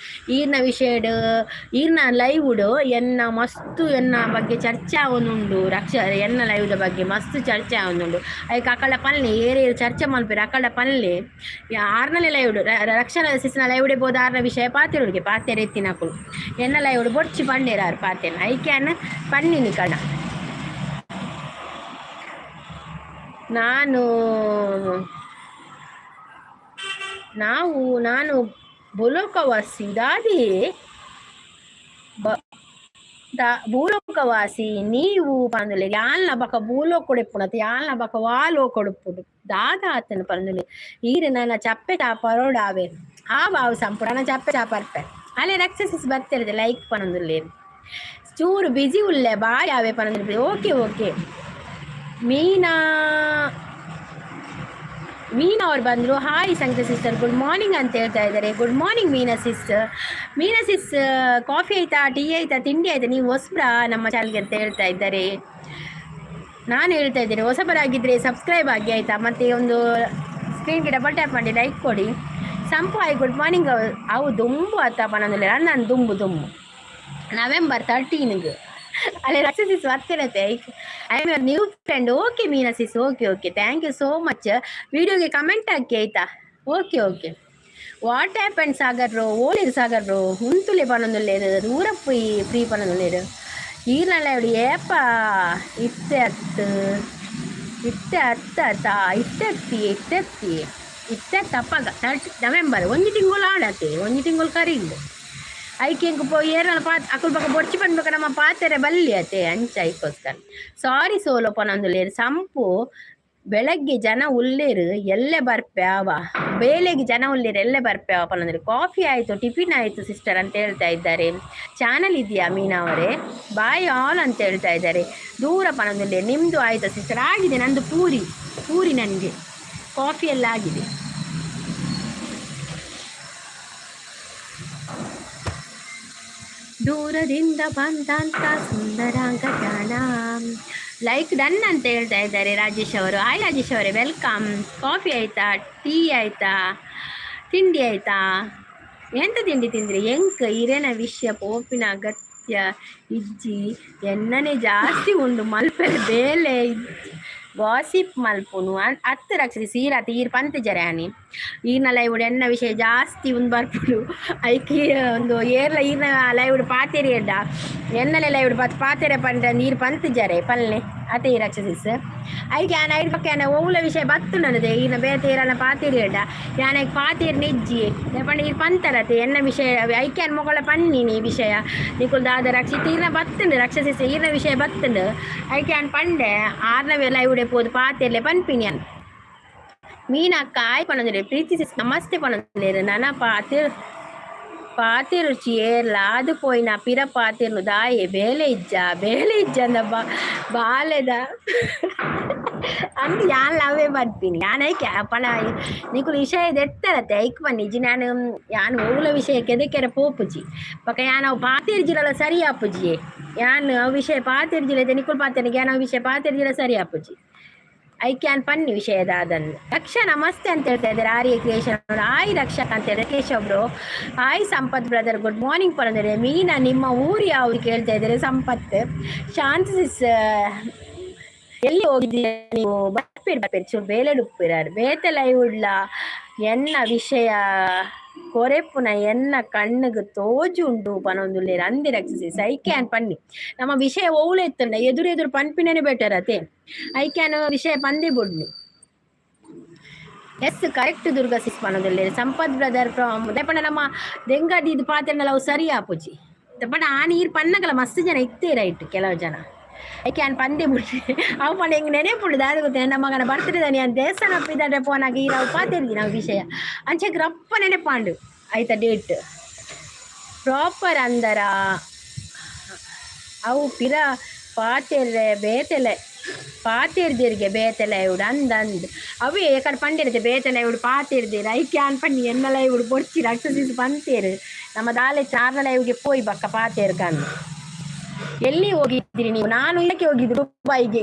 ಈರ್ನ ವಿಷಯಡ್. ಈರ್ನ ಲೈವ್ಡ್ ಎನ್ನ ಮಸ್ತು ಎನ್ನ ಬಗ್ಗೆ ಚರ್ಚೆ ಆವೊಂದುಂಡು. ರಕ್ಷ ಎನ್ನ ಲೈವ್ದ ಬಗ್ಗೆ ಮಸ್ತ್ ಚರ್ಚೆ ಆವೊಂದುಂಡು. ಐಕ್ ಅಕಳ ಪನ್ಲೆ, ಏರೇರು ಚರ್ಚೆ ಮಲ್ಪೆರ್ ಅಕಳ ಪನ್ಲೆ. ಆರ್ನಲೆ ಲೈವ್ಡ್ ರಕ್ಷಣಾ ಸಿಸ್ನ ಲೈವ್ಡೆ ಬೋದ ಆರ್ನ ವಿಷಯ ಪಾತೆರುಡ್ಗೆ ಪಾತೆರ ಎತ್ತಿನಕುಲು. ಎನ್ನ ಲೈವ್ಡ್ ಬೊಡ್ಚಿ ಪಂಡೇರ್ ಆರ್ ಪಾತೆರ್ನ. ಐಕೆ ಅನ್ನ ಪನ್ನಿನಿ ಕಣ. ನಾನು ನಾವು ನಾನು ಭೂಲೋಕವಾಸಿ ದಾದಿ ಭೂಲೋಕವಾಸಿ ನೀವು ಪಂದುಲೆ. ಯಾನ್ಲ ಬಕ ಭೂಲೋಕೊಡು ಇಪ್ಪುನತ, ಯಾನ್ಲ ಬಕ ವಾ ಲೋಕೊಡು ದಾದ ಆತನ ಪಂದುಲೆ. ಈರ್ ನನ್ನ ಚಪ್ಪೆ ಚಾ ಪರೋಡಾವೆ ಆ ಬಾವು ಸಂಪೂರ್ಣ ಚಪ್ಪೆ ಚಾ ಪರ್ಪೆ. ಅಲ್ಲೇ ರಕ್ಷಸಿಸ್ ಬರ್ತಿರದೆ ಲೈಕ್ ಪನೊಂದುಲ್ಲೆ. ಚೂರು ಬಿಜಿ ಉಲ್ಲೆ, ಬಾಯ್ ಆವೆ ಪನೊಂದುಲ್ಲೆ. Okay okay. ಮೀನಾ ಮೀನಾ ಅವ್ರು ಬಂದರು. ಹಾಯ್ ಸಂಗೀತ ಸಿಸ್ಟರ್, ಗುಡ್ ಮಾರ್ನಿಂಗ್ ಅಂತ ಹೇಳ್ತಾ ಇದ್ದಾರೆ. Good morning Meena sister. ಮೀನಾ ಸಿಸ್, ಕಾಫಿ ಆಯ್ತಾ, ಟೀ ಆಯ್ತಾ, ತಿಂಡಿ ಆಯ್ತಾ? ನೀವು ಹೊಸಬ್ರಾ ನಮ್ಮ ಚಾನಲ್ಗೆ ಅಂತ ಹೇಳ್ತಾ ಇದ್ದಾರೆ. ನಾನು ಹೇಳ್ತಾ ಇದ್ದೇನೆ, ಹೊಸಬರಾಗಿದ್ದರೆ ಸಬ್ಸ್ಕ್ರೈಬ್ ಆಗಿ ಆಯಿತಾ? ಮತ್ತು ಒಂದು ಸ್ಕ್ರೀನ್ಗೆ ಡಬಲ್ ಟ್ಯಾಪ್ ಮಾಡಿ ಲೈಕ್ ಕೊಡಿ. ಸಂಪು ಹಾಯ್, ಗುಡ್ ಮಾರ್ನಿಂಗ್. ಅವು ದುಂಬು ಅತ್ತಪ್ಪ ನಂದು ನಾನು ದುಂಬು ದುಂಬು ನವೆಂಬರ್ 13ಗೆ ಅಲ್ಲಿ ರಕ್ಷಸಿಸ್ ಬರ್ತಿರತ್ತೆ. I am your new friend. Okay Meena sis, okay okay, thank you so much. ವಿಡಿಯೋಗೆ ಕಮೆಂಟ್ ಹಾಕಿ ಆಯ್ತಾ? Okay okay. What happen Sagar bro? ಓಲಿರು ಸಾಗರ್ ಬ್ರೋ? ಉಂತುಲೆ ಪನೊಂದುಲ್ಲೇರು. ದೂರ ಪೋಯಿ ಫ್ರೀ ಪನೊಂದುಲ್ಲೇರು. ಈರ್ನಲ್ಲ ಏಪ ಇತ್ತೆ ಅತ್ತು ಇತ್ತೆ ಅತ್ತ ಅತ್ತ ಇತ್ತೆ ಅತ್ತಿ ಇತ್ತೆ ಅತ್ತಿ ಇತ್ತೆ ತಪ್ಪಾಗ 30 ನವೆಂಬರ್. ಒಂಜಿ ತಿಂಗಳು ಆಡತ್ತೆ, ಒಂಜಿ ತಿಂಗಳು ಕರಿಂಡು. ಐಕೆ ಎಂಕ್ ಪೋ ಏರನ ಪಾತ್ ಅಕುಲ್ ಬಕ ಬೊಡ್ಚಿ ಪನ್ಬೇಕ. ನಮ್ಮ ಪಾತೆರೆ ಬಲ್ಲಿ ಅತೆ ಅಂಚ. ಐಕೋಸ್ಕರ ಸಾರಿ. ಸೋಲೋ ಪನೊಂದುಲ್ಲೇರು ಸಂಪು. ಬೆಳಗ್ಗೆ ಜನ ಉಲ್ಲೇರು ಎಲ್ಲೆ ಬರ್ಪ್ಯಾವ? ಬೇಲೆಗೆ ಜನ ಉಲ್ಲೇರು ಎಲ್ಲೆ ಬರ್ಪ್ಯಾವ ಪನೊಂದ್ರೆ. ಕಾಫಿ ಆಯಿತು, ಟಿಫಿನ್ ಆಯಿತು ಸಿಸ್ಟರ್ ಅಂತ ಹೇಳ್ತಾ ಇದ್ದಾರೆ. ಚಾನಲ್ ಇದೆಯಾ ಮೀನಾ ಅವರೇ? ಬಾಯ್ ಆಲ್ ಅಂತ ಹೇಳ್ತಾ ಇದ್ದಾರೆ. ದೂರ ಪನೊಂದುಲ್ಲೇರು. ನಿಮ್ಮದು ಆಯಿತಾ ಸಿಸ್ಟರ್? ಆಗಿದೆ ನಂದು. ಪೂರಿ ಪೂರಿ ನನಗೆ. ಕಾಫಿ ಎಲ್ಲ ಆಗಿದೆ. ದೂರದಿಂದ ಬಂದಂತ ಸುಂದರಾಂಗ ಜಾಣ. ಲೈಕ್ ಡನ್ ಅಂತ ಹೇಳ್ತಾ ಇದ್ದಾರೆ ರಾಜೇಶ್ ಅವರು. ಹಾಯ್ ರಾಜೇಶ್ ಅವರೇ, welcome. Coffee ಆಯ್ತಾ, ಟೀ ಆಯ್ತಾ, ತಿಂಡಿ ಆಯ್ತಾ? ಎಂತ ತಿಂಡಿ ತಿಂದ್ರಿ? ಎಂಕ್ ಇರೇನ ವಿಷಯ ಪೋಪಿನ ಅಗತ್ಯ ಇಜ್ಜಿ. ಎನ್ನನೆ ಜಾಸ್ತಿ ಉಂಡು ಮಲ್ಪೆರೆ ಬೇಲೆ, ಗಾಸಿಪ್ ಮಲ್ಪುನು ಅತ್ತು ರಕ್ಷಿ ಸೀರಾತಿ. ಈರ್ ಪಂತ್ ಜರೆ ಆನಿ ಈರ್ನ ಲೈವುಡು ಎನ್ನ ವಿಷಯ ಜಾಸ್ತಿ ಉಂದು ಬರ್ಪುಡು. ಐಕ್ ಒಂದು ಏರ್ಲ ಈರ್ನ ಲೈವುಡು ಪಾತೆರಿ ಎಡ್ಡ ಎನ್ನಲೆ ಲೈವುಡು ಪತ್ ಪಾತೆರೆ ಪಂಡ್ರೆ ನೀರು ಪಂತ್ ಜರೆ ಪಲ್ಲೆ ಅತೆ. ಈ ರಕ್ಷಸಿಸ್ ಐಕ್ ಯಾನ್ ಐಡ್ ಪಕ್ಕ ಯಾನ ಓವುಲ ವಿಷಯ ಬತ್ತು ನನ್ನದೆ. ಈರ್ನ ಬೇತೆ ಏರನ ಪಾತೆರಿ ಎಡ್ಡ ಯಾನ್ ಐಕ್ ಪಾತೆರ್ ನೆಜ್ಜಿ ಪಂಡ ಈರ್ ಪಂತರತೆ ಎನ್ನ ವಿಷಯ. ಐಕ್ ಯಾನ್ ಮೊಗಳ ಪನ್ನಿನಿ ವಿಷಯ ನಿಕುಲ್ ದಾದ ರಕ್ಷಿತ್ ಈರ್ನ ಬತ್ತುಂಡು. ರಕ್ಷಸಿಸ್ ಈರ್ನ ವಿಷಯ ಬತ್ತುಂಡು. ಐಕ್ ಯಾನ್ ಪಂಡೆ ಆರ್ನ ಲೈವುಡೆ ಪೋದು ಪಾತೆರ್ಲೆ ಪನ್ಪಿನಿ ಯಾನ್. ಮೀನಕ್ಕ ಆಯ್ ಪನೊಂದುಲ್ಲೆರ್. ಪ್ರೀತಿ ಸಿಸ್ ನಮಸ್ತೆ ಪನೊಂದುಲ್ಲೆರ್. ನನ ಪಾತೆರ್ ಪಾತೆರುಚಿ ಏರ್ಲ ಆದ್ ಪೋಯಿನ ಪಿರ ಪಾತೆರ್ನು ದಾಯೆ ಬೇಲೆ ಇಜ್ಜ? ಬೇಲೆ ಇಜ್ಜಂದ ಬಾಲೆದ ಅಂದ್ ಯಾನ್ಲ ಅವೇ ಪನ್ಪಿನಿ. ಯಾನ್ ಐಕೆ ಪನ ನಿಕುಲು ವಿಷಯ ದೆತ್ತರತೆ ಐಕ್ ಪನ್ನಿಜಿ. ನಾನು ಯಾನ್ ಒವ್ಲ ವಿಷಯಕ್ಕೆ ಎದಕ್ಕೆರ ಪೋಪುಜಿ. ಬೊಕ ಯಾನ್ ಅವು ಪಾತೆರ್ಜಿಡಲ ಸರಿ ಆಪುಜಿಯೇ. ಯಾನ್ ಅವು ವಿಷಯ ಪಾತೆರ್ಜಿಡ ನಿಕುಲು ಪಾತೆರ್ನಿಗೆ ಯಾನ್ ಅವು ವಿಷಯ ಪಾತೆರ್ಜಿಡ ಸರಿ ಆಪುಜಿ. ಐಕೆ ಯಾನ್ ಪನ್ನಿ ವಿಷಯ ದಾದಂದ್. ರಕ್ಷಾ ನಮಸ್ತೆ ಅಂತ ಹೇಳ್ತಾ ಇದ್ದಾರೆ ಆರ್ಯ ಕ್ರಿಯೇಷನ್. ಹಾಯ್ ರಕ್ಷಾ ಅಂತ ಹೇಳಿದ್ರೆ Keshav bro. Hi Sampath brother, good morning ಪರಂದ್ರೆ. ಮೀನಾ, ನಿಮ್ಮ ಊರು ಯಾವುದು ಕೇಳ್ತಾ ಇದ್ದಾರೆ ಸಂಪತ್. ಶಾಂತಿ ಸಿಸ್, ಎಲ್ಲಿ ಹೋಗಿದ್ದೀರಾ ನೀವು? ಬರ್ಪೇರು ಬರ್ಪೇರು, ಚೂರು ಬೇಲೆ ಉಪ್ಪಿರಾರು. ಬೇತೆ ಲೈವ್ ಉಡ್ಲ ಎನ್ನ ವಿಷಯ ಕೊರೆಪುನ ಎನ್ನ ಕಣ್ಣುಗ್ ತೋಜುಂಡು ಪನೊಂದುಲ್ಲೆರ್. ಅಂದೆ ರಕ್ಷಿಸಿ ಸೈಕೆ ಅನ್ ಪನ್ನಿ. ನಮ್ಮ ವಿಷಯ ಒವ್ಲು ಎತ್ತಂಡ ಎದುರು ಎದುರು ಪನ್ಪಿನೇ ಬೆಟರ್ ಅತೆ. ಐಕ್ಯಾನ್ ವಿಷಯ ಪಂದೆ ಬುಡ್ನಿ. ಎಸ್, ಕರೆಕ್ಟ್ ದುರ್ಗಾ ಸಿಸ್ ಪನೊಂದುಲ್ಲೆರ್. ಸಂಪತ್ ಬ್ರದರ್ ಫ್ರಮ್ ಪಂಡ ನಮ್ಮ ದೆಂಗದಿ ಇದು ಪಾತೆರ್ನಲ ಅವು ಸರಿ ಆಪುಜಿ. ಪಂಡ ಆ ನೀರು ಪನ್ನಗಲ ಮಸ್ತ್ ಜನ ಇತ್ತೇ ರೈಟ್ ಕೆಲವು ಜನ. ಐಕೆ ಯಾನ್ ಪಂದೆ ಬುಡ್ಡಿ. ಅವು ಪಂಡ ಎಂಕ್ ನೆನೆಪುಂಡು. ದಾದ ಗೊತ್ತ, ನಮ್ಮ ಮಗನ ಬರ್ತ್ಡೇ ದಾನಿ ಅಂತ ದೇವಸ್ಥಾನ ಪಿದಾಡೆ ಪೋನಾಗ ಈರ್ ಅವು ಪಾತೆರ್ದಿ ನಾವು ವಿಷಯ. ಅಂಚೆ ರಪ್ಪ ನೆನಪಾಂಡು ಆಯ್ತಾ. ಡೇಟ್ ಪ್ರಾಪರ್ ಅಂದರ ಅವು ಪಿರ ಪಾತೆರ್ರೆ ಬೇತೆಲೆ ಪಾತೆರ್ದಿರ್ಗೆ ಬೇತೆ ಲೈವ್ಡ್ ಅಂದ್ ಅಂದ್ ಅವೇ ಎಕಡೆ ಪಂಡಿರುತ್ತೆ. ಬೇತೆ ಲೈವ್ಡ್ ಪಾತೆರ್ದಿರ್. ಐಕೆ ಯಾನ್ ಪನ್ನಿ ಎನ್ನ ಲೈವ್ಡ್ ಬೊಡ್ಚಿ. ರಕ್ಷಸಿಸ್ ಪಂತೇರು ನಮ್ಮ ದಾಲೆ ಚಾರ್ನ ಲೈವ್ಗೆ ಪೋಯಿ ಬಕ್ಕ ಪಾತೇರ್ ಕಣ್ಣು. ಎಲ್ಲಿ ಹೋಗಿದ್ರಿ ನೀವು? ನಾನು ಇದಕ್ಕೆ ಹೋಗಿದ್ದು, ದುಬೈಗೆ.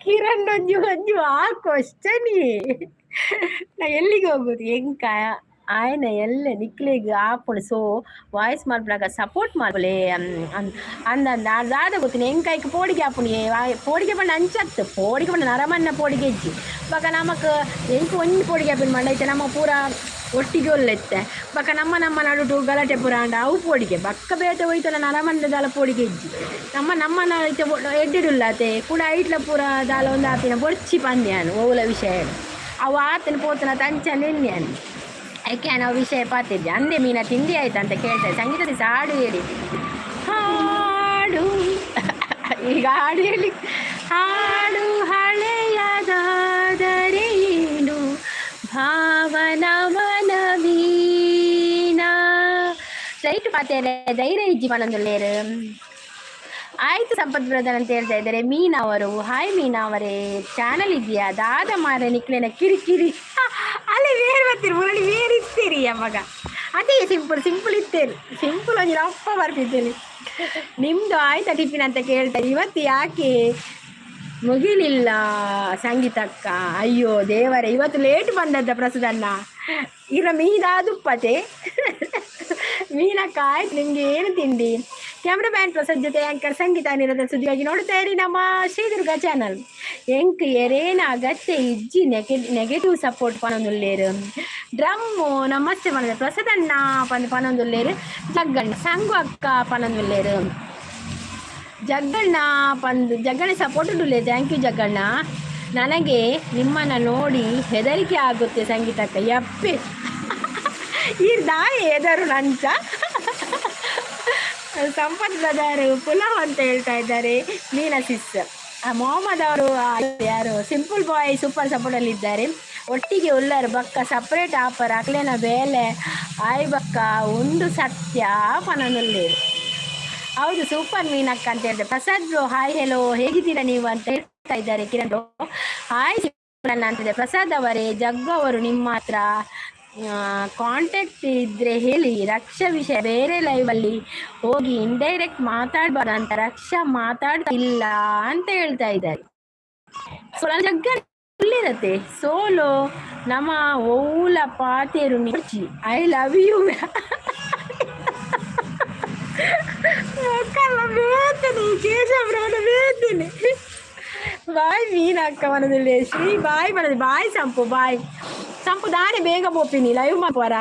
ಕಿರಣ್ ಒಂಜಿ ಒಂಜಿ ಆ ಕ್ವಶನ್. ನಾ ಎಲ್ಲಿಗೆ ಹೋಗುದು? ಎಂಕ ಆಯನ ಎಲ್ಲ ನಿಕ್ಲೆಗ್ ಆಪುಂಡು. ಸೊ ವಾಯ್ಸ್ ಮಲ್ಪುನಗ ಸಪೋರ್ಟ್ ಮಲ್ಪುಲೆ ಅಂದ. ದಾದ ಗೊತ್ತಿನ, ಎಂಕ ಐಕ್ ಪೋಡಿಗೆ ಆಪುಂಡು. ಪೋಡಿಗೆ ಪಂಡ ಅಂಚತ್ತು ಪೋಡಿಗೆ ಪಂಡ ನರಮನ್ನ ಪೋಡಿಗೆ ಇಜ್ಜಿ. ಬೊಕ ನಮಕ್ ಎಂಕ್ ಒಂಜಿ ಪೋಡಿಗೆ ಆಪಿನ ಪಂಡ ಐತೆ ನಮ್ಮ ಪೂರ ಒಟ್ಟಿಗೆ ಒಲ್ಲೆತ್ತೆ. ಬೊಕ ನಮ್ಮ ನಮ್ಮ ನಡುಟು ಗಲಾಟೆ ಪೂರ ಆಂಡ ಅವು ಪೋಡಿಗೆ. ಬೊಕ್ಕ ಬೇತೆ ಹೋಯ್ತಲ್ಲ ನರಮನ್ನ ದಾಲ ಪೋಡಿಗೆ ಇಜ್ಜಿ. ನಮ್ಮ ನಮ್ಮನ ಐತೆ ಎಡ್ಡೆಡುಲ್ಲತೆ ಕೂಡ ಐಟ್ಲ ಪೂರ ದಾಲ ಒಂದು ಆಪಿನ ಬೊಡ್ಚಿ ಪಂದ್ಯಾನು. ಓಲ ವಿಷಯ ಅವು ಆತನ ಪೋತನ ತಂಚ ನಿನ್ಯಾನು. ಯಾಕೆ ನಾವು ವಿಷಯ ಪಾತಿದ್ದೆ ಅಂದೆ. ಮೀನ, ತಿಂಡಿ ಆಯ್ತಾ ಅಂತ ಕೇಳ್ತಾರೆ. ಸಂಗೀತದ ಹಾಡು ಹೇಳಿ. ಹಾಡು ಈಗ ಹಾಡು ಹೇಳಿ. ಹಾಡು ಹಳೆಯದಾದರೆ ಏನು, ಭಾವನವನವೀನ. ರೈಟ್ ಪಾತೇರೆ ಧೈರ್ಯ ಇಜ್ಜಿ ಪನೊಂದುಲ್ಲೇರು. ಆಯ್ತು ಸಂಪತ್ ಬ್ರದರ್ ಅಂತ ಹೇಳ್ತಾ ಇದ್ದಾರೆ ಮೀನಾ ಅವರು. ಹಾಯ್ ಮೀನಾ ಅವರೇ, ಚಾನಲ್ ಇದೆಯಾ? ದಾದ ಮಾರೆ ನಿಕ್ಲೇನ ಕಿರಿಕಿರಿ. ಅಲ್ಲಿ ಬೇರೆ ಬರ್ತೀರಿ ಮುರಳಿ ಬೇರೆ ಇತ್ತೀರಿ ಮಗ. ಅದೇ ಸಿಂಪಲ್ ಸಿಂಪಲ್ ಇತ್ತೇನೆ. ಸಿಂಪಲ್ ಒಂಜಿ ಅಪ್ಪ ಬರ್ತಿದ್ದೇನೆ. ನಿಮ್ದು ಆಯ್ತಾ ಟಿಫಿನ್ ಅಂತ ಕೇಳ್ತಾರೆ. ಇವತ್ತು ಯಾಕೆ ಮುಗಿಲಿಲ್ಲ ಸಂಗೀತಕ್ಕ? ಅಯ್ಯೋ ದೇವರೇ, ಇವತ್ತು ಲೇಟ್ ಬಂದದ್ದ ಪ್ರಸಾದಣ್ಣ ಇರ ಮೀನಾದುಪ್ಪತೆ. ಮೀನಕ್ಕ ಆಯ್ತು, ನಿಮ್ಗೆ ಏನು ತಿಂಡಿ? ಕ್ಯಾಮ್ರಾ ಮ್ಯಾನ್ ಪ್ರಸಾದ್ ಜೊತೆ ಆಂಕರ್ ಸಂಗೀತ ನಿರದ ಸುದ್ದಿಯಾಗಿ ನೋಡ್ತಾ ಇರಿ ನಮ್ಮ ಶ್ರೀದುರ್ಗ ಚಾನಲ್. ಎಂಕ್ ಎರೇನ ಅಗತ್ಯ ಇಜ್ಜಿ ನೆಗೆಟಿವ್ ಸಪೋರ್ಟ್ ಪನೊಂದುಲ್ಲೇರು. ಡ್ರಮ್ಮು ನಮಸ್ತೆ ಪನೊಂದು. ಪ್ರಸಾದಣ್ಣ ಪಂದ್ ಪನೊಂದುಲ್ಲೇರು. ಜಗ್ಗಣ್ಣ ಸಂಗು ಅಕ್ಕ ಪನೊಂದುಲ್ಲೇರು. ಜಗ್ಗಣ್ಣ ಪಂದ್ Jagganna support ಉಂಡುಲ್ಲೆ. Thank you Jagganna. ನನಗೆ ನಿಮ್ಮನ್ನು ನೋಡಿ ಹೆದರಿಕೆ ಆಗುತ್ತೆ ಸಂಗೀತಕ್ಕ. ಯಪ್ಪೆ, ಈ ದಾಯಿ ಎದರು ನಂಚ. ಸಂಪತ್ ಬ್ರದರ್ ಪುಲಾವ್ ಅಂತ ಹೇಳ್ತಾ ಇದ್ದಾರೆ. ಮೀನಾ ಸಿಸ್, ಮೊಹಮ್ಮದ್ ಅವರು ಯಾರು ಸಿಂಪಲ್ ಬಾಯ್ ಸೂಪರ್ ಸಪೋರ್ಟ್ ಅಲ್ಲಿ ಇದ್ದಾರೆ. ಒಟ್ಟಿಗೆ ಉಲ್ಲರು ಬಕ್ಕ ಸಪರೇಟ್ ಆಫರ್ ಅಕ್ಲೇನ ಬೇಲೆ ಆಯ್ ಬಕ್ಕ ಉಂಡು ಸತ್ಯ ಪನನುಲ್ಲೇರು. ಹೌದು, ಸೂಪರ್ ಮೀನಕ್ಕ ಅಂತ ಹೇಳಿದೆ. ಪ್ರಸಾದ್ ಬ್ರೋ ಹಾಯ್ ಹೆಲೋ, ಹೇಗಿದ್ದೀರಾ ನೀವು ಅಂತ ಹೇಳ್ತಾ ಇದ್ದಾರೆ. ಕಿರಣ್ ಬ್ರೋ ಹಾಯ್ ಅಂತಿದೆ. ಪ್ರಸಾದ್ ಅವರೇ, ಜಗ್ಗು ಅವರು ನಿಮ್ಮ ಹತ್ರ ಕಾಂಟ್ಯಾಕ್ಟ್ ಇದ್ರೆ ಹೇಳಿ. ರಕ್ಷಾ ವಿಷಯ ಬೇರೆ ಲೈವ್ ಅಲ್ಲಿ ಹೋಗಿ ಇಂಡೈರೆಕ್ಟ್ ಮಾತಾಡ್ಬಾರ್ದು ಅಂತ ರಕ್ಷಾ ಮಾತಾಡ್ತಾ ಇಲ್ಲ ಅಂತ ಹೇಳ್ತಾ ಇದ್ದಾರೆ. ಸೊ ಜಗ್ಗ ಇರತ್ತೆ ಸೋಲೋ ನಮ್ಮ ಓಲ ಪಾತೇರು. I love you. ಬೇತೇನೆ. ಬಾಯ್ ಮೀನಕ್ಕ ಮನದಲ್ಲಿ. ಶ್ರೀ ಬಾಯ್ ಮನದಿ. ಬಾಯ್ ಸಂಪು, ಬಾಯ್ ಸಂಪು. ದಾನೆ ಬೇಗ ಪೋಪಿನಿ ಲೈವ್ ಮಾಪರ.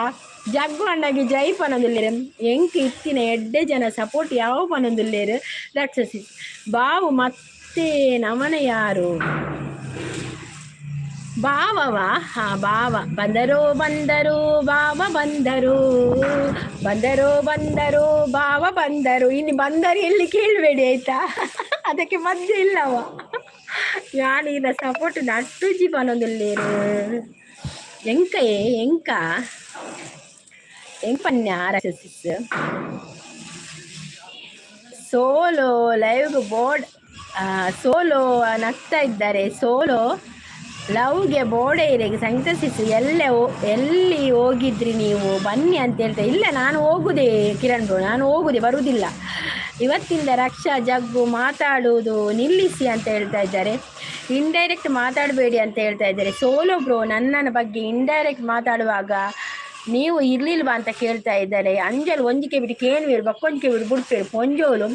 ಜಗ್ಗು ಅಣ್ಣಗೆ ಜೈ ಪನೊಂದುಲ್ಲೇರು. ಎಂಕ್ ಇತ್ತಿನ ಎಡ್ಡೆ ಜನ ಸಪೋರ್ಟ್ ಯಾವ ಪನೊಂದುಲ್ಲೇರು. ರಾಕ್ಷಸಿ ಬಾವು ಮತ್ತೆ ನಮನ ಯಾರು ಬಾವವ? ಹಾ, ಬಾವ ಬಂದರು ಬಂದರು ಬಾವ ಬಂದರು ಬಂದರು ಬಂದರು ಬಾವ ಬಂದರು. ಇನ್ನು ಬಂದರು ಎಲ್ಲಿ ಕೇಳಬೇಡಿ ಆಯ್ತಾ? ಅದಕ್ಕೆ ಮದ್ದೆ ಇಲ್ಲವ. ಯಾನ್ ಈರ್ನ ಸಪೋರ್ಟ್ ನಟ್ಟುಜಿ ಪನೊಂದುಲ್ಲೇರು. ಎಂಕಯೇ ಎಂಕ ಎಂಕ್ ಪನ್ಯ ರಾಕ್ಷಸಿಸ್. ಸೋಲೋ ಲೈವ್ಗೆ ಬೋರ್ಡ್, ಸೋಲೋ ನಗ್ತಾ ಇದ್ದಾರೆ. ಸೋಲೋ ಲವ್ಗೆ ಬೋಡೆ ಇರೆಗೆ. ಸಂಗೀತ ಸಿಸ್, ಎಲ್ಲೆ ಎಲ್ಲಿ ಹೋಗಿದ್ರಿ ನೀವು? ಬನ್ನಿ ಅಂತ ಹೇಳ್ತಾ ಇಲ್ಲ. ನಾನು ಹೋಗುದೇ ಕಿರಣ್ ಬ್ರೋ, ನಾನು ಹೋಗುದೇ, ಬರುವುದಿಲ್ಲ ಇವತ್ತಿಂದ. ರಕ್ಷಾ, ಜಗ್ಗು ಮಾತಾಡುವುದು ನಿಲ್ಲಿಸಿ ಅಂತ ಹೇಳ್ತಾ ಇದ್ದಾರೆ. ಇಂಡೈರೆಕ್ಟ್ ಮಾತಾಡಬೇಡಿ ಅಂತ ಹೇಳ್ತಾ ಇದ್ದಾರೆ. ಸೋಲೋ ಬ್ರೋ, ನನ್ನ ಬಗ್ಗೆ ಇಂಡೈರೆಕ್ಟ್ ಮಾತಾಡುವಾಗ ನೀವು ಇರ್ಲಿಲ್ವಾ ಅಂತ ಕೇಳ್ತಾ ಇದ್ದಾರೆ. ಅಂಜಲ್ ಒಂಜಿಕೆ ಬಿಟ್ಟು ಕೇನುವೇರು, ಬಕ್ಕೊಂಜಿಕೆ ಬಿಟ್ಟು ಬುಡ್ಪೇರು. ಪೊಂಜೋಲು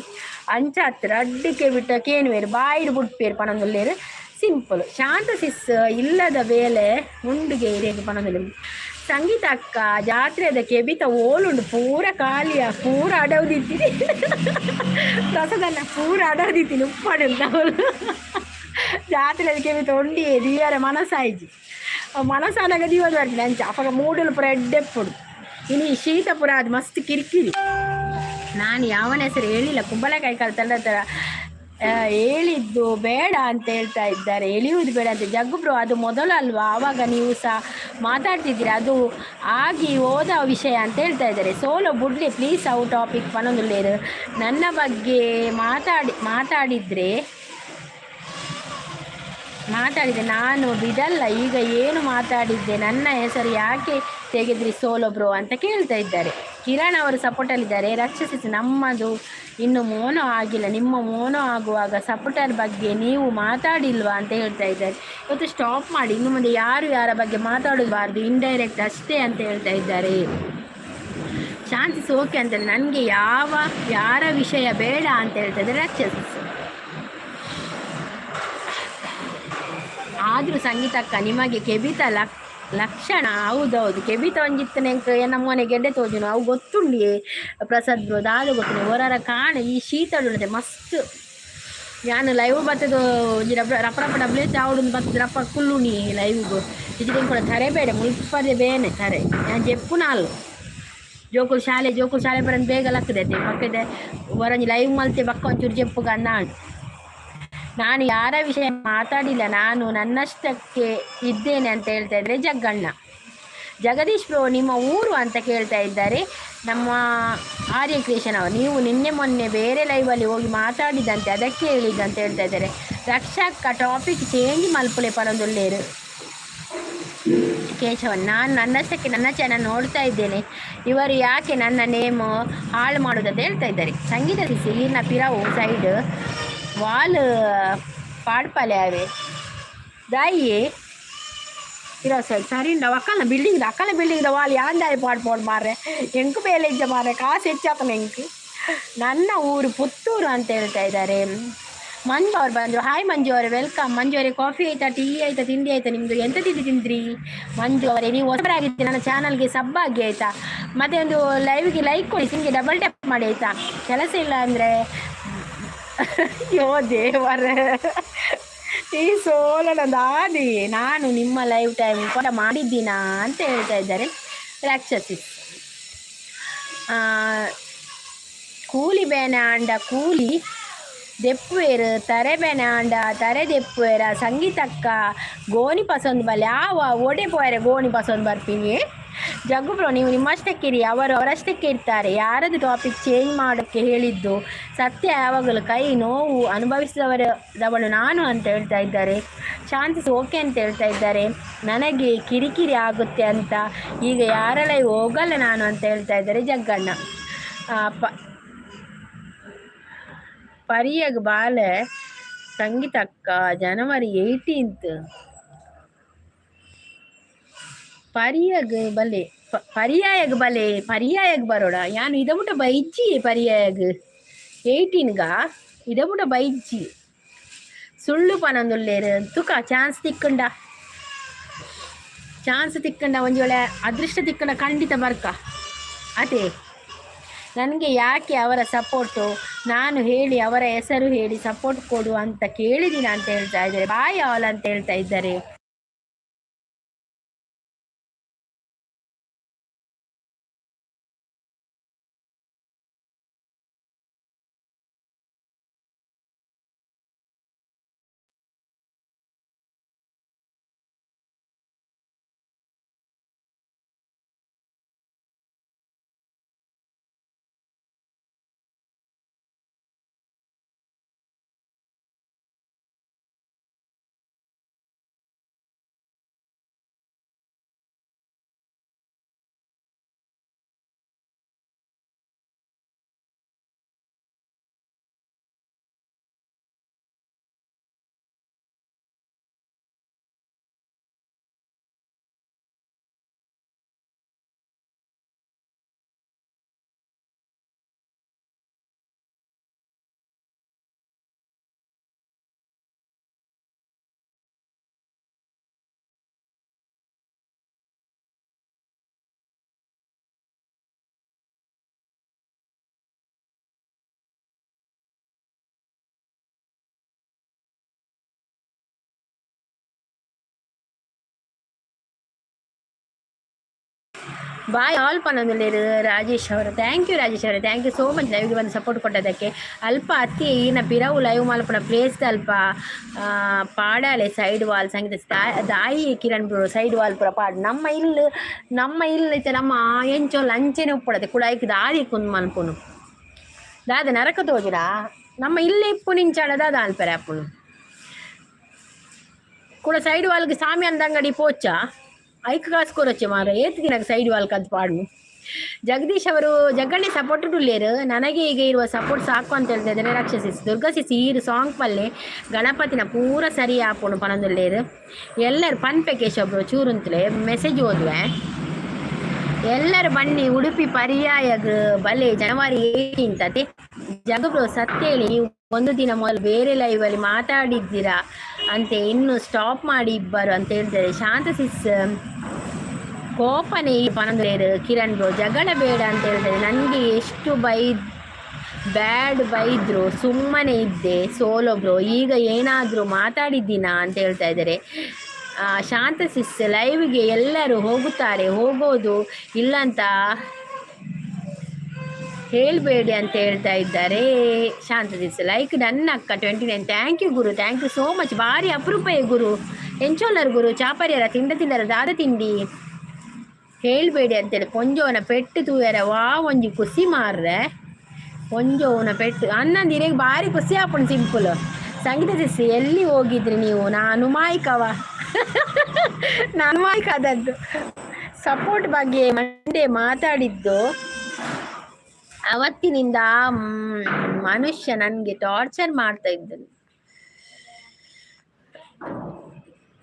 ಅಂಚಾತ್ ರಡ್ಡಿಕೆ ಬಿಟ್ಟ ಕೇನುವೇರು, ಬಾಯಿಡ್ ಬುಡ್ಪೇರು ಪನೊಂದುಲ್ಲೇರು. ಸಿಂಪಲ್. ಶಾಂತ ಸಿಸ್, ಇಲ್ಲದ ಬೇಲೆ ಉಂಡುಗೆ ಇರೇಗ ಪನೊಂದುಲ್ಲೇರು. ಸಂಗೀತ ಅಕ್ಕ, ಜಾತ್ರೆದ ಕೆಬಿತ ಓಲುಂಡು? ಪೂರ ಖಾಲಿಯ, ಪೂರ ಅಡವ್ದಿತ್ತೀನಿ. ಪ್ರಸಾದನ್ನ ಪೂರ ಅಡವ್ದಿತ್ತೀನಿ. ಉಪ್ಪಾಡು ಜಾತ್ರೆದ ಕೆಬಿತ ಒಂಡಿ ದಿಯರ ಮನಸ್ಸಾಯ್ಜಿ. ಮನಸ್ಸಾನಾಗ ದೀವದ ಬರ್ತೀನಿ ಅಂಚ. ಅಪಗ ಮೂಡಲು ಪೂರ ಎಡ್ಡೆಪ್ಪುಡು. ಇನಿ ಶೀತ ಪೂರ ಅದು ಮಸ್ತ್ ಕಿರಿಕಿರಿ. ನಾನು ಯಾವನ ಹೆಸರು ಹೇಳಿಲ್ಲ. ಕುಂಬಳಕಾಯಿ ಕಲ್ತಲ್ಲ ಥರ ಹೇಳಿದ್ದು ಬೇಡ ಅಂತ ಹೇಳ್ತಾ ಇದ್ದಾರೆ. ಎಳೆಯುವುದು ಬೇಡ ಅಂತ. ಜಗ್ಗು ಬ್ರೋ, ಅದು ಮೊದಲು ಅಲ್ವಾ? ಆವಾಗ ನೀವು ಸಹ ಮಾತಾಡ್ತಿದ್ದೀರಿ. ಅದು ಆಗಿ ಹೋದ ವಿಷಯ ಅಂತ ಹೇಳ್ತಾ ಇದ್ದಾರೆ. ಸೋಲೋ ಬುಡ್ಲಿ ಪ್ಲೀಸ್, ಅವು ಟಾಪಿಕ್ ಪನೊಂದುಲ್ಲೇರು. ನನ್ನ ಬಗ್ಗೆ ಮಾತಾಡಿ ಮಾತಾಡಿದರೆ ಮಾತಾಡಿದೆ, ನಾನು ಬಿಡಲ್ಲ. ಈಗ ಏನು ಮಾತಾಡಿದ್ದೆ? ನನ್ನ ಹೆಸರು ಯಾಕೆ ತೆಗೆದ್ರಿ ಸೋಲೋ ಬ್ರೋ ಅಂತ ಕೇಳ್ತಾ ಇದ್ದಾರೆ. ಕಿರಣ್ ಅವರು ಸಪೋರ್ಟಲ್ಲಿದ್ದಾರೆ. ರಕ್ಷಿಸಿ, ನಮ್ಮದು ಇನ್ನು ಮೋನೋ ಆಗಿಲ್ಲ. ನಿಮ್ಮ ಮೋನೋ ಆಗುವಾಗ ಸಪೋರ್ಟರ್ ಬಗ್ಗೆ ನೀವು ಮಾತಾಡಿಲ್ವಾ ಅಂತ ಹೇಳ್ತಾ ಇದ್ದಾರೆ. ಇವತ್ತು ಸ್ಟಾಪ್ ಮಾಡಿ. ಇನ್ನು ಮುಂದೆ ಯಾರು ಯಾರ ಬಗ್ಗೆ ಮಾತಾಡಬಾರ್ದು, ಇಂಡೈರೆಕ್ಟ್ ಅಷ್ಟೇ ಅಂತ ಹೇಳ್ತಾ ಇದ್ದಾರೆ. ಶಾಂತಿ ಸೋಕೆ ಅಂತ, ನನಗೆ ಯಾವ ಯಾರ ವಿಷಯ ಬೇಡ ಅಂತ ಹೇಳ್ತಾ ಇದ್ದಾರೆ ರಾಕ್ಷಸ. ಆದರೂ ಸಂಗೀತಕ್ಕ, ನಿಮಗೆ ಕೆಬಿತ ಲಕ್ಷಣ. ಹೌದೌದು, ಕೆಬಿತ ಒಂಜಿತ್ತನೆ ನಮ್ಮನೆ ಗೆಡ್ಡೆ ತೋಜುನು. ಅವು ಗೊತ್ತುಂಡಿಯೇ ಪ್ರಸಾದ್ ಬ್ರೋ, ದಾದ ಗೊತ್ತುಂಡು ಹೊರರ ಕಾಣ. ಈ ಶೀತಳುಂಡೆ ಮಸ್ತ್. ಯಾನ್ ಲೈವ್ ಬತ್ತದ ಒಂಜಿ ರಪ್ಪ ರಪ್ಪ ರಪ್ಪ ಡಬ್ಲ್ಯೂ ಎಚ್ ಆವಡು ಬತ್ತದ ರಪ್ಪ ಕುಲ್ಲುನಿ ಲೈವ್ಗು. ಇಜಿಡೆನ್ ಕೂಡ ತರೆ ಬೇಡ, ಮುಲ್ಪದೆ ಬೇನೆ ತರೆ. ಯಾನ್ ಜೆಪ್ಪುನಾಲ್. ಜೋಕುಲು ಶಾಲೆ, ಜೋಕುಲು ಶಾಲೆ ಬರಂದು ಬೇಗ ಲಕ್ಕದೆ ಪಕ್ಕದ ಹೊರಂಜಿ ಲೈವ್ ಮಲ್ತೆ ಬಕ್ಕ ಒಂಚೂರು ಜೆಪ್ಪುಗ ಅಂದಾಂಡ್. ನಾನು ಯಾರ ವಿಷಯ ಮಾತಾಡಿಲ್ಲ, ನಾನು ನನ್ನಷ್ಟಕ್ಕೆ ಇದ್ದೇನೆ ಅಂತ ಹೇಳ್ತಾ ಇದ್ದಾರೆ ಜಗ್ಗಣ್ಣ. ಜಗದೀಶ್ ಬ್ರೋ, ನಿಮ್ಮ ಊರು ಅಂತ ಕೇಳ್ತಾ ಇದ್ದಾರೆ ನಮ್ಮ ಆರ್ಯ ಕ್ರಿಯೇಷನ್ ಅವರು. ನೀವು ನಿನ್ನೆ ಮೊನ್ನೆ ಬೇರೆ ಲೈವಲ್ಲಿ ಹೋಗಿ ಮಾತಾಡಿದಂತೆ, ಅದಕ್ಕೆ ಹೇಳಿದ್ದಂತ ಹೇಳ್ತಾ ಇದ್ದಾರೆ. ರಕ್ಷಕ್ಕ, ಟಾಪಿಕ್ ಚೇಂಜ್ ಮಲ್ಪುಲೆ ಪರೊಂದುಲ್ಲೇರು. ಕೇಶವನ್, ನಾನು ನನ್ನಷ್ಟಕ್ಕೆ ನನ್ನ ಚಾನಲ್ ನೋಡ್ತಾ ಇದ್ದೇನೆ. ಇವರು ಯಾಕೆ ನನ್ನ ನೇಮ್ ಹಾಳು ಮಾಡೋದಂತ ಹೇಳ್ತಾ ಇದ್ದಾರೆ. ಸಂಗೀತ ಸಿಸಿ, ಈರ್ನ ಪಿರವು ಸೈಡ್ ವಾಲ್ ಪಾಡ್ಪಲೆ ಅವೆ ದಾಯಿ ಇರೋ ಸೈಡ್ ಸರಿ. ಅಕ್ಕನ ಬಿಲ್ಡಿಂಗ್, ಅಕ್ಕನ ಬಿಲ್ಡಿಂಗ್ ವಾಲ್ ಯಾಂದಾಯಿ ಪಾಡ್ಪೋಡು ಮಾರ್ರೆ. ಎಂಕ್ ಬೇಲೆ ಇಜ್ಜ ಮಾರ್ರೆ, ಕಾಸು ಹೆಚ್ಚಾತನ ಎಂಕ್. ನನ್ನ ಊರು ಪುತ್ತೂರು ಅಂತ ಹೇಳ್ತಾ ಇದ್ದಾರೆ. ಮಂಜು ಅವ್ರು ಬಂದರು. ಹಾಯ್ ಮಂಜು ಅವರೇ, welcome. ಮಂಜು ಅವರೇ, ಕಾಫಿ ಆಯ್ತಾ? ಟೀ ಆಯ್ತಾ? ತಿಂಡಿ ಆಯ್ತಾ ನಿಮ್ಮದು? ಎಂತ ತಿಂಡಿ ತಿಂದ್ರಿ ಮಂಜು ಅವರೇ? ನೀವು ಹೊಸಬರಾಗಿದ್ದೀರಿ, ನನ್ನ ಚಾನಲ್ಗೆ ಸಬ್ ಆಗಿ ಆಯಿತಾ? ಮತ್ತೆ ಒಂದು ಲೈವ್ಗೆ ಲೈಕ್ ಕೊಡಿ, ನಿಮಗೆ ಡಬಲ್ ಟ್ಯಾಪ್ ಮಾಡಿ ಆಯಿತಾ? ಕೆಲಸ ಇಲ್ಲ ಅಂದರೆ, ಅಯ್ಯೋ ದೇವರೇ, ಈ ಸೋಲನದಾದಿ. ನಾನು ನಿಮ್ಮ ಲೈವ್ ಟೈಮ್ ಕೂಡ ಮಾಡಿದ್ದೀನಾ ಅಂತ ಹೇಳ್ತಾ ಇದ್ದಾರೆ ರಾಕ್ಷಸಿ. ಕೂಲಿ ಬೇನೆ ಆಂಡ ಕೂಲಿ ದೆಪ್ಪುವೆರು, ತರೆ ಬೇನೆ ಆಂಡ ತರೆ ದೆಪ್ಪುವೆರ. ಸಂಗೀತಕ್ಕ, ಗೋಣಿ ಪಸಂದ್ ಬಲ್ಲೆ ಆವ ಓಡೆ ಪೋಯರೆ ಗೋಣಿ ಪಸಂದ್ ಬರ್ತೀನಿ. ಜಗ್ಗು ಬ್ರೋ, ನೀವು ನಿಮ್ಮಷ್ಟಕ್ಕಿರಿ, ಅವರು ಅವರಷ್ಟಕ್ಕೆ ಇರ್ತಾರೆ. ಯಾರದು ಟಾಪಿಕ್ ಚೇಂಜ್ ಮಾಡೋಕ್ಕೆ ಹೇಳಿದ್ದು? ಸತ್ಯ ಯಾವಾಗಲೂ ಕೈ ನೋವು ಅನುಭವಿಸಿದವರದವಳು ನಾನು ಅಂತ ಹೇಳ್ತಾ ಇದ್ದಾರೆ. ಶಾಂತಿ ಓಕೆ ಅಂತ ಹೇಳ್ತಾ ಇದ್ದಾರೆ. ನನಗೆ ಕಿರಿಕಿರಿ ಆಗುತ್ತೆ ಅಂತ ಈಗ ಯಾರೆಲ್ಲ ಹೋಗಲ್ಲ ನಾನು ಅಂತ ಹೇಳ್ತಾ ಇದ್ದಾರೆ ಜಗ್ಗಣ್ಣ. ಪ ಪರಿಯಗ್ ಬಾಲೆ ಸಂಗೀತಕ್ಕ, ಜನವರಿ 18. ಪರ್ಯಾಗ್ ಬಲೆ, ಪರ್ಯಾಯಗ್ ಬಲೆ, ಪರ್ಯಾಯಗ್ ಬರೋಡ. ಯಾನು ಇದಮುಟ ಬೈಜ್ಜಿ ಪರ್ಯಾಯಗ್ 18ಗ ಇದಮುಟ ಬೈಜ್ಜಿ. ಸುಳ್ಳು ಪನೊಂದುಲ್ಲೇರು. ತುಕ ಚಾನ್ಸ್ ತಿಕ್ಕಂಡ, ಚಾನ್ಸ್ ತಿಕ್ಕಂಡ, ಒಂಜಿ ವೇಳೆ ಅದೃಷ್ಟ ತಿಕ್ಕಂಡ ಖಂಡಿತ ಬರ್ಕ ಅದೇ. ನನಗೆ ಯಾಕೆ ಅವರ ಸಪೋರ್ಟು? ನಾನು ಹೇಳಿ, ಅವರ ಹೆಸರು ಹೇಳಿ ಸಪೋರ್ಟ್ ಕೊಡು ಅಂತ ಕೇಳಿದ್ದೀನಿ ಅಂತ ಹೇಳ್ತಾ ಇದ್ದಾರೆ. ಬಾಯ್ ಆಲ್ ಅಂತ ಹೇಳ್ತಾ ಇದ್ದಾರೆ. ಬಾಯ್ ಆಲ್ ಪನೊಂದುಲ್ಲೆರ್ ರಾಜೇಶ್ ಅವರು. Thank you Rajesh ಅವರೇ, thank you so much ಲೈವ್ಗೆ ಬಂದು ಸಪೋರ್ಟ್ ಕೊಟ್ಟದಕ್ಕೆ. ಅಲ್ಪ ಅತ್ತಿ ಈನ ಪಿರವು ಲೈವ್ ಮಲ್ಪುನ ಪ್ಲೇಸ್ ಅಲ್ಪ ಪಾಡಾಲೆ ಸೈಡ್ ವಾಲ್. ಸಂಗೀತ ದಾಯಿ ಕಿರಣ್ ಬ್ರೋ ಸೈಡ್ ವಾಲ್ ಪೂರ ಪಾಡ್. ನಮ್ಮ ಇಲ್ಲು, ನಮ್ಮ ಇಲ್ಲು ಇತ್ತೆ ನಮ್ಮ ಎಂಚೊಲ್ಲ ಅಂಚೆನೆ ಉಪ್ಪುಡತೆ. ಕುಡಾಯ್ಕ್ ದಾದಿ ಕುಂದ್ ಮನ್ಪುನು? ದಾದ ನರಕ ತೋಜುಡಾ? ನಮ್ಮ ಇಲ್ಲೇ ಇಪ್ಪು ನಿಂಚಾಡ ದಾದ ಅನ್ಪರೆ ಅಪ್ಪುನು ಕೂಡ. ಸೈಡ್ ವಾಲ್ಗೆ ಸಾಮಿ ಅಂದಂಗಡಿ ಪೋಚ ಐಕ್ ಕಾಸು ಕೊರೊಚ್ಚೆ ಮಾರ. ಏತ್ ದಿನಕ್ಕೆ ಸೈಡ್ ವಾಲ್ ಕಂತ್ ಪಾಡ್ನು? ಜಗದೀಶ್ ಅವರು, ಜಗ್ಗಣ್ಣೆ ಸಪೋರ್ಟ್ ಉಲ್ಲೇರು, ನನಗೆ ಈಗ ಇರುವ ಸಪೋರ್ಟ್ ಸಾಕು ಅಂತ ಹೇಳ್ತಾ ಇದ್ದಾರೆ. ರಾಕ್ಷಸಿಸ್ ದುರ್ಗಾ ಸಿಸ್ ಈರು ಸಾಂಗ್ ಪಲ್ಲೆ ಗಣಪತಿನ ಪೂರ ಸರಿ ಆಪುಂಡು ಪನೊಂದುಲ್ಲೇರು. ಎಲ್ಲರೂ ಪನ್ಪೆ. ಕೇಶವ್ ಚೂರುಂತಲೆ ಮೆಸೇಜ್ ಓದುವೆ. ಎಲ್ಲರೂ ಬನ್ನಿ, ಉಡುಪಿ ಪರ್ಯಾಯಗ್ ಬಲೆ, ಜನವರಿ 18 ಅತೆ. ಜಗಬ್ರೋ, ಸತ್ಯ ಹೇಳಿ, ನೀವು ಒಂದು ದಿನ ಮೊದಲು ಬೇರೆ ಲೈವ್ ಅಲ್ಲಿ ಮಾತಾಡಿದ್ದೀರಾ ಅಂತೆ. ಇನ್ನು ಸ್ಟಾಪ್ ಮಾಡಿ ಇಬ್ಬರು ಅಂತ ಹೇಳ್ತಾರೆ. ಶಾಂತ ಸಿಸ್, ಕೋಪನೆ ಪನೊಂದುಲ್ಲೇರು. ಕಿರಣ್ ಬ್ರೋ, ಜಗಳ ಬೇಡ ಅಂತ ಹೇಳ್ತಾರೆ. ನನಗೆ ಎಷ್ಟು ಬ್ಯಾಡ್ ಬೈದ್ರು ಸುಮ್ಮನೆ ಇದ್ದೆ. ಸೋಲೋ ಬ್ರೋ, ಈಗ ಏನಾದರೂ ಮಾತಾಡಿದ್ದೀನಾ ಅಂತ ಹೇಳ್ತಾ ಇದ್ದಾರೆ. ಶಾಂತ ಸಿಸ್, ಲೈವ್ಗೆ ಎಲ್ಲರೂ ಹೋಗುತ್ತಾರೆ, ಹೋಗೋದು ಇಲ್ಲಂತ ಹೇಳಬೇಡಿ ಅಂತ ಹೇಳ್ತಾ ಇದ್ದಾರೆ ಶಾಂತ ಸಿಸ್. ಲೈಕ್ ಡನ್ ಅಕ್ಕ 29. Thank you Guru, thank you so much. ಭಾರಿ ಅಪರೂಪಯೇ ಗುರು. ಎಂಚೋಲರ್ ಗುರು? ಚಾಪರ್ಯರ ತಿಂಡ ತಿಂಡರ? ದಾದ ತಿಂಡಿ? ಹೇಳಬೇಡಿ ಅಂತೇಳಿ. ಪೊಂಜೋನ ಪೆಟ್ಟು ತೂಯರ ವಾ ಒಂಜಿ ಖುಷಿ ಮಾರ್ರೆ. ಪೊಂಜೋನ ಪೆಟ್ಟು ಅನ್ನಂದಿರೆಗ್ ಭಾರಿ ಖುಷಿ ಆಪುಂಡು. ಸಿಂಪಲ್. ಸಂಗೀತ ಸಿಸ್, ಎಲ್ಲಿ ಹೋಗಿದ್ರಿ ನೀವು? ನಾನು ಮಾಯ್ಕವ, ನಾನು ಮಾಯ್ಕಾದದ್ದು. ಸಪೋರ್ಟ್ ಬಗ್ಗೆ ಮಂಡೆ ಮಾತಾಡಿದ್ದು. ಅವತ್ತಿನಿಂದ ಆ ಮನುಷ್ಯ ನನಗೆ ಟಾರ್ಚರ್ ಮಾಡ್ತಾ ಇದ್ದನು.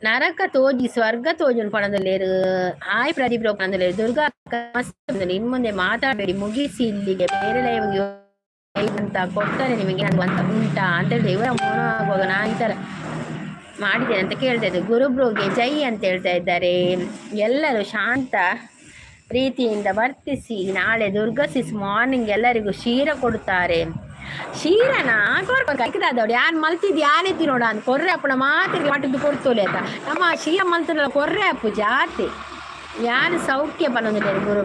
ನರಕ ತೋಜಿ ಸ್ವರ್ಗ ತೋಜುನು ಪಣದಲ್ಲೇರು. ಹಾಯ್ ಪ್ರದೀಪ್ ರಾವ್ ಪಣದಲ್ಲೇರು. ದುರ್ಗಾ ಅಕ್ಕ, ಇನ್ ಮುಂದೆ ಮಾತಾಡಬೇಡಿ, ಮುಗಿಸಿ ಇಲ್ಲಿಗೆ. ಬೇರೆ ಲೈವ್ಗೆ ಅಂತ ಕೊಡ್ತಾರೆ ನಿಮಗೆ ಅಂತ ಉಂಟಾ ಅಂತ ಹೇಳಿ ಇವರ ಮೌನ ಆಗುವಾಗ ನಾ ಈ ಥರ ಮಾಡಿದ್ದೇನೆ ಅಂತ ಕೇಳ್ತಾ ಇದ್ದೆ. ಗುರುಬ್ರೋಗೆ ಜೈ ಅಂತ ಹೇಳ್ತಾ ಇದ್ದಾರೆ. ಎಲ್ಲರೂ ಶಾಂತ ಪ್ರೀತಿಯಿಂದ ವರ್ತಿಸಿ. ನಾಳೆ ದುರ್ಗಸಿಸ್ ಮಾರ್ನಿಂಗ್ ಎಲ್ಲರಿಗೂ ಶೀರ ಕೊಡುತ್ತಾರೆ. ಶೀರನ ಕೊರ್ಕೊಂಡು ಯಾನ್ ಮಲ್ತಿದ್ದು ಯಾನೆತ್ತಿ ನೋಡ ಅಂತ ಕೊರ್ರೆ ಅಪ್ಪಣ ಮಾತಿಗೆ ಮಟ್ಟದ್ದು ಕೊಡ್ತೋಲೆ ಆತ. ನಮ್ಮ ಶೀರ ಮಲ್ತದಲ್ಲ, ಕೊರ್ರೆ ಅಪ್ಪು ಜಾತಿ. ಯಾರು ಸೌಖ್ಯ ಪನೊಂದಿದ್ದಾರೆ ಗುರು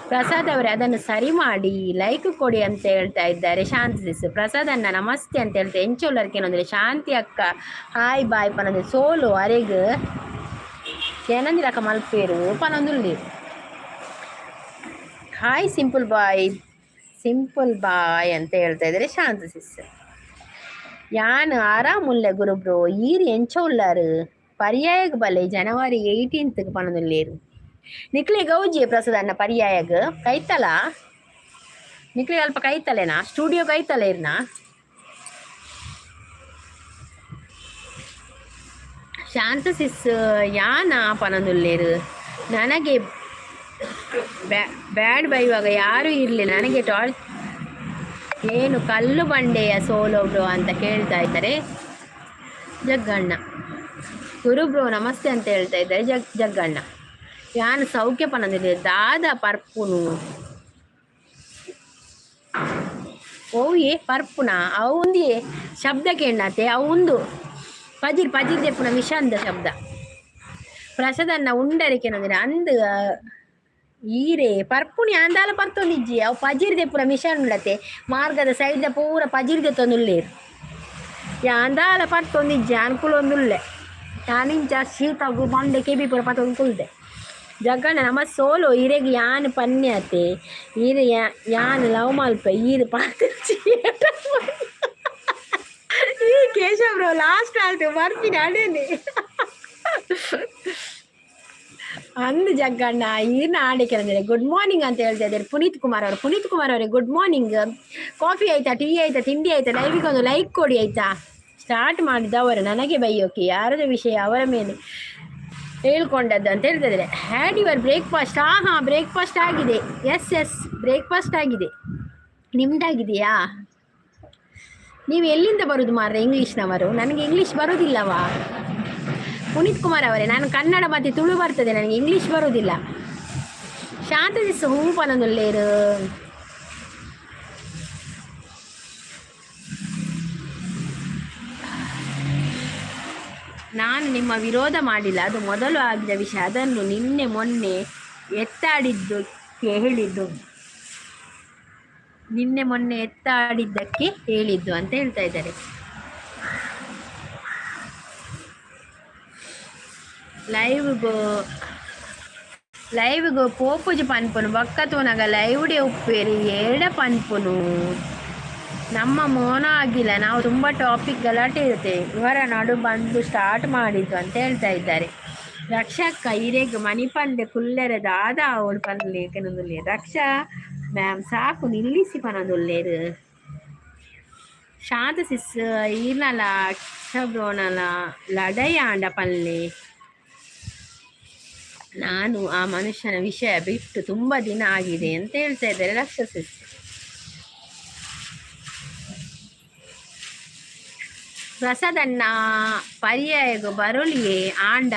ಪ್ರಸಾದ್ ಅವರೇ, ಅದನ್ನು ಸರಿ ಮಾಡಿ ಲೈಕ್ ಕೊಡಿ ಅಂತ ಹೇಳ್ತಾ ಇದ್ದಾರೆ ಶಾಂತಿ. ಪ್ರಸಾದ್ ಅಣ್ಣ ನಮಸ್ತೆ ಅಂತ ಹೇಳ್ತಾರೆ. ಎಂಚೋಲರ್ಕೆ ಶಾಂತಿ ಅಕ್ಕ ಹಾಯ್ ಬಾಯ್ ಪನೊಂದು. ಸೋಲು ಅರೆಗ್ ಏನಂದಿರಕ್ಕ ಮಲ್ಪೇರು ಪನೊಂದುಲ್ಲಿ. Hi simple bye, simple bye ಅಂತ ಹೇಳ್ತಾ ಇದ್ದಾರೆ ಶಾಂತ ಸಿಸ್. ಯಾನ್ ಆರಾಮುಲ್ಲೆ ಗುರುಬ್ರೋ, ಈರ್ ಎಂಚ ಉಲ್ಲಾರು? ಪರ್ಯಾಯಗ್ ಬಲೆ ಜನವರಿ 18 ಪನೊಂದುಲ್ಲೇರು. ನಿಕ್ಲೆ ಗೌಜಿ ಪ್ರಸಾದ್ ಅನ್ನ. ಪರ್ಯಾಯಗ್ ಕೈತಲ ನಿಕ್ಲೆ ಅಲ್ಪ ಕೈತಲೇನಾ? ಸ್ಟುಡಿಯೋ ಕೈತಲ ಇರ್ನ? ಶಾಂತ ಸಿಸ್, ಯಾನ ಪನೊಂದುಲ್ಲೇರು? ನನಗೆ ಬ್ಯಾಡ್ ಬೈವಾಗ ಯಾರೂ ಇರಲಿಲ್ಲ. ನನಗೆ ಟಾರ್ಚ್ ಏನು ಕಲ್ಲು ಬಂಡೆಯ ಸೋಲೋ ಬ್ರೋ ಅಂತ ಕೇಳ್ತಾ ಇದ್ದಾರೆ ಜಗ್ಗಣ್ಣ. ಗುರು ಬ್ರೋ ನಮಸ್ತೆ ಅಂತ ಹೇಳ್ತಾ ಇದ್ದಾರೆ ಜಗ್ಗಣ್ಣ. ಯಾನ್ ಸೌಖ್ಯ ಪನೊಂದಿದೆ. ದಾದ ಪರ್ಪುನು? ಓಯೆ ಪರ್ಪುನ ಅವು ಒಂದಿಯೇ ಶಬ್ದ ಕೇಳಾತೆ. ಅವು ಒಂದು ಪಜಿರ್ ಪಜಿರ್ ದೆಪ್ಪುನ ವಿಷಂದ ಶಬ್ದ. ಪ್ರಸಾದನ್ನ ಉಂಡರಿಕೆ ನಂದಿರ ಅಂದ್ ಈರೆ ಪರ್ಪುಣಿ ಅಂದಾಲ ಪರ್ತೊಂದಿಜ್ಜಿ. ಅವು ಪಜಿರ್ ದೆಪ್ಪುನ ಮಿಷನ್ ಉಳ್ಳತೆ. ಮಾರ್ಗದ ಸೈಡ್ದ ಪೂರ ಪಜಿರ್ ದೆತ್ತೊಂದುಲ್ಲೇರು. ಯಾಂದಾಲ ಪರ್ತೊಂದಿಜ್ಜಿ, ಅನುಕೂಲ ಒಂದುಲ್ಲೆ. ಯಾನಿಂಚ ಶೀತಗು ಮಂಡೆ ಕೆಬಿ ಪೂರ ಪತ್ತೊಂದು ಕುಲ್ದೆ. ಜಗ್ಗಣ್ಣ ನಮ್ಮ ಸೋಲು ಇರೆಗ್ ಯಾನ್ ಪನ್ಯತೆ ಈರ್ ಯಾನ್ ಲವ್ ಮಲ್ಪೆ ಈರ್ ಪಾತೆರ್ಚಿ. ಈ ಕೇಶವ್ ಬ್ರೋ ಲಾಸ್ಟ್ ಆಲ್ತು ಬರ್ಪಿನ ಅಡೇನೆ ಅಂದು. ಜಗ್ಗಣ್ಣ ಈರ್ನ ಆಡಿಕೆ ಅಂದರೆ ಗುಡ್ ಮಾರ್ನಿಂಗ್ ಅಂತ ಹೇಳ್ತಾ ಇದ್ದಾರೆ ಪುನೀತ್ ಕುಮಾರ್ ಅವರು. ಪುನೀತ್ ಕುಮಾರ್ ಅವರೇ, ಗುಡ್ ಮಾರ್ನಿಂಗ್. ಕಾಫಿ ಆಯ್ತಾ? ಟೀ ಆಯ್ತಾ? ತಿಂಡಿ ಆಯ್ತಾ? ಲೈವಿಗೆ ಒಂದು ಲೈಕ್ ಕೊಡಿ ಆಯ್ತಾ? ಸ್ಟಾರ್ಟ್ ಮಾಡಿದವರು ನನಗೆ ಬೈಯೋಕೆ ಯಾರದ ವಿಷಯ ಅವರ ಮೇಲೆ ಹೇಳ್ಕೊಂಡದ್ದು ಅಂತ ಹೇಳ್ತಾ ಇದ್ದಾರೆ. Had your breakfast? ಹಾಂ ಹಾಂ, ಬ್ರೇಕ್ಫಾಸ್ಟ್ ಆಗಿದೆ. ಎಸ್ ಎಸ್, ಬ್ರೇಕ್ಫಾಸ್ಟ್ ಆಗಿದೆ. ನಿಮ್ದಾಗಿದೆಯಾ? ನೀವು ಎಲ್ಲಿಂದ ಬರೋದು ಮಾರ್ರೆ ಇಂಗ್ಲೀಷ್ನವರು? ನನಗೆ ಇಂಗ್ಲೀಷ್ ಬರೋದಿಲ್ಲವಾ ಪುನೀತ್ ಕುಮಾರ್ ಅವರೇ. ನಾನು ಕನ್ನಡ ಮತ್ತು ತುಳು ಬರ್ತದೆ, ನನಗೆ ಇಂಗ್ಲೀಷ್ ಬರೋದಿಲ್ಲ. ಶಾಂತ ದಿವಸ ಹೂ ಪನೊಂದುಲ್ಲೇರು. ನಾನು ನಿಮ್ಮ ವಿರೋಧ ಮಾಡಿಲ್ಲ, ಅದು ಮೊದಲು ಆಗಿದ ವಿಷಯ. ಅದನ್ನು ನಿನ್ನೆ ಮೊನ್ನೆ ಎತ್ತಾಡಿದ್ದಕ್ಕೆ ಹೇಳಿದ್ದು, ನಿನ್ನೆ ಮೊನ್ನೆ ಎತ್ತಾಡಿದ್ದಕ್ಕೆ ಹೇಳಿದ್ದು ಅಂತ ಹೇಳ್ತಾ ಇದ್ದಾರೆ. ಲೈವ್ಗು ಲೈವ್ಗು ಪೋಪುಜಿ ಪನ್ಪುನು ಬೊಕ್ಕ ತೂನಗ ಲೈವ್ಡೆ ಉಪ್ಪೇರಿ ಏಡ ಪನ್ಪುನು. ನಮ್ಮ ಮೋನ ಆಗಿಲ್ಲ, ನಾವು ತುಂಬ ಟಾಪಿಕ್ ಗಲಾಟೆ ಇರುತ್ತೆ, ಇವರ ನಡು ಬಂದು ಸ್ಟಾರ್ಟ್ ಮಾಡಿದ್ದು ಅಂತ ಹೇಳ್ತಾ ಇದ್ದಾರೆ. ರಕ್ಷಕ್ಕ ಇರೆಗ್ ಮನಿಪಂದೆ ಕುಲ್ಲೆರೆ ದಾದ ಅವಳು ಪನ್ಲೆ ಕೆನೊಂದುಲ್ಲೆರ್. ರಕ್ಷಾ ಮ್ಯಾಮ್ ಸಾಕು ನಿಲ್ಲಿಸಿ ಪನೊಂದುಲ್ಲೆರ್. ಶಾಂತ ಸಿಸ್ ಈರ್ನಲ ಅಕ್ಷಬ್ರೋನಲ ಲಡೈ ಆಂಡ ಪನ್ಲೆ. ನಾನು ಆ ಮನುಷ್ಯನ ವಿಷಯ ಬಿಟ್ಟು ತುಂಬ ದಿನ ಆಗಿದೆ ಅಂತ ಹೇಳ್ತಾ ಇದ್ದಾರೆ ರಕ್ಷಾ ಸಿಸ್. ಪ್ರಸಾದನ್ನ ಪರ್ಯಾಯಗು ಬರೊಲಿಯೇ ಆಂಡ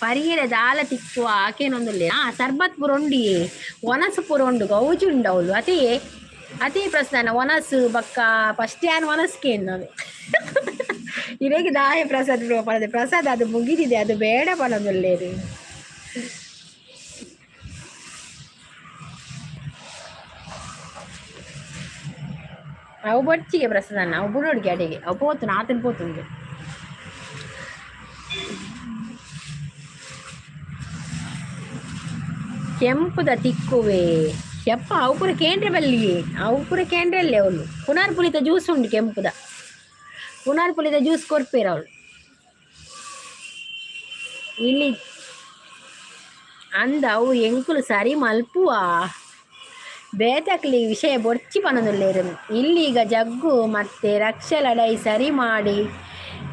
ಪರಿಯೆರೆ ದಾಲ ತಿಕ್ಕುವ ಆಕೆನೊಂದುಲ್ಲೆ. ಆ ಸರ್ಬತ್ ಪೂರ ಉಂಡಿಯೇ, ಒನಸು ಪೂರ ಉಂಡು, ಗೌಜಿ ಉಂಡು ಅವಳು. ಅದೇ ಅದೇ ಪ್ರಸಾದನ ಒನಸು ಬಕ್ಕ ಫಸ್ಟ್ ಯಾನ್ ಒನಸ್ ಕೇಂದವೆ. ಇರೆಗ್ ದಾಯೆ ಪ್ರಸಾದ್ ಬ್ರೋ ಪನೊಂದು, ಪ್ರಸಾದ್ ಅದು ಮುಗಿದಿದೆ, ಅದು ಬೇಡ ಪನೊಂದುಲ್ಲೆರ್. ಅವು ಬೊರ್ಚಿಗೆ ಪ್ರಸಾದನ್ನ ಅವು ಬುಡೋಡ್ಗೆ ಅಡೆಗೆ ಅವು ಪೋತುನು ಆತನ ಪೋತುಂಡು. ಕೆಂಪುದ ತಿಕ್ಕುವೆ ಯಪ್ಪ, ಅವು ಪೂರ ಕೇಂದ್ರ ಬಲ್ಲಿಯೇ, ಅವು ಪೂರ ಕೇಂದ್ರಲ್ಲೇ ಅವಳು. ಪುನರ್ ಪುಲಿತ ಜ್ಯೂಸ್ ಉಂಡು, ಕೆಂಪುದ ಪುನರ್ ಪುಲಿತ ಜ್ಯೂಸ್ ಕೊರ್ಪೇರು ಅವಳು. ಇಲ್ಲಿ ಅಂದ ಅವು ಎಂಕುಲು ಸರಿ ಮಲ್ಪುವ ಬೇತಕ್ಲಿ ವಿಷಯ ಬೊರ್ಚಿ ಪನೊಂದುಲ್ಲೆರ್. ಇಲ್ಲೀಗ ಜಗ್ಗು ಮತ್ತೆ ರಕ್ಷ ಲಡೈ ಸರಿ ಮಾಡಿ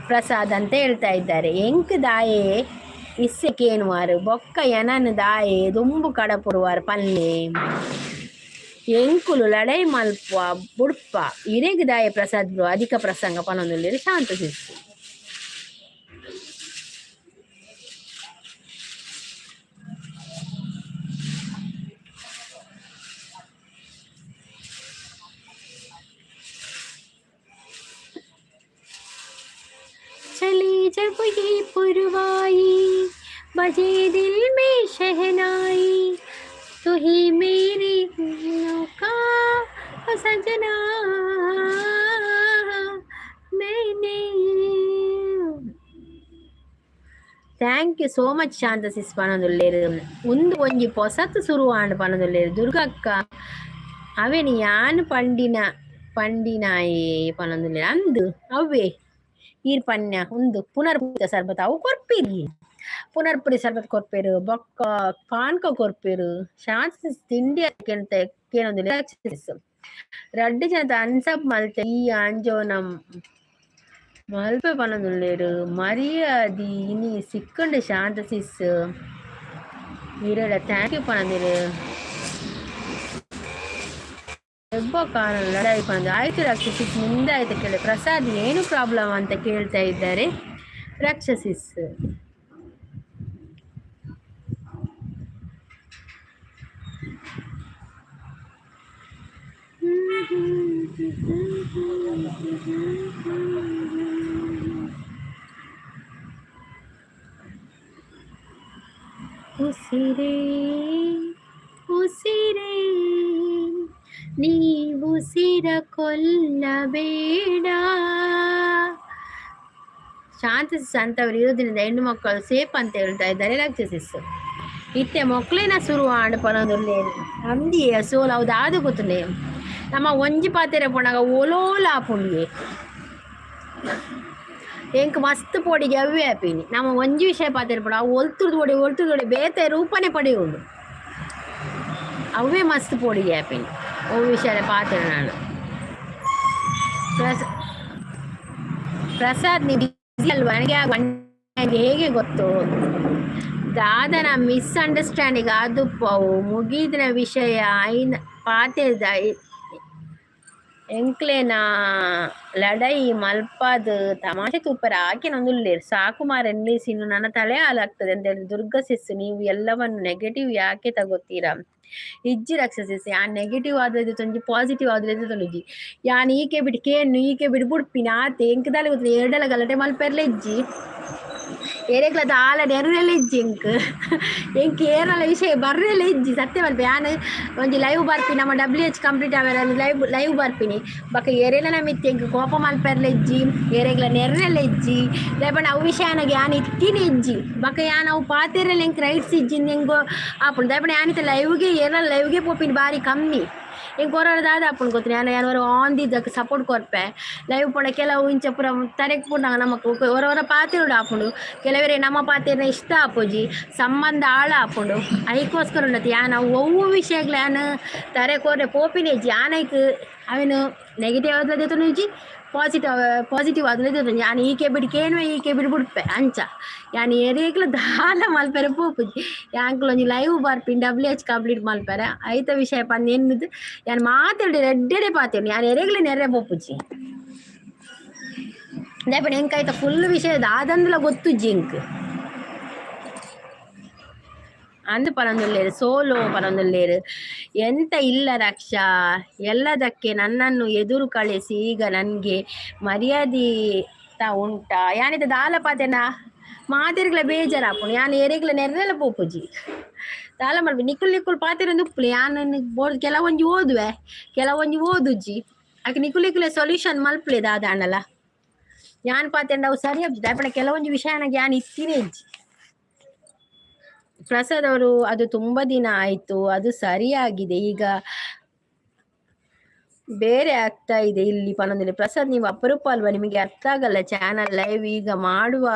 ಪ್ರಸಾದ್ ಅಂತ ಹೇಳ್ತಾ ಇದ್ದಾರೆ. ಎಂಕ್ ದಾಯೆ ಇಸ್ಸೆ ಕೇನುವಾರು ಬೊಕ್ಕ ಎನನ್ ದಾಯೆ ದುಂಬು ಕಡಪುರುವಾರ್ ಪನ್ಲೆ. ಎಂಕುಲು ಲಡೈ ಮಲ್ಪುವ ಬುಡ್ಪ, ಇರೆಗ್ ದಾಯೆ ಪ್ರಸಾದ್ ಬ್ರೋ ಅಧಿಕ ಪ್ರಸಂಗ ಪನೊಂದುಲ್ಲೆರ್ ಶಾಂತ ಸಿಸ್. चली जब ये पुरवाई, बजे दिल में शहनाई, तू ही मेरी का सजना मैंने. Thank you so much Shanta sis ಪನೊಂದುಲ್ಲೆರ್. ಉಂದು ಒಂಜಿ ಪೊಸತ್ ಸುರು ಆಂಡ್ ಪನೊಂದುಲ್ಲೆರ್. ದುರ್ಗಕ್ಕ ಅವೆನ್ ಯಾನ್ ಪಂಡಿನ ಪಂಡಿನಾಯೆ ಪನೊಂದುಲ್ಲೆರ್. ಅಂದ್ ಅವ್ವೆ ಈರ್ ಪನ್ಯ ಉಂದು ಪುನರ್ಪೂಜ ಸರ್ಬತ್ ಅವು ಕೊರ್ಪಿರಿ, ಪುನರ್ಪುರಿ ಸರ್ಬತ್ ಕೊರ್ಪೇರು, ಬೊಕ್ಕ ಪಾನ್ಕ ಕೊರ್ಪೇರು. ಶಾಂತ ಸಿಸ್ ತಿಂಡಿ ಕೇಂತ ಕೇನೊಂದುಲ್ಲೆರ್. ಸಿಸ್ ರಡ್ಡ್ ಜನತ ಅನ್ಸಬ್ ಮಲ್ತೆ ಈ ಆಂಜೋನ ಮಲ್ಪೆ ಪನೊಂದುಲ್ಲೆರ್. ಮರ್ಯಾದಿ ಇನಿ ಸಿಕ್ಕುಂಡು ಶಾಂತ ಸಿಸ್ ಇರೆಡ thank you ಪನೊಂದುಲ್ಲೆರ್. ಎಬ್ಬ ಕಾರಣ ಲಡಾಯಿ ಪನೊಂದು ಆಯ್ತು ರಕ್ಷಸಿಸ್ ನಿಂದ ಆಯ್ತು ಕೇಳಿ. ಪ್ರಸಾದ್ ಏನು ಪ್ರಾಬ್ಲಮ್ ಅಂತ ಕೇಳ್ತಾ ಇದ್ದಾರೆ ರಕ್ಷಸಿಸ್. ಉಸಿರೇ ಉಸಿರೇ ನೀ ಉಸಿರ ಕೊಲ್ಲಬೇಡ. ಶಾಂತ ಸಿಸ್ ಅಂತವರು ಇರೋದ್ರಿಂದ ಹೆಣ್ಣು ಮಕ್ಕಳು ಸೇಫ್ ಅಂತ ಹೇಳ್ತಾ ಇದ್ದಾರೆ ರಾಕ್ಷಸಿಸ್. ಇತ್ತೆ ಮೊಕ್ಲೆನ ಸುರು ಆಂಡ್ ಪನೊಂದುಲ್ಲೆರ್. ಅಂದಿಯೇ ಸೋಲು ಅವು ದಾದ ಗೊತ್ತುಂಡೆ, ನಮ್ಮ ಒಂಜಿ ಪಾತೆರ ಪೋನಗ ಓಲೋಲ ಆಪುಂಡಿಯೇ. ಎಂಕ್ ಮಸ್ತ್ ಪೋಡಿಗೆ ಅವ್ವೇ ಆಪಿನಿ. ನಮ್ಮ ಒಂಜಿ ವಿಷಯ ಪಾತೆರ ಪೋಡ ಅವು ಒಲ್ತುರ್ದು ಪೋಡಿ ಒಲ್ತುರ್ದು ಪೋಡಿ ಬೇತೆ ರೂಪನೆ ಪಡೆಯುಂಡು. ಅವೇ ಮಸ್ತ್ ಪೋಡಿಗೆ ಆಪಿನಿ ಓ ವಿಷಯ ಪಾತೆರ. ನಾನು ಪ್ರಸಾದ್ ನೀವು ಬಿಸಿ ಅಲ್ವಾ, ನನಗೆ ಹೇಗೆ ಗೊತ್ತು? ದಾದನ ಮಿಸ್ಅಂಡರ್ಸ್ಟ್ಯಾಂಡಿಂಗ್ ಆದುಪ್ಪವು, ಮುಗಿದಿನ ವಿಷಯ ಐನ ಪಾತೆರ್ದ ಎಂಕ್ಲೆನ ಲಡೈ ಮಲ್ಪಾದ್ ತಮಾಷೆ ತೂಪೆರೆ ಆಕೆನೊಂದುಲ್ಲೆರ್. ಸಾಕು ಮಾರ್ರೆ ನಿಲ್ಲಿಸಿ, ಇನ್ನು ನನ್ನ ತಲೆ ಹಾಳಾಗ್ತದೆ ಅಂತ ಹೇಳಿ. ದುರ್ಗಾ ಸಿಸ್ ನೀವು ಎಲ್ಲವನ್ನು ನೆಗೆಟಿವ್ ಯಾಕೆ ತಗೋತೀರಾ? ಇಜ್ಜಿ ರಕ್ಷಸಿಸ್, ಯಾನ್ ನೆಗೆಟಿವ್ ಆದ್ರೆ ತೊಂಜಿ ಪಾಸಿಟಿವ್ ಆದ್ರೆ ತೊಂಜಿ. ಯಾನ್ ಈಕೆ ಬಿಟ್ಟು ಕೇನ್ನು ಈಕೆ ಬಿಟ್ಟು ಬುಡ್ಪಿನ ಆತೆ. ಎಂಕ್ ದಾಲ ಗೊತ್ತಿಲ್ಲ, ಎರಡಲ ಗಲಾಟೆ ಮಲ್ಪೆರ್ಲ ಇಜ್ಜಿ. ಏರೆಗ್ಲ ದಾಲ ನೆರ್ರೆಲ ಇಜ್ಜಿ ಎಂಕ್. ಎಂಕ್ ಏರಲ ವಿಷಯ ಬರ್ರೆಲ ಇಜ್ಜಿ ಸತ್ಯ ಪನ್ಪೆ. ಯಾನ್ ಒಂಜಿ ಲೈವ್ ಬರ್ಪಿ, ನಮ್ಮ ಡಬ್ಲ್ಯೂ ಎಚ್ ಕಂಪ್ಲೀಟ್ ಆವೆರ ಲೈವ್ ಲೈವ್ ಬರ್ಪಿನಿ. ಬೊಕ ಏರೆಲ ಮಿತ್ತ್ ಎಂಕ್ ಕೋಪ ಮಲ್ಪೆರ್ಲ ಇಜ್ಜಿ, ಏರೆಗ್ಲ ನೆರ್ರೆಲ ಇಜ್ಜಿ. ದಾಯೆ ಪಂಡ ಅವು ವಿಷಯನಾಗ ಯಾನ್ ಇತ್ತಿನ ಇಜ್ಜಿ. ಬೊಕ ಯಾನ್ ಅವು ಪಾತೆರೆಲ ಎಂಕ್ ರೈಟ್ಸ್ ಇಜ್ಜಿ ಎಂಕ್ ಆಪುಂಡು. ದಾಯೆ ಪಂಡ ಯಾನ್ ಇತ್ತೆ ಲೈವ್ಗೆ ಏರ್ಲ ಲೈವ್ಗೆ ಪೋಪಿನಿ ಬಾರಿ ಕಮ್ಮಿ. ಎಂಕ್ ಒರ ದಾದ ಆಪುಂಡು ಗೊತ್ತುಂಡು, ಯಾನ್ ಯಾನ್ ಒರ ಆನ್ ದೀದ್ ಸಪೋರ್ಟ್ ಕೊರ್ಪೆ. ಲೈವ್ ಪೋಂಡ ಕೆಲವು ಇಂಚ ಪೂರ ತರೆಕ್ ಪೂಂಡಾಗ ನಮಕ್ ಒರ ಒರ ಪಾತೆರೊಡು ಆಪುಂಡು. ಕೆಲವೆರೆ ನಮ್ಮ ಪಾತೆರ್ನ ಇಷ್ಟ ಆಪುಜಿ, ಸಂಬಂಧ ಹಾಳು ಆಪುಂಡು. ಐಕೋಸ್ಕರ ಉಂಡತೆ ಯಾನ್ ಅವು ಒವ್ವು ವಿಷಯಗ್ಲ ಯಾನ್ ತರೆ ಕೊರ್ರೆ ಪೋಪಿನ ಇಜ್ಜಿ. ಯಾನ್ ಐಕ್ ಅವೆನ್ ನೆಗೆಟಿವ್ ಆದ್ಲ ದೆತೊನುಜಿ, ಪಾಸಿಟಿವ್ ಪಾಸಿಟಿವ್ ಆದ್ಲ ದೆತೊನುಜಿ. ಯಾನ್ ಈ ಕೆಬಿಡ್ ಕೇನುವೆ, ಈ ಕೆಬಿಡ್ ಬುಡ್ಪೆ. ಅಂಚ ಯಾನ್ ಏರೆಗ್ಲ ದಾಲ ಮಲ್ಪೆರೆ ಪೋಪುಜಿ. ಯಾಂಕುಲು ಒಂಜಿ ಲೈವ್ ಬರ್ಪಿನಿ ಡಬ್ಲ್ಯೂ ಎಚ್ ಕಂಪ್ಲೀಟ್ ಮಲ್ಪೆರೆ. ಐತ ವಿಷಯ ಪಂದ್ ಎನ್ನುದು ಯಾನ್ ಮಾತೆರ್ಡ ಎಡ್ಡೆಡೆ ಪಾತೆರ್ನಿ. ಯಾನ್ ಎರೆಗ್ಲ ನೆರ್ರೆ ಪೋಪುಜಿ. ದಾಯೆ ಪಂಡ ಎಂಕ್ ಐತ ಫುಲ್ ವಿಷಯ ದಾದಂದ್ಲ ಗೊತ್ತುಜ್ಜಿ ಎಂಕ್. ಅಂದ್ ಪನೊಂದುಲ್ಲೆರ್, ಸೋಲೋ ಪನೊಂದುಲ್ಲೆರ್. ಎಂತ ಇಲ್ಲ ರಕ್ಷಾ, ಎಲ್ಲದಕ್ಕೆ ನನ್ನನ್ನು ಎದುರು ಕಳಿಸಿ ಈಗ ನನ್ಗೆ ಮರ್ಯಾದಿತ ಉಂಟಾ? ಯಾನಿತ ದಾಲ ಪಾತೆನ ಮಾತೆರ್ಗ್ಲ ಬೇಜಾರಾಪುಂಡು. ಯಾನ್ ಏರೆಗ್ಲ ನೆರ್ರೆಲ ಪೋಪುಜಿ, ದಾಲ ಮಲ್ಪಿ. ನಿಕುಲ್ ನಿಕುಲ್ ಪಾತೆರೊಂದು ಉಪ್ಪುಲೆ. ಯಾನ್ ಬೋರ್ಡ್ ಕೆಲವೊಂಜಿ ಓದುವೆ, ಕೆಲವೊಂಜಿ ಓದುಜ್ಜಿ. ಅಕ್ ನಿಕುಲ್ ನಿಕುಲೆ ಸೊಲ್ಯೂಷನ್ ಮಲ್ಪುಲೆ ದಾದಾಂಡಲ. ಯಾನ್ ಪಾತೆಂಡ ಅವು ಸರಿ ಆಪುಜಿ. ದಾಯೆ ಪಂಡ ಕೆಲವೊಂಜಿ ವಿಷಯನಾಗ ಯಾನ್ ಇತ್ತಿನೇ ಇಜ್ಜಿ. ಪ್ರಸಾದ್ ಅವರು, ಅದು ತುಂಬಾ ದಿನ ಆಯ್ತು, ಅದು ಸರಿಯಾಗಿದೆ, ಈಗ ಬೇರೆ ಆಗ್ತಾ ಇದೆ ಇಲ್ಲಿ ಪನೊಂದಿಲ್ಲ. ಪ್ರಸಾದ್, ನೀವು ಅಪರೂಪ ಅಲ್ವಾ? ನಿಮಗೆ ಅರ್ಥ ಆಗಲ್ಲ. ಚಾನಲ್ ಲೈವ್ ಈಗ ಮಾಡುವ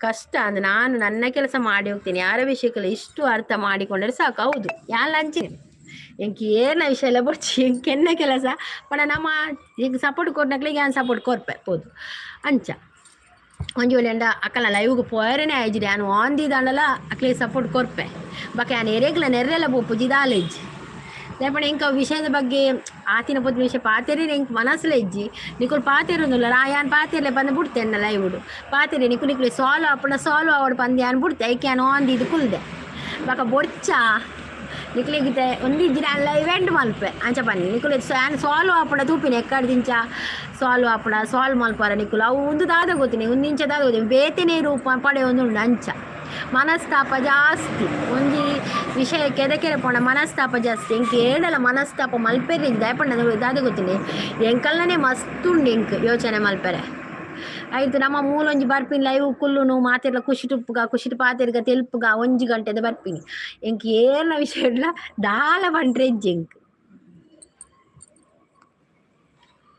ಕಷ್ಟ ಅಂದ್ರೆ ನಾನು ನನ್ನ ಕೆಲಸ ಮಾಡಿ ಹೋಗ್ತೇನೆ. ಯಾರ ವಿಷಯಕ್ಕೆಲ್ಲ ಇಷ್ಟು ಅರ್ಥ ಮಾಡಿಕೊಂಡರೆ ಸಾಕು. ಹೌದು, ಯಾನ್ ಅಂಚೆ. ಎಂಕ್ ಏರ್ನ ವಿಷಯ ಎಲ್ಲ ಬೊಡ್ಚಿ, ಎಂಕ್ ಎನ್ನ ಕೆಲಸ ಪಂಡ ನಮ್ಮ ಈಗ ಸಪೋರ್ಟ್ ಕೊರ್ನಕ್ಲೆಗ್ ಯಾನ್ ಸಪೋರ್ಟ್ ಕೊರ್ಪೆ ಪೋದು ಅಂಚ. ಒಂಜಿ ವೇಳೆ ಅಂಡ ಅಕಲ್ನ ಲೈವ್ಗ್ ಪೋಯೆರೆನೆ ಆಯ್ಜಿಡ, ಯಾನ್ ಆನ್ ದೀದಾಂಡಲ ಅಕ್ಲೆಗ್ ಸಪೋರ್ಟ್ ಕೊರ್ಪೆ. ಬೊಕ ಯಾನ್ ಎರೆಗ್ಲ ನೆರ್ರೆಲ ಪೋಪುಜಿ, ದಾಲ ಇಜ್ಜಿ. ದಾಯೆ ಪಂಡ ಎಂಕ್ ಅವು ವಿಷಯದ ಬಗ್ಗೆ ಆತಿನ ಪೋತಿನ ವಿಷಯ ಪಾತೆರ್ರೆ ಎಂಕ್ ಮನಸ್ಸುಲ ಇಜ್ಜಿ. ನಿಕುಲು ಪಾತೆರೊಂದುಲ್ಲ, ಯಾನ್ ಪಾತೆರ್ಲೆ ಪಂದ್ ಬುಡ್ತೆ. ಎನ್ನ ಲೈವ್ಡ್ ಪಾತೆರೆ ನಿಕುಲು ನಿಕುಲು ಸಾಲ್ವ್ ಆಪುಂಡ ಸಾಲ್ವ್ ಆವಡ್ ಪಂದ್ ಯಾನ್ ಬುಡ್ತೆ. ಐಕ್ ಯಾನ್ ಆನ್ ದೀದ್ ಕುಲ್ದೆ. ಬೊಕ ಬೊಡ್ಚ ನಿಕ್ಲೆಗ್ ಇತ್ತೆ ಒಂದಿಜ್ಜಿ, ಯಾನ್ ಲೈವ್ ಎಂಡ್ ಮಲ್ಪೆ. ಅಂಚ ಪನ್ನಿ ನಿಕುಲು. ಯಾನ್ ಸಾಲ್ವ್ ಆಪುಂಡ ತೂಪಿನಿ. ಎಕ್ಕಡ್ದಿಂಚ ಸಾಲ್ವ್ ಆಪುಂಡ, ಸಾಲ್ವ್ ಮಲ್ಪರ ನಿಕುಲು. ಅವು ಉಂದು ದಾದ ಗೊತ್ತಿನಿ, ಉಂದು ಇಂಚ ದಾದ ಗೊತ್ತಿನಿ, ಬೇತೆನೇ ರೂಪ ಪಡೆಯೊಂದುಂಡು. ಅಂಚ ಮನಸ್ತಾಪ ಜಾಸ್ತಿ. ಒಂಜಿ ವಿಷಯ ಕೆದಕೆರೆ ಪೋಂಡ ಮನಸ್ತಾಪ ಜಾಸ್ತಿ. ಎಂಕ್ ಏಡಲ ಮನಸ್ತಾಪ ಮಲ್ಪೆರೆ ದಾಯೆ ಪಂಡ ದಾದ ಗೊತ್ತಿನಿ, ಎಂಕಲ್ನನೇ ಮಸ್ತ್ ಉಂಡು ಎಂಕ್ ಯೋಚನೆ ಮಲ್ಪೆರೆ. ಆಯ್ತು, ನಮ್ಮ ಮೂಲೊಂಜಿ ಬರ್ಪಿನಿ, ಲೈವ್ ಕುಲ್ಲುನು, ಮಾತೆರ್ಲ ಖುಷಿ ಉಪ್ಪುಗ, ಖುಷಿಟ್ ಪಾತೆರ್ಗ, ತೆಲ್ಪುಗ. ಒಂಜಿ ಗಂಟೆದ ಬರ್ಪಿನಿ. ಎಂಕ್ ಏರ್ನ ವಿಷಯ ದಾಲ ಪಂಡ್ರೆ ಇಜ್ಜಿ ಎಂಕ್.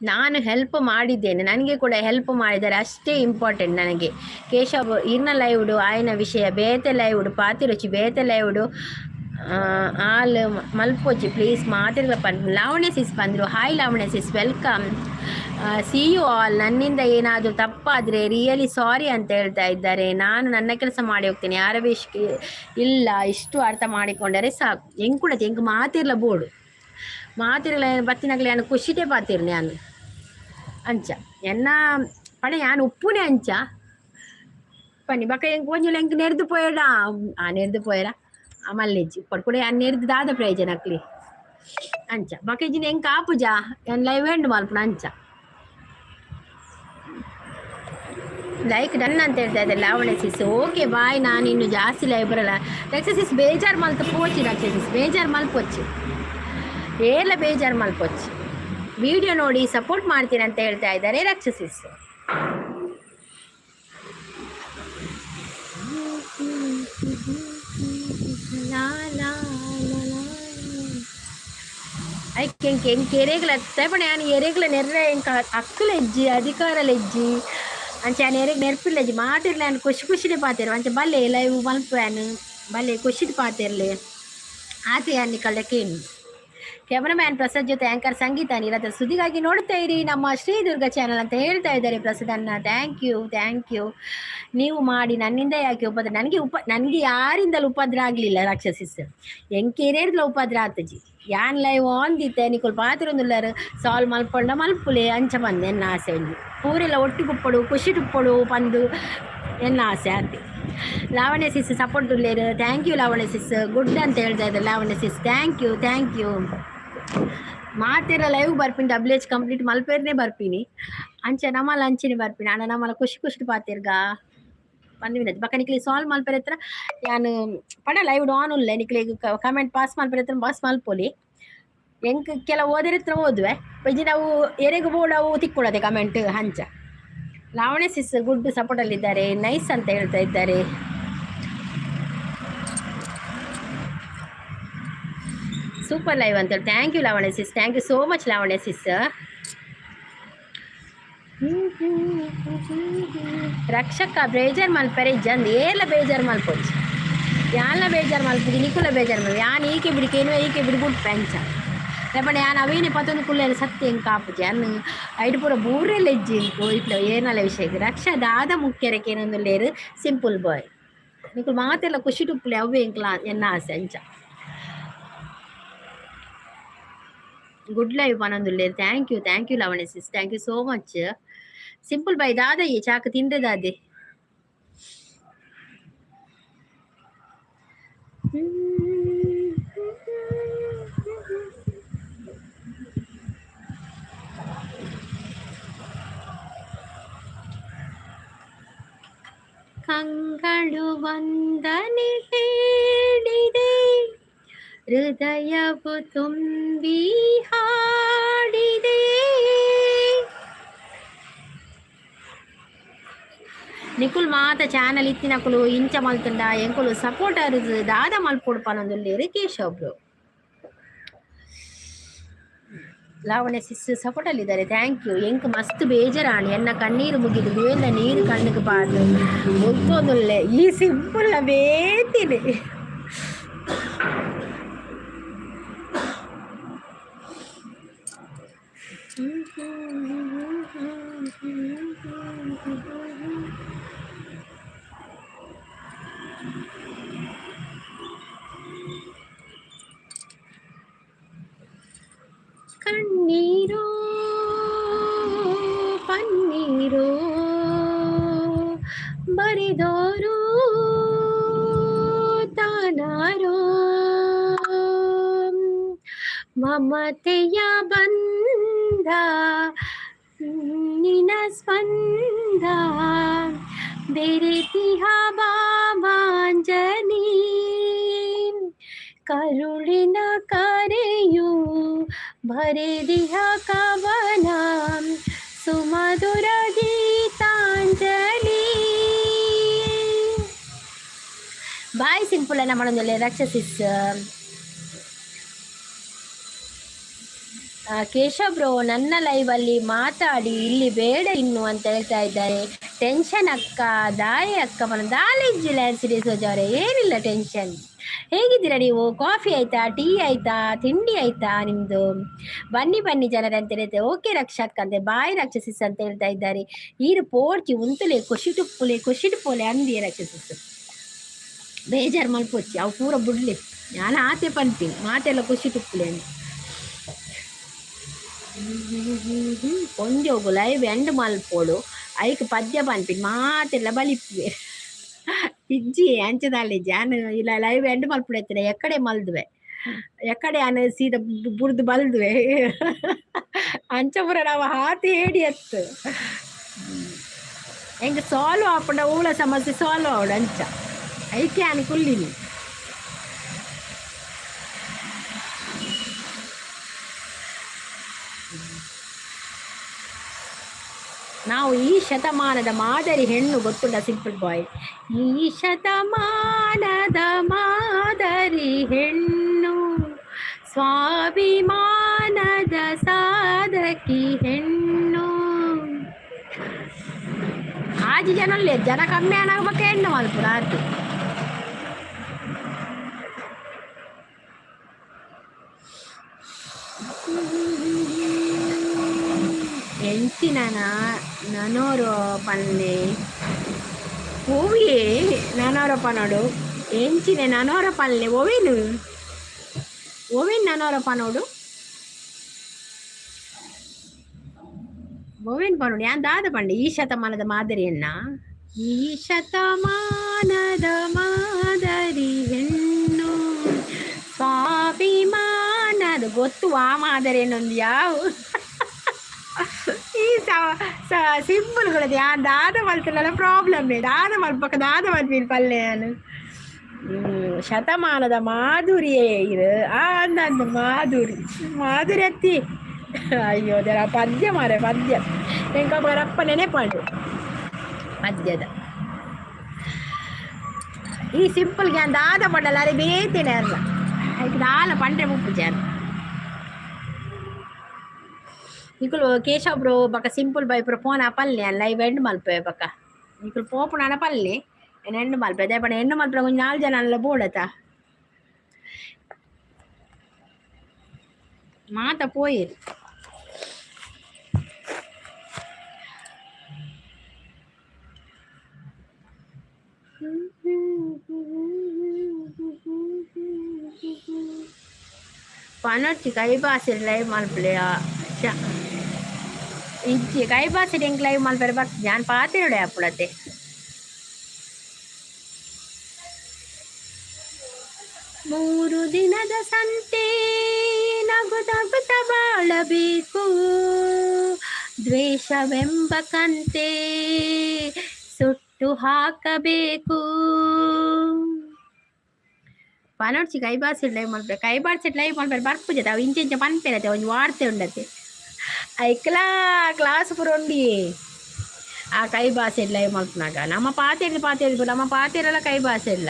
ನಾನು ಹೆಲ್ಪ್ ಮಾಡಿದ್ದೇನೆ, ನನಗೆ ಕೂಡ ಹೆಲ್ಪ್ ಮಾಡಿದ್ದಾರೆ, ಅಷ್ಟೇ ಇಂಪಾರ್ಟೆಂಟ್ ನನಗೆ. ಕೇಶವ್ ಇರ್ನ ಲೈವ್ಡು ಆಯ್ನ ವಿಷಯ ಬೇತೆ ಲೈವ್ಡು ಪಾತಿರೊಚಿ, ಬೇತೆ ಲೈವ್ಡು ಆಲ್ ಮಲ್ಪೊಚಿ ಪ್ಲೀಸ್. ಮಾತೆರ್ಲ ಪನ್ ಲಾವಣ್ಯ ಸಿಸ್ ಬಂದರು. Hi Lavanya sis, welcome. See you all. ನನ್ನಿಂದ ಏನಾದರೂ ತಪ್ಪಾದರೆ ರಿಯಲಿ ಸಾರಿ ಅಂತ ಹೇಳ್ತಾ ಇದ್ದಾರೆ. ನಾನು ನನ್ನ ಕೆಲಸ ಮಾಡಿ ಹೋಗ್ತೇನೆ, ಯಾರ ವಿಷಯಕ್ಕೆ ಇಲ್ಲ. ಇಷ್ಟು ಅರ್ಥ ಮಾಡಿಕೊಂಡರೆ ಸಾಕು. ಎಂಕ್ ಕೂಡ ಎಂಕ್ ಮಾತಿರ್ಲ ಬೋಡು. ಮಾತಿರ್ಲ ಬತ್ತಿನಕ್ಲೆ ಯಾನ್ ಖುಷಿಟೇ ಪಾತಿರ್ನೆ ಯಾನ್. ಅಂಚ ಎನ್ನ ಪಣ ಯಾನ್ ಉಪ್ಪುನೆ ಅಂಚ ಪನ್ನಿ. ಬೊಕ ಎಂಕ್ ಒಂಜಿ ಎಂಕ್ ನೆರ್ದು ಪೋಯಡ, ಆ ನೆರ್ದು ಪೋಯರ ಮಲ್ಲೆಜ್ಜಿ ಉಪ್ಪಡ್ ಕೂಡ. ಯಾನ್ ನೆರ್ದು ದಾದ ಪ್ರಯೋಜನ ಅಕ್ಲಿ? ಅಂಚ ಬೊಕ ಇಜ್ಜಿಂಡ ಎಂಕ್ ಆಪುಜ, ಯಾನ್ ಲೈವ್ ಎಂಡ್ ಮಲ್ಪುನ. ಅಂಚ ಲೈಕ್ ಡನ್ ಅಂತ ಹೇಳ್ತಾ ಇದ್ದಾರೆ ಲಾವಣ್ಯ ಸಿಸ್. Okay, boy. ನಾನು ಇನ್ನು ಜಾಸ್ತಿ ಲೈವ್ ಬರಲ್ಲ. ರಕ್ಷ ಸಿಸ್, ಬೇಜಾರು ಮಲ್ತ ಪೋಚಿ. ರಕ್ಷ ಸಿಸ್, ಬೇಜಾರು ಮಲ್ಪೊಚ್ಚಿ, ಏರ್ಲ ಬೇಜಾರು ಮಲ್ಪೊಚ್ಚಿ. ವಿಡಿಯೋ ನೋಡಿ ಸಪೋರ್ಟ್ ಮಾಡ್ತೀನಿ ಅಂತ ಹೇಳ್ತಾ ಇದ್ದಾರೆ ರಕ್ಷ ಸಿಸ್. ಲಾ ಲಾ ಲಾ. ಐಕ್ ಎಂಕ್ ಎಂಕ್ ಎರೆಗ್ಲ ಪಂಡ ಯಾನ್ ಎರೆಗ್ಲ ನೆರ್ರೆ ಎಂಕ್ ಅಕ್ಕುಲ ಇಜ್ಜಿ, ಅಧಿಕಾರಲ ಇಜ್ಜಿ. ಅಂಚ ಯಾನ್ ಎರೆಗ್ ನೆರ್ಪಿಲ್ಲ ಇಜ್ಜಿ. ಮಾತೆರ್ಲ ಯಾನ್ ಖುಷಿ ಖುಷಿಡೆ ಪಾತೆರ್. ಅಂಚ ಬಲ್ಲೆ ಲೈವ್ ಮಲ್ಪುವೆ, ಬಲ್ಲೆ ಖುಷಿಡ್ ಪಾತೆರ್ಲೆ. ಆತೆ ಯಾನ್ ನಿಕಲ್ಡ ಕೇನು. ಕ್ಯಾಮರಾಮ್ಯಾನ್ ಪ್ರಸಾದ್ ಜೊತೆ ಆಂಕರ್ ಸಂಗೀತ ನಿರತ ಸುದ್ದಿಗಾಗಿ ನೋಡ್ತಾ ಇರಿ ನಮ್ಮ ಶ್ರೀ ದುರ್ಗಾ ಚಾನಲ್ ಅಂತ ಹೇಳ್ತಾ ಇದ್ದಾರೆ ಪ್ರಸಾದ್ ಅಣ್ಣ. Thank you, thank you. ನೀವು ಮಾಡಿ, ನನ್ನಿಂದ ಯಾಕೆ ಉಪದ್ರ? ನನಗೆ ನನಗೆ ಯಾರಿಂದಲೂ ಉಪದ್ರ ಆಗಲಿಲ್ಲ ರಾಕ್ಷಸಿಸ್. ಎಂಕೇನೇರ್ಲ ಉಪದ್ರ ಆತಜಿ. ಯಾನ್ ಲೈವ್ ಆನ್ ದಿತ್ತೆ, ನಿಕುಲು ಪಾತೆರೊಂದುಲ್ಲರ್, ಸಾಲ್ವ್ ಮಲ್ಪೊಂಡ ಮಲ್ಪುಲೆ ಅಂಚ ಪಂದ್ ಎನ್ನ ಆಸೆ ಒಂಜಿ. ಪೂರೆಲ್ಲ ಒಟ್ಟಿಗುಪ್ಪೊಡು, ಖುಷಿಟುಪ್ಪೊಡು ಪಂದು ಎನ್ನ ಆಸೆ ಆತೆ. ಲಾವಣ್ಯ ಸಿಸ್ ಸಪೋರ್ಟ್ ಉಲ್ಲೇರು. Thank you Lavanya sis. Good ಅಂತ ಹೇಳ್ತಾ ಇದ್ದಾರೆ ಲಾವಣ್ಯ sis. Thank you, thank you. ಮಾತೆರ ಲೈವ್ ಬರ್ಪಿನಿ, ಡಬ್ಲ್ಯೂ ಎಚ್ ಕಂಪ್ಲೀಟ್ ಮಲ್ಪೇರ್ನೆ ಬರ್ಪಿನಿ. ಅಂಚ ನಮ್ಮಲ ಅಂಚನೆ ಬರ್ಪಿನಿ ಅಣ್ಣ. ನಮ್ಮಲ ಖುಷಿ ಖುಷಿ ಪಾತೆರ್ಗ. ಪಂದು ಬೊಕ್ಕ ನಿಕ್ಲೆ ಸಾಲ್ವ್ ಮಲ್ಪೆರೆ ಹತ್ರ ಯಾನ್ ಪಡ ಲೈವ್ ಆನ್ ಉಲ್ಲೆ. ನಿಕ್ಲೆಗ್ ಕಮೆಂಟ್ ಪಾಸ್ ಮಲ್ಪೆರೆ ಹತ್ರ ಪಾಸ್ ಮಲ್ಪೊಲಿ. ಎಂಕ್ ಕೆಲವು ಓದಿರ ಹತ್ರ ಓದುವೆ. ಇಜ್ಜಿ ನಾವು ಎರೆಗ್ ಬೋಡು ಅವು ತಿಕ್ಕೊಳದೆ ಕಮೆಂಟ್ ಅಂಚ. ಲಾವಣ್ಯ ಸಿಸ್ ಗುಡ್ ಸಪೋರ್ಟ್ ಅಲ್ಲಿ ಇದ್ದಾರೆ, ನೈಸ್ ಅಂತ ಹೇಳ್ತಾ ಇದ್ದಾರೆ. ಸೂಪರ್ ಲೈವ್ ಅಂತ ಹೇಳಿ. Thank you Lavanya sis, thank you so much Lavanya sis. ರಕ್ಷಕ ಬೇಜಾರ್ ಮಲ್ಪರೆ ಜಂದ್ ಏಲ ಬೇಜಾರ್ ಮಲ್ಪೊಚ್ಚಿ. ಯಾನ್ಲ ಬೇಜಾರ್ ಮಲ್ಪುಜಿ, ನಿಕುಲ ಬೇಜಾರ್ ಮಲ್ಪ. ಯಾನ್ ಈಕೆ ಬಿಡಿ ಕೇನುವೆ, ಈಕೆ ಬಿಡಿ ಬುಡ್ಪೆ ಅಂಚ. ಲೇಪಂಡ ಯಾನ್ ಅವೇನೆ ಪತೊಂದು ಕುಲ್ಲೆರೆ ಸತ್ಯ ಎಂಕ್ ಆಪುಜಿ. ಯಾನ್ ಐಟ್ ಪೂರ ಬೂರೆಲ್ಲ ಇಜ್ಜಿ ಎಂಕ್ ಇಟ್ಲ ಏನಲ ವಿಷಯ. ರಕ್ಷಾ ದಾದ ಮುಖ್ಯರೆ ಕೇನೊಂದುಲ್ಲೇರು. ಸಿಂಪಲ್ ಬಾಯ್, ನಿಕುಲು ಮಾತೆಲ್ಲ ಖುಷಿ ಉಪ್ಪುಲೆ, ಅವ್ವೆ ಎಂಕ್ಲ ಎನ್ನ ಆಸೆ ಅಂಚ. ಗುಡ್ ಲೈವ್ ಪನೊಂದುಲ್ಲೇರು. Thank you, thank you Lavanya sis, thank you so much. Simple boy Dadayya ಚಾಕ ತಿಂದ್ರೆ ದಾದೆ? ಕಂಗಳು ವಂದನೆ ಹೇಳಿದೆ, ಹೃದಯವು ತುಂಬಿ ಹಾಡಿದೆ. ನಿಕುಲ್ ಮಾತ ಚಾನಲ್ ಇತ್ತಿನಕುಲು ಇಂಚ ಮಲ್ತುಂಡ ಎಂಕುಲು ಸಪೋರ್ಟರ್ ದಾದ ಮಲ್ಪೊಡು ಪನೊಂದುಲ್ಲೆರ್ Keshav bro. Lavanya sis support ಅಲ್ಲಿದ್ದಾರೆ, thank you. ಎಂಕ್ ಮಸ್ತ್ ಬೇಜಾರಾಣಿ, ಎನ್ನ ಕಣ್ಣೀರು ಮುಗಿದು ಗುವೆಲ್ಲ ನೀರು ಕಣ್ಣಿಗೆ ಪಾಡ್ದು ಮುತ್ತೊಂದುಲ್ಲೆ. ಈ ಸಿಂಪಲ್ ಬೇತಿನಿ. ಕಣ್ಣೀರೋ ಪನ್ನೀರೋ ಬರೆದೋರು ತಾನಾರೋ, ಮಮತೆಯ ಬಂಧ ನಿನ ಸ್ಪಂದ ಬೆರೆತಿಹ ಬಾಂಜಲಿ, ಕರುಳಿನ ಕರೆಯು ಭರೆದಿಹ ಕವನ ಸುಮಧುರ ಗೀತಾಂಜಲಿ. ಬಾಯ್ ಸಿಂಪಲ್ ಅನ್ನ ಮಾಡೋದಿಲ್ಲ. ರಕ್ಷಸಿಸ್ ಕೇಶವ್ ಬ್ರೋ, ನನ್ನ ಲೈವಲ್ಲಿ ಮಾತಾಡಿ, ಇಲ್ಲಿ ಬೇಡ ಇನ್ನು ಅಂತ ಹೇಳ್ತಾ ಇದ್ದಾರೆ. ಟೆನ್ಷನ್ ಅಕ್ಕ, ದಾಯಿ ಅಕ್ಕ ಮನ ದಾಲಿಜ್ಜಿ ಲ್ಯಾನ್ಸಿಡಿ ಸೋಜ ಅವರೇ, ಏನಿಲ್ಲ ಟೆನ್ಷನ್. ಹೇಗಿದ್ದೀರಾ ನೀವು? ಕಾಫಿ ಆಯ್ತಾ? ಟೀ ಆಯ್ತಾ? ತಿಂಡಿ ಆಯ್ತಾ ನಿಮ್ದು? ಬನ್ನಿ ಬನ್ನಿ ಜನರೇ ಅಂತ ಹೇಳ್ತಾರೆ. ಓಕೆ ರಕ್ಷಕ್ ಅಂತೆ, ಬಾಯ್ ರಕ್ಷಸಿಸ್ ಅಂತ ಹೇಳ್ತಾ ಇದ್ದಾರೆ. ಈರು ಪೋರ್ಚಿ ಉಂತುಲೆ ಖುಷಿಟುಪ್ಪುಲೆ ಖುಷಿಟುಪ್ಪುಲೆ ಅಂದಿ ರಕ್ಷಸಿಸ್. ಬೇಜಾರು ಮಲ್ಪೊಚ್ಚಿ, ಅವು ಪೂರ ಬುಡ್ಲಿ. ನಾನು ಆತೆ ಪನ್ಪಿನಿ ಮಾತೆಲ್ಲ ಖುಷಿಟುಪ್ಪುಲೆ ಅಂತ. ಒಂಜೋಗು ಲೈವ್ ಎಂಡ್ ಮಲ್ಪೊಡು, ಐಕ್ ಪದ್ಯ ಪನ್ಪಿನಿ ಮಾತೆಲ್ಲ ಬಲಿಪುವೆ. ಇಜ್ಜಿ ಅಂಚದಾಲೆ ಜಾನ್ ಇಲ್ಲ. ಲೈವ್ ಎಂಡ್ ಮಲ್ಪುಡು ಎಕ್ಕಡೆ ಮಲ್ದುವೆ, ಎಕ್ಕಡೆ ಆನ್ ಸೀದ ಬುಡ್ದು ಬಲ್ದುವೆ. ಅಂಚ ಪೂರ ನಾವು ಹಾತಿ ಹೇಡಿ ಅತ್ತು. ಎಂಕ್ ಸಾಲ್ವ್ ಆಪುಂಡ ಊಳ ಸಮಸ್ಯೆ ಸಾಲ್ವ್ ಆವಡು ಅಂಚ ಐಕೆ ಆನ್ ಕುಲ್ಲಿನಿ. ನಾವು ಈ ಶತಮಾನದ ಮಾದರಿ ಹೆಣ್ಣು ಗೊತ್ತುಂಡ ಸಿಂಪಲ್ ಬಾಯ್? ಈ ಶತಮಾನದ ಮಾದರಿ ಹೆಣ್ಣು, ಸ್ವಾಭಿಮಾನದ ಸಾಧಕಿ ಹೆಣ್ಣು. ಆಜಿ ಜನ ಜನ ಕಮ್ಮಿ ಆನಾಗ ಹೆಣ್ಣು ಮಲ್ಪುರ ಆತು. ಎಂಚಿನ ನನೋರೋ ಪನ್ನೆ ಓವಿಯೇ ನನೋರ ಪನೋಡು? ಎಂಚಿನ ನನೋರ ಪಲ್ಲೆ? ಓವೇನು ಓವೇನು ನನೋರ ಪನೋಡು? ಓವೇನು ಪನೋಡು? ಯಾನ್ ದಾದ ಪಂಡೆ? ಈ ಶತಮಾನದ ಮಾದರಿಯನ್ನ, ಈ ಶತಮಾನದ ಮಾದರಿ ಹೆಣ್ಣು ಸ್ವಾಭಿಮಾನದ ಗೊತ್ತು. ಆ ಮಾದರಿ ಏನೊಂದು ಯಾವ ಈ ಸಿಂಪಲ್ ಕೂಡ ಯಾನ್ ದಾದ ಮಲ್ತಲ್ಲ ಪ್ರಾಬ್ಲಮ್, ದಾದ ಮಲ್ಪಕ ದಾದ ಮಲ್ಪಿನ ಪಲ್ಲೆ ಯಾನ್. ಶತಮಾನದ ಮಾಧುರಿಯೇ ಇದು. ಆ ಅಂದ ಮಾಧುರಿ ಮಾಧುರಿ ಅತ್ತಿ. ಅಯ್ಯೋ ದೇರ, ಪದ್ಯ ಮಾರೆ ಪದ್ಯ. ಎಂಕ ರಪ್ಪ ನೆನೆಪಾಂಡು ಪದ್ಯದ. ಈ ಸಿಂಪಲ್ ಗ್ಯಾನ್ ದಾದ ಪಂಡಲ ಅರೆ ಬೇತೇನೆ ಅಲ್ಲ ಐಕ್ ದಾಲ ಪಂಡ್ರೆ ಮುಪ್ಪು ಜಾನ್. ನಿಕುಲು ಕೇಶವ್ ಬ್ರೋ ಬಕ ಸಿಂಪಲ್ ಬೈ ಬ್ರೋ ಫೋನ್ ಪಲ್ಲೆ ಲೈವ್ ಎಂಡ್ ಮಲ್ಪೆ. ಬಕ ನಿಕುಲು ಪೋಪುನ ಪಲ್ಲೆ ಎಂಡ್ ಮಲ್ಪೆ. ಅದೇ ಪಂಡ ಎಂಡ್ ಮಲ್ಪೆ ಒಂಜಿ ನಾಲ್ ಜನ ಅಲ್ಲ ಬೋಡತ ಮಾತ ಪೋಯಿರಿ. ಪನೊಡ್ಚಿ ಕೈ ಬಾಸೆಡ್ ಲೈವ್ ಮಲ್ಪುಲೆ. ಇಜ್ಜಿ, ಕೈ ಬಾಸೆಡ್ ಎಂಕ್ ಲೈವ್ ಮಲ್ಪೆರೆ ಬತ್ ಯಾನ್ ಪಾತೆರೊಡೆ ಆಪುಡತೆ. 3 ದಿನದ ಸಂತೆ, ನಗು ನಗುತ್ತ ಬಾಳಬೇಕು. ದ್ವೇಷವೆಂಬ ಕಂತೆ ಸುಟ್ಟು ಹಾಕಬೇಕು. ಪನೊಡ್ಚಿ ಕೈ ಬಾಸಿಡ್ ಲೈವ್ ಮಲ್ಪೆ. ಕೈ ಬಾಡ್ಸಿಡ್ ಲೈವ್ ಮಲ್ಪೆರೆ ಬರ್ಪುಜೆ. ಅವು ಇಂಚ ಇಂಚ ಪನ್ಪೆರತೆ, ಒಂಜಿ ವಾರ್ತೆ ಉಂಡತೆ. ಐಕ್ಲಾ ಕ್ಲಾಸ್ ಪೂರ ಉಂಡಿ. ಆ ಕೈ ಬಾಸೆಡ್ ಲೈವ್ ಮಲ್ಪುನಾಗ ನಮ್ಮ ಪಾತೆರ್ದು ಪಾತೆರ್ದು ನಮ್ಮ ಪಾತೆರಲ ಕೈ ಬಾಸೆಡ್ಲ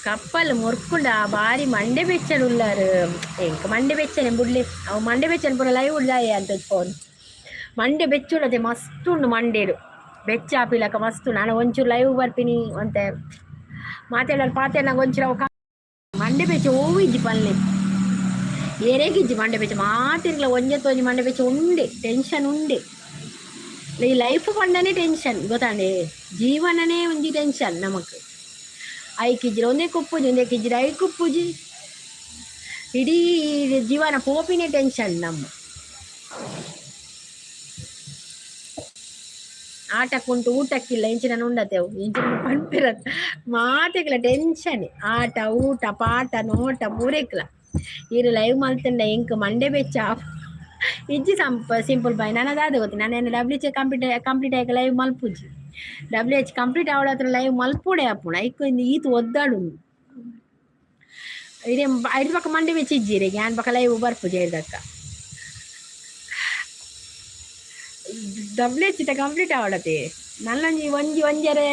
ಕಪ್ಪಲ್ ಮುರ್ಕುಂಡ. ಬಾರಿ ಮಂಡೆ ಬೆಚ್ಚಡ್ ಉಲ್ಲಾರು. ಎಂಕ್ ಮಂಡೆ ಬೆಚ್ಚನೆ ಬುಡ್ಲೆ. ಅವು ಮಂಡೆ ಬೆಚ್ಚನ್ ಪೂರ ಲೈವ್ ಉಳ್ಳಾಯೆ ಅಂತ ಫೋನ್. ಮಂಡೆ ಬೆಚ್ಚುಡತೆ ಮಸ್ತ್ ಉಂಡು. ಮಂಡೇಡು ಬೆಚ್ಚ ಆಪಿಲಕ ಮಸ್ತ್. ನಾನು ಒಂಚೂರು ಲೈವ್ ಬರ್ಪಿನಿ ಒಂತೆ ಮಾತಾಡಲು ಪಾತೆರ್ನಾಗ ಒಂಚೂರು ಅವು ಮಂಡೆ ಬೆಚ್ಚ ಓವು ಇಜ್ಜಿ ಪಲ್ಲೆ ಏರೇಗಿಜ್ಜಿ. ಮಂಡೆ ಬೆಚ್ಚ ಮಾತಿರ್ಲ ಒಂಜೆತ್ ಒಂಜಿ ಮಂಡೆ ಬೆಚ್ಚ ಉಂಡೆ, ಟೆನ್ಷನ್ ಉಂಡೆ. ಈ ಲೈಫ್ ಪಂಡನೆ ಟೆನ್ಷನ್ ಗೊತ್ತಾಂಡೆ. ಜೀವನನೇ ಒಂಜಿ ಟೆನ್ಷನ್ ನಮಕ್. ಐಕಿಜ್ಜಿರ ಒಂದೇ ಕುಪ್ಪುಜಿ, ಒಂದೇ ಕಿಜ್ಜಿರ I ಕುಪ್ಪುಜಿ. ಇಡೀ ಜೀವನ ಪೋಪಿನೇ ಟೆನ್ಷನ್ ನಮ್ಮ. ಆಟಕ್ಕುಂಟು ಊಟಕ್ಕಿಲ್ಲ ಇಂಚಿನ ಉಂಡತೆವು ಇಂಚಿನ ಪನ್ಪಿರ ಮಾತೆಕ್ಲ ಟೆನ್ಷನ್. ಆಟ ಊಟ ಪಾಠ ನೋಟ ಪೂರೆಕ್ಲ. ಇರು ಲೈವ್ ಮಲ್ತಂಡ ಎಂಕ್ ಮಂಡೆ ಬೆಚ್ಚ ಇಜ್ಜಿ. ಸಂಪ ಸಿಂಪಲ್ ಬಾಯ್ ನನದಾದ ಗೊತ್ತು. ನಾನು ಡಬ್ಲ್ಯೂ ಎಚ್ ಕಂಪ್ಲೀಟ್ ಕಂಪ್ಲೀಟ್ ಆಯ್ಕ ಲೈವ್ ಮಲ್ಪುಜಿ. ಡಬ್ಲ್ಯೂ ಎಚ್ ಕಂಪ್ಲೀಟ್ ಆವಡ ಲೈವ್ ಮಲ್ಪುಡೆ ಆಪುಂಡು. ಐಕ್ ಈತ್ ಒದ್ದಾಡು ಇದೇ ಐದು ಪಕ್ಕ ಮಂಡೆ ಬೆಚ್ಚ ಇಜ್ಜಿರಿ. ಯಾನ್ ಪಕ್ಕ ಲೈವ್ ಬರ್ಪುಜಿ ಐದಕ್ಕ. ಡಬ್ಲ್ಯೂ ಎಚ್ ಕಂಪ್ಲೀಟ್ ಆವಡತೆ ನಲ್ಲೊಂಜಿ ಒಂಜಿ ಒಂಜರೆ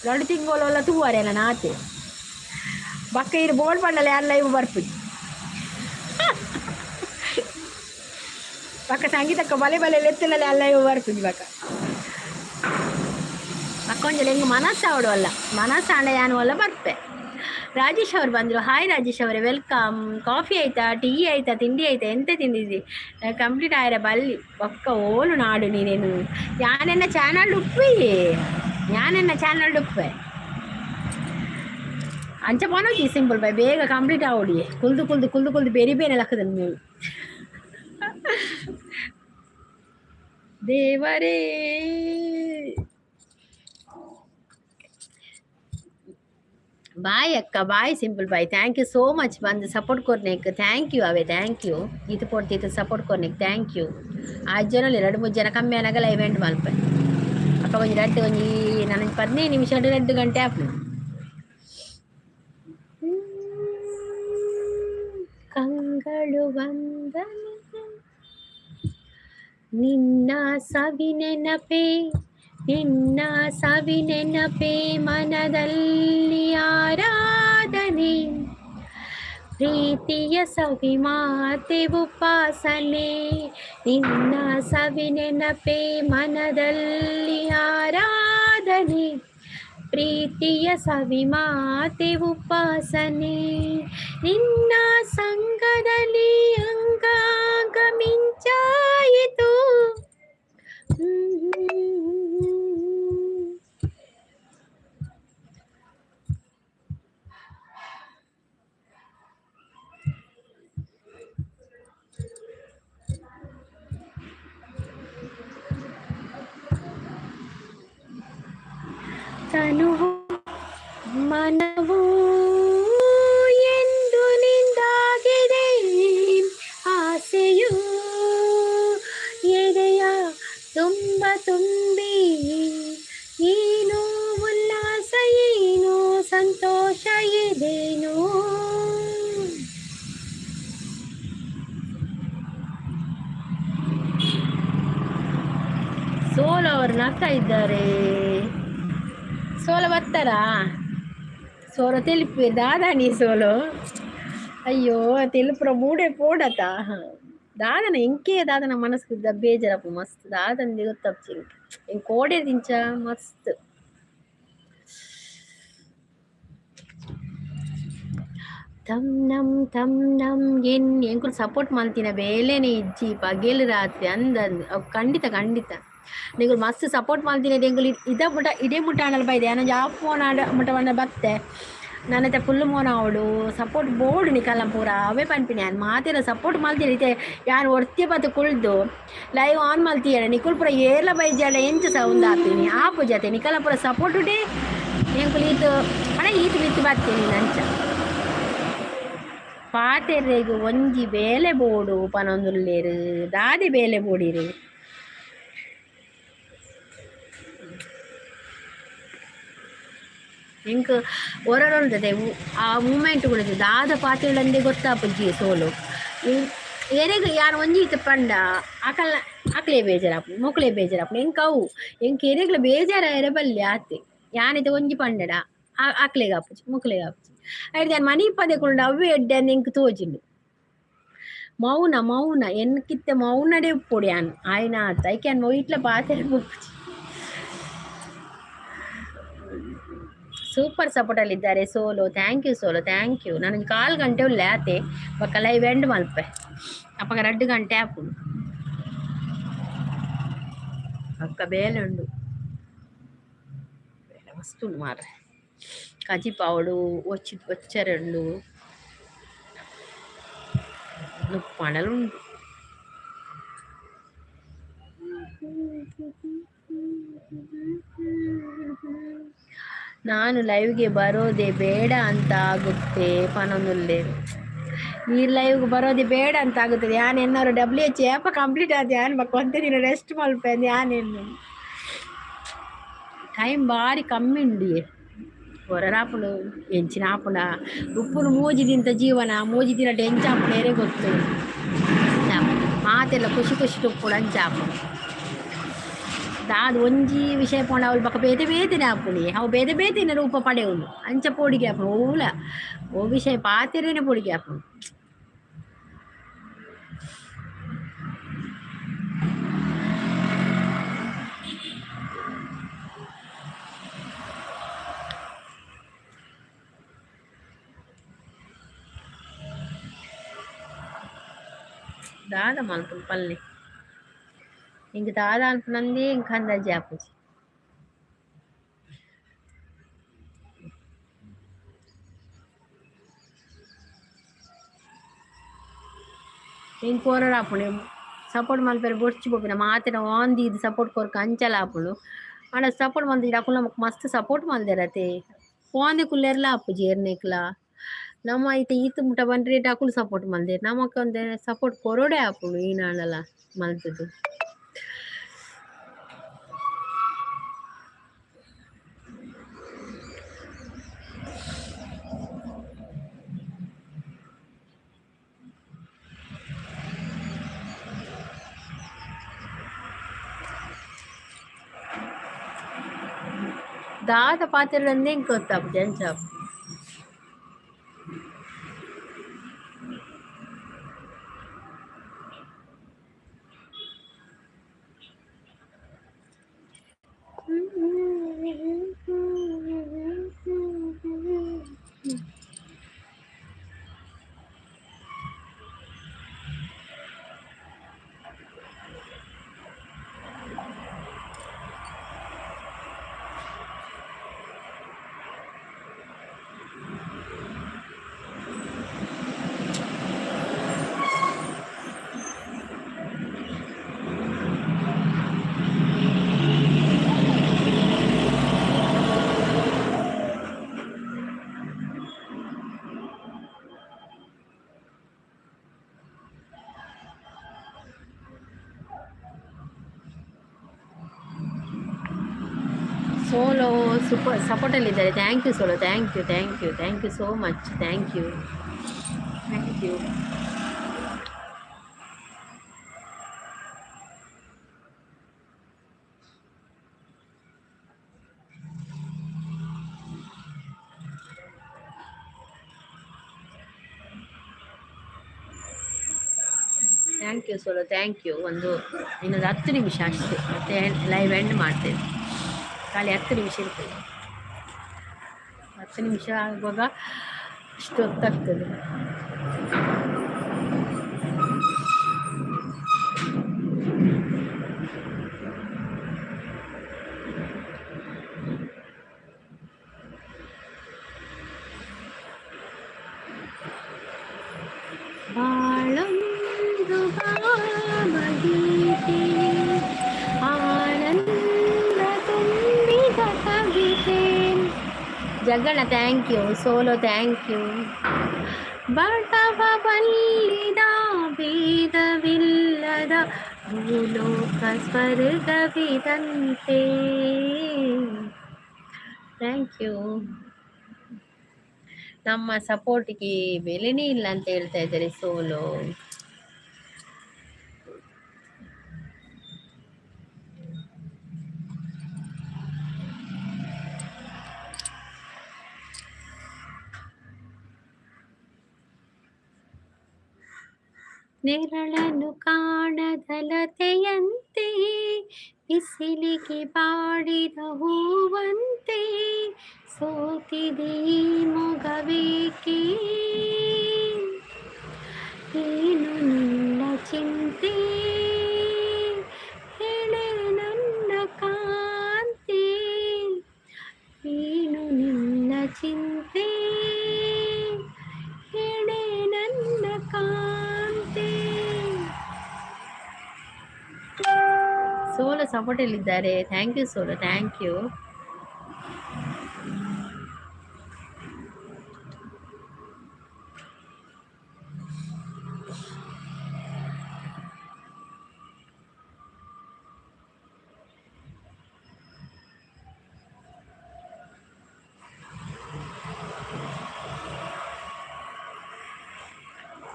2 ತಿಂಗಳು ತೂವರೆ ನಾನು ಆತೆ. ಬಕ್ಕ ಇರು ಬೋರ್ಡ್ ಪಂಡಲ ಯಾರು ಲೈವ್ ಬರ್ಪುಜಿ. ಬಕ್ಕ ಸಂಗೀತಕ್ಕ ಬಲೆ ಬಲೆ ಲೆತ್ತಲಲ್ಲಿ ಅಲ್ಲ ಲೈವ್ ಬರ್ಪುಜಿ. ಬಕ್ಕ ಬಕ್ಕ ಒಂಜಿ ಎಂಗ್ ಮನಸ್ಸು ಆವಡು ಅಲ್ಲ ಮನಸ್ಸಾಂಡ ಯಾನು ಅಲ್ಲ ಬರ್ಪೆ. ರಾಜೇಶ್ ಅವರು ಬಂದರು. ಹಾಯ್ ರಾಜೇಶ್ ಅವರೇ, welcome. Coffee ಆಯ್ತಾ? ಟೀ ಆಯ್ತಾ? ತಿಂಡಿ ಆಯ್ತಾ? ಎಂತ ತಿಂದಿದ್ದಿ? ಕಂಪ್ಲೀಟ್ ಆಯ್ರ ಬಲ್ಲಿ ಬೊಕ್ಕ ಓಲು ನಾಡು ನೀನೇನು. ಯಾನೆನ್ನ ಚಾನಲ್ ಉಪ್ಪಿ, ಯಾನೆನ್ನ ಚಾನಲ್ ಉಪ್ಪೆ ಅಂಚ ಪನೊಜಿ ಸಿಂಪಲ್ ಬೈ. ಬೇಗ ಕಂಪ್ಲೀಟ್ ಆವಡಿ. ಕುಲ್ದು ಕುಲ್ದು ಕುಲ್ದು ಕುಲ್ದು ಬೇರೆ ಬೇರೆ ಲಕ್ಕದ ನೀವು. ದೇವರೇ. ಬಾಯ್ ಅಕ್ಕ, bye simple bye. Thank you so much ಬಂದು ಸಪೋರ್ಟ್ ಕೊರ್ನೇಕ್. Thank you away, thank you. ಇದು ಪೊರ್ತು ಸಪೋರ್ಟ್ ಕೊರ್ನೇಕ್ thank you. ಆರು ಜನ 2-3 ಜನ ಕಮ್ಮಿ ಆನಾಗ ಲೈವ್ ಎಂಡ್ ಮಲ್ಪೆ. ಅಪ್ಪ ಒಂಜಿ ರಡ್ಡ್ ಒಂಜಿ ನಾನು 15 ನಿಮಿಷ 2 ಗಂಟೆ ಆಪುಂಡು. ಕಂಗಳು ವಂದನೆ ನಿನ್ನ ಸವಿ ನೆನಪೇ, ನಿನ್ನ ಸವಿ ನೆನಪೇ ಮನದಲ್ಲಿ ಆರಾಧನೆ. ಪ್ರೀತಿಯ ಸವಿ ಮಾತೆ ಉಪಾಸನೆ. ನಿನ್ನ ಸವಿ ನೆನಪೇ ಮನದಲ್ಲಿ ಆರಾಧನೆ. ಪ್ರೀತಿಯ ಸವಿ ಮಾತೆ ಉಪಾಸನೆ. ನಿನ್ನ ಸಂಗದಲ್ಲಿ ಅಂಗಾಂಗ ಮಿಂಚಾಯಿತು. ತನುವು ಮನವೂ ಎಲ್ಲರೂ ನಗ್ತಾ ಇದ್ದಾರೆ. ಸೋಲ ಬತ್ತಾರಾ? ಸೋಲ ತಿಳಿಪು ದಾದಾನಿ ಸೋಲು. ಅಯ್ಯೋ, ತೆಲುಪುರ ಮೂಡೆ ಪೋಡತ ದಾದನ ಎಂಕೆ ದಾದನ ಮನಸ್ಸು ಬೇಜಾರಪ್ಪ ಮಸ್ತ್ ದಾದನ ಗೊತ್ತಪ್ಚಿ ಎಂಕ್ ಕೋಡೆ ದಿಂಚ ಮಸ್ತ್. ತಮ್ ನಮ್ ತಮ್ ನಮ್ ಎನ್ ಎಂಕುಲು ಸಪೋರ್ಟ್ ಮಲ್ತಿನ ಬೇಲೆನೆ ಇಜ್ಜಿ ಪಗೆಲ್ ರಾತ್ರಿ ಅಂದಂದ್. ಅವು ಖಂಡಿತ ಖಂಡಿತ ನಿಕುಲು ಮಸ್ತ್ ಸಪೋರ್ಟ್ ಮಲ್ತಿನ. ಎಂಕುಲು ಇದ ಮುಟ ಇಡೇ ಮುಟ ಆಂಡಲ ಬೈದೆ. ಯಾನೊಂಜಿ ಆಫ್ ಫೋನ್ ಆಂಡ ಮುಟ ಪಂಡ ಬತ್ತೆ. ನನ್ನತೆ ಫುಲ್ ಮೋನ ಆವೊಡು. ಸಪೋರ್ಟ್ ಬೋಡು ನಿಕಲ್ನ ಪೂರ. ಅವೇ ಪನ್ಪಿನಿ ಯಾನ್. ಮಾತೆರ ಸಪೋರ್ಟ್ ಮಲ್ತಿನ. ಇತ್ತೆ ಯಾನ್ ಒರ್ತಿ ಬತ್ತ್ ಕುಲ್ದು ಲೈವ್ ಆನ್ ಮಲ್ತಿಯೆಡ ನಿಕುಲು ಪೂರ ಏರ್ಲ ಬೈಜಾಡ ಎಂಚ ಸ ಉಂದಾಪಿನಿ ಆಪುಜತೆ. ನಿಕಲ್ನ ಪೂರ ಸಪೋರ್ಟುಡೇ ಎಂಕುಲು ಈತ್ ಪಂಡ ಈತ್ ಮಿತ್ತ್ ಬತ್ತೀನಿ ಅಂಚ. ಪಾತೆರೆಗ್ ಒಂಜಿ ಬೇಲೆ ಬೋಡು ಪನೊಂದುಲ್ಲೆರ್. ದಾದೆ ಬೇಲೆ ಬೋಡಿರು? ಎಂಕ್ ಒರೊರೊಂದದೆ ಆ ಮೂಮೆಂಟ್ ಕೂಡ ದಾದ ಪಾತೆರೊಂದೇ ಗೊತ್ತಾಪುಜಿ ಸೋಲು. ಎರೆಗ್ ಯಾನ್ ಒಂಜಿ ಇತ್ತೆ ಪಂಡ ಅಕಲ್ನ ಅಕ್ಲೆ ಬೇಜಾರಾಪುಂಡು, ಮೊಕ್ಲೆ ಬೇಜಾರಾಪುಂಡು. ಎಂಕ್ ಅವು ಎಂಕ್ ಎರೆಗ್ಲ ಬೇಜಾರಾಯೆರೆ ಬಲ್ಲಿ ಆತೆ. ಯಾನಿತ್ತೆ ಒಂಜಿ ಪಂಡಡ ಅಕ್ಲೆಗ್ ಆಪುಜಿ, ಮೊಕ್ಲೆಗ್ ಆಪುಜಿ. ಐಡ್ದ್ ಯಾನ್ ಮನಿಪಂದೆ ಕುಲ್ಲುಂಡ ಅವ್ವೇ ಎಡ್ಡೆ ಅಂದ್ ಎಂಕ್ ತೋಜುಂಡು. ಮೌನ ಮೌನ ಎನ್ಕಿತ್ತೆ ಮೌನಡೇ ಉಪ್ಪೊಡು ಯಾನ್ ಆಯ್ನಾತ್. ಐಕ್ ಯಾನ್ ಒಯಿಟ್ಲ ಪಾತೆರ ಪೋಪುಜಿ. ಸೂಪರ್ ಸಪೋರ್ಟಲ್ಲಿದ್ದಾರೆ ಸೋಲು. Thank you solo, thank you. ನಾನೊಂಜಿ ಕಾಲ್ ಗಂಟೆ ಉಲ್ಲೆ ಆತೆ. ಬೊಕ್ಕ ಲೈವ್ ಎಂಡ್ ಮಲ್ಪೆ. ಅಪಗ 2 ಗಂಟೆ ಆಪುಂಡು. ಬೊಕ್ಕ ಬೇಲೆ ಉಂಡು. ಬೇಲೆ ಮಸ್ತ್ ಉಂಡು ಮಾರ್ರೆ. ಕಜಿಪಾವೊಡು, ಒಚ್ಚಿ ಒಚ್ಚರೆ ಉಂಡು. ನುಪ್ಪಣಲು ಉಂಡು. ನಾನು ಲೈವ್ಗೆ ಬರೋದೇ ಬೇಡ ಅಂತ ಆಗುತ್ತೆ ಪನೊಂದುಲ್ಲೆರ್. ಈರ್ ಲೈವ್ಗೆ ಬರೋದೇ ಬೇಡ ಅಂತ ಆಗುತ್ತದೆ. ಯಾನ್ ಎನ್ನರು ಡಬ್ಲ್ಯೂ ಎಚ್ ಏಪ ಕಂಪ್ಲೀಟ್ ಆದ್ ಯಾನ್ ಬೊಕ್ಕ ಒಂತೆ ದಿನ ರೆಸ್ಟ್ ಮಲ್ಪೆ ಅಂದ್ ಯಾನ್ ಎನ್ನುನು. ಟೈಮ್ ಬಾರಿ ಕಮ್ಮಿ ಉಂಡಿಯೆ. ಒರರಾಪುಂಡು ಎಂಚಿನ ಆಪುಂಡ ಉಪ್ಪುನು ಮೂಜಿ ದಿನತ ಜೀವನ ಮೂಜಿ ದಿನಟ್ ಎಂಚ ಆಪುಂಡು ಏರೆಗ್ ಗೊತ್ತು. ಮಾತೆಲ್ಲ ಖುಷಿ ಖುಷಿಟ್ ಉಪ್ಪುಡು ಅಂಚ ಆಪುಂಡು. ದಾದ ಒಂಜಿ ವಿಷಯ ಪೋಂಡ ಅವ್ಲು ಬೊಕ ಬೇತೆ ಬೇತೆನೆ ಆಪುಂಡು. ಅವು ಬೇತೆ ಬೇತೆನೆ ರೂಪ ಪಡೆಯುಂಡು. ಅಂಚ ಪೋಡಿಗೆ ಆಪುಂಡು. ಓಲ ಓ ವಿಷಯ ಪಾತೆರೆನೆ ಪೋಡಿಗೆ ಆಪುಂಡು. ದಾದ ಮಲ್ಪುಂಡು ಪಲ್ಲೆ. ಎಂಕ್ ದಾದ ಅನ್ಪುನಂದೇ ಎಂಕ್ ಅಂದಾಜಿ ಆಪುಜಿ. ಎಂಕ್ ಒರೊರ ಆಪುಂಡು ಸಪೋರ್ಟ್ ಮಲ್ಪೆರೆ ಬೊಡ್ಚಿ ಪೋಪಿನ ಮಾತೆರ್ನ ಆನ್ ದೀದ್ ಸಪೋರ್ಟ್ ಕೊರ್ಕ ಅಂಚಲ ಆಪುಂಡು. ಆಂಡ ಸಪೋರ್ಟ್ ಮಲ್ತಿಜೆರ್ ಅಕುಲು ನಮಕ್ ಮಸ್ತ್ ಸಪೋರ್ಟ್ ಮಲ್ದೆರತೆ. ಪೋಂದೆ ಕುಲ್ಲೆರ್ಲ ಆಪುಜಿ ಎರ್ನೆಕ್ಲ. ನಮ ಇತ್ತೆ ಈತ್ ಮುಟ ಬಂದ್ರೇಟ್ ಅಕುಲು ಸಪೋರ್ಟ್ ಮಲ್ದೆರ್. ನಮಕ್ ಒಂತೆ ಸಪೋರ್ಟ್ ಕೊರೊಡೆ ಆಪುಂಡು ಈನಾಂಡಲ ಮಲ್ತುದು. ದಾದ ಪಾತೆರೊಂದೇ ಎಂಕ್ ಗೊತ್ತಾಪುಜಿ ಅಂಚ ಆಪುಂಡು. ಸೋಲೋ ಸೂಪರ್ ಸಪೋರ್ಟಲ್ಲಿದ್ದಾರೆ. Thank you solo, thank you, thank you, thank you so much. Thank you, thank you. Thank you solo, thank you. ಒಂದು ಇನ್ನೊಂದು 10 ನಿಮಿಷ ಅಷ್ಟೇ, ಮತ್ತೆ ಲೈವ್ ಎಂಡ್ ಮಾಡ್ತೇನೆ. ಖಾಲಿ 10 ನಿಮಿಷ ಇರ್ತದೆ. 10 ನಿಮಿಷ ಆಗುವಾಗ ಅಷ್ಟು ಹೊತ್ತಾಗ್ತದೆ. ಬಾಳೊಂದು ಭಾವಗೀತೆ, ಆನಂದ ತುಂಬಿದ ಕವಿತೆ. Jagganna thank you, solo thank you. ಬಡವ ಬಲ್ಲಿದ ಭೇದವಿಲ್ಲದ ಭೂಲೋಕ ಸ್ವರ್ಗವಿದಂತೆ. Thank you. ನಮ್ಮ ಸಪೋರ್ಟಿಗೆ ಬೆಲೆನೇ ಇಲ್ಲ ಅಂತ ಹೇಳ್ತಾ ಇದ್ದಾರೆ ಸೋಲೋ. ನೆರಳನ್ನು ಕಾಣದಲತೆಯಂತೆ, ಬಿಸಿಲಿಗೆ ಬಾಡಿದ ಹೂವಂತೆ, ಸೋತಿದೆ ಈ ಮೊಗವೇಕೆ? ಏನು ನಿನ್ನ ಚಿಂತೆ, ಹೇಳೆ ನನ್ನ ಕಾಂತೆ? ಏನು ನಿನ್ನ ಚಿಂತೆ, ಹೇಳೆ ನನ್ನ ಕಾಂತೆ? ಸೋಲೋ ಸಪೋರ್ಟಲ್ಲಿದ್ದಾರೆ. Thank you solo, thank you.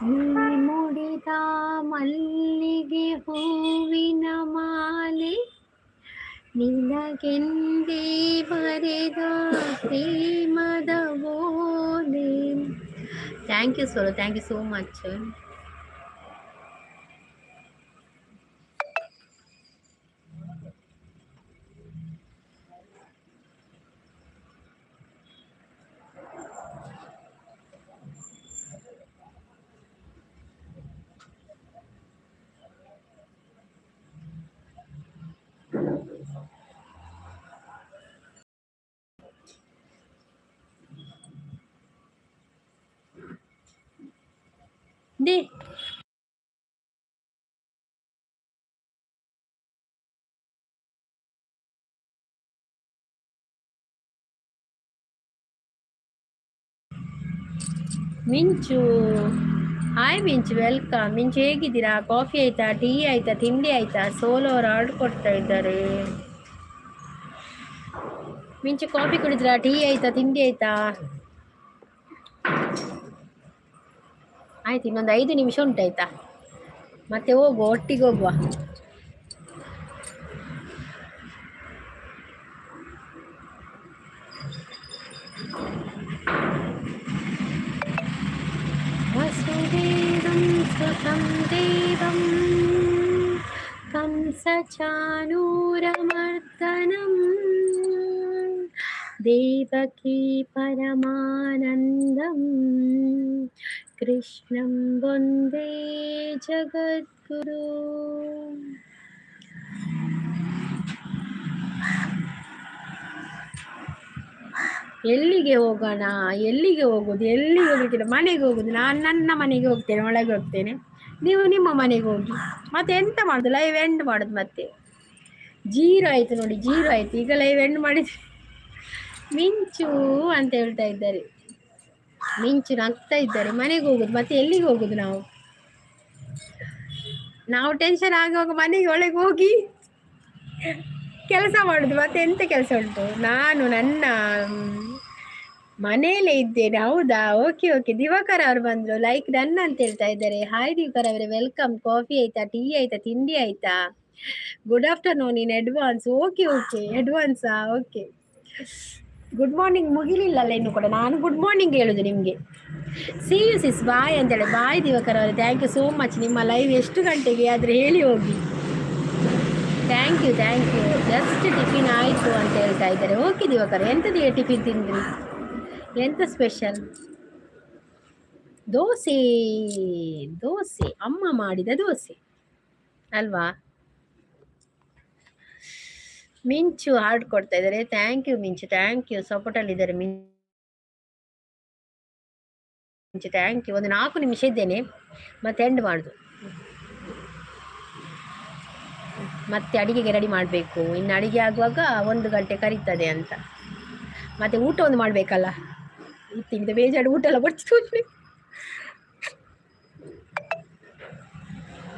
ನೀ ಮುಡಿದ ಮಲ್ಲಿಗೆ ಹೂವಿನ ಮಾಲೆ, ನಿನಗೆಂದೇ ಬರೆದ ಪ್ರೇಮದ ಓಲೆ. Thank you solo, thank you so much. They Minchu, hi Minchu, welcome. Minchu ಹೇಗಿದ್ದೀರಾ? ಕಾಫಿ ಆಯ್ತಾ? ಟೀ ಆಯ್ತಾ? ತಿಂಡಿ ಆಯ್ತಾ? ಸೋಲೋ ಅವರು ಆರ್ಡರ್ ಕೊಡ್ತಾ ಇದ್ದಾರೆ. ಮಿಂಚು, ಕಾಫಿ ಕುಡಿದ್ರಾ? ಟೀ ಆಯ್ತಾ? ತಿಂಡಿ ಆಯ್ತಾ? ಆಯ್ತು, ಇನ್ನೊಂದು 5 ನಿಮಿಷ ಉಂಟಾಯ್ತಾ, ಮತ್ತೆ ಹೋಗುವ, ಒಟ್ಟಿಗೆ ಹೋಗುವ. ವಸುದೇವಂ ಸುತಂ ದೇವಂ ಕಂಸಚಾಣೂರಮರ್ದನಂ ದೇವಕೀ ಪರಮಾನಂದಂ ಕೃಷ್ಣಂ ವಂದೇ ಜಗದ್ಗುರು. ಎಲ್ಲಿಗೆ ಹೋಗೋಣ? ಎಲ್ಲಿಗೆ ಹೋಗೋದು? ಎಲ್ಲಿಗೆ ಹೋಗ್ಲಿಕ್ಕಿಲ್ಲ, ಮನೆಗೆ ಹೋಗುದು. ನಾನು ನನ್ನ ಮನೆಗೆ ಹೋಗ್ತೇನೆ, ಒಳಗೆ ಹೋಗ್ತೇನೆ. ನೀವು ನಿಮ್ಮ ಮನೆಗೆ ಹೋಗಿ. ಮತ್ತೆ ಎಂತ ಮಾಡುದು? ಲೈವ್ ಎಂಡ್ ಮಾಡುದು. ಮತ್ತೆ ಜೀರೋ ಆಯ್ತು ನೋಡಿ, ಜೀರೋ ಆಯ್ತು. ಈಗ ಲೈವ್ ಎಂಡ್ ಮಾಡಿದ್ರೆ ಮಿಂಚು ಅಂತ ಹೇಳ್ತಾ ಇದ್ದಾರೆ. ಮಿಂಚು ನಗ್ತಾ ಇದ್ದಾರೆ. ಮನೆಗೆ ಹೋಗುದು, ಮತ್ತೆ ಎಲ್ಲಿಗೆ ಹೋಗುದು? ನಾವು ನಾವು ಟೆನ್ಷನ್ ಆಗುವಾಗ ಮನೆಗೆ ಒಳಗೆ ಹೋಗಿ ಕೆಲಸ ಮಾಡುದು. ಮತ್ತೆ ಎಂತ ಕೆಲಸ ಉಂಟು? ನಾನು ನನ್ನ ಮನೆಯಲ್ಲೇ ಇದ್ದೇನೆ. ಹೌದಾ? Okay okay. ದಿವಾಕರ್ ಅವರು ಬಂದ್ರು, ಲೈಕ್ ಡನ್ ಅಂತ ಹೇಳ್ತಾ ಇದ್ದಾರೆ. ಹಾಯ್ ದಿವಾಕರ್ ಅವರೇ, welcome. Coffee ಆಯ್ತಾ? ಟೀ ಆಯ್ತಾ? ತಿಂಡಿ ಆಯ್ತಾ? Good afternoon in advance. Okay okay, ಅಡ್ವಾನ್ಸಾ? Okay. ಗುಡ್ ಮಾರ್ನಿಂಗ್ ಮುಗಿಲಿಲ್ಲಲ್ಲ ಇನ್ನು ಕೂಡ. ನಾನು ಗುಡ್ ಮಾರ್ನಿಂಗ್ ಹೇಳುದು ನಿಮಗೆ. ಸಿ you sis, ಬಾಯ್ ಅಂತೇಳಿ. ಬಾಯ್ ದಿವಾಕರ್ ಅವರೇ, thank you so much. ನಿಮ್ಮ ಲೈವ್ ಎಷ್ಟು ಗಂಟೆಗೆ ಆದರೆ ಹೇಳಿ ಹೋಗಿ. Thank you, thank you. Just tiffin ಆಯಿತು ಅಂತ ಹೇಳ್ತಾ ಇದ್ದಾರೆ. ಓಕೆ ದಿವಾಕರ್, ಎಂಥದ್ದು ಟಿಫಿನ್ ತಿಂದ್ರಿ? ಎಂತ ಸ್ಪೆಷಲ್? ದೋಸೆ. ದೋಸೆ, ಅಮ್ಮ ಮಾಡಿದ ದೋಸೆ ಅಲ್ವಾ? ಮಿಂಚು ಹಾರ್ಟ್ ಕೊಡ್ತಾ ಇದ್ದಾರೆ. Thank you Minchu, thank you. ಸಪೋರ್ಟಲ್ಲಿ ಇದ್ದಾರೆ ಮಿಂಚು, thank you. ಒಂದು 4 ನಿಮಿಷ ಇದ್ದೇನೆ, ಮತ್ತೆ ಎಂಡ್ ಮಾಡುದು. ಮತ್ತೆ ಅಡಿಗೆಗೆ ರೆಡಿ ಮಾಡಬೇಕು. ಇನ್ನು ಅಡಿಗೆ ಆಗುವಾಗ 1 ಗಂಟೆ ಕರೀತದೆ ಅಂತ. ಮತ್ತೆ ಊಟ ಒಂದು ಮಾಡಬೇಕಲ್ಲ. ತಿಂದ ಬೇಜಾರು, ಊಟ ಎಲ್ಲ ಬಡ್ಸಿ.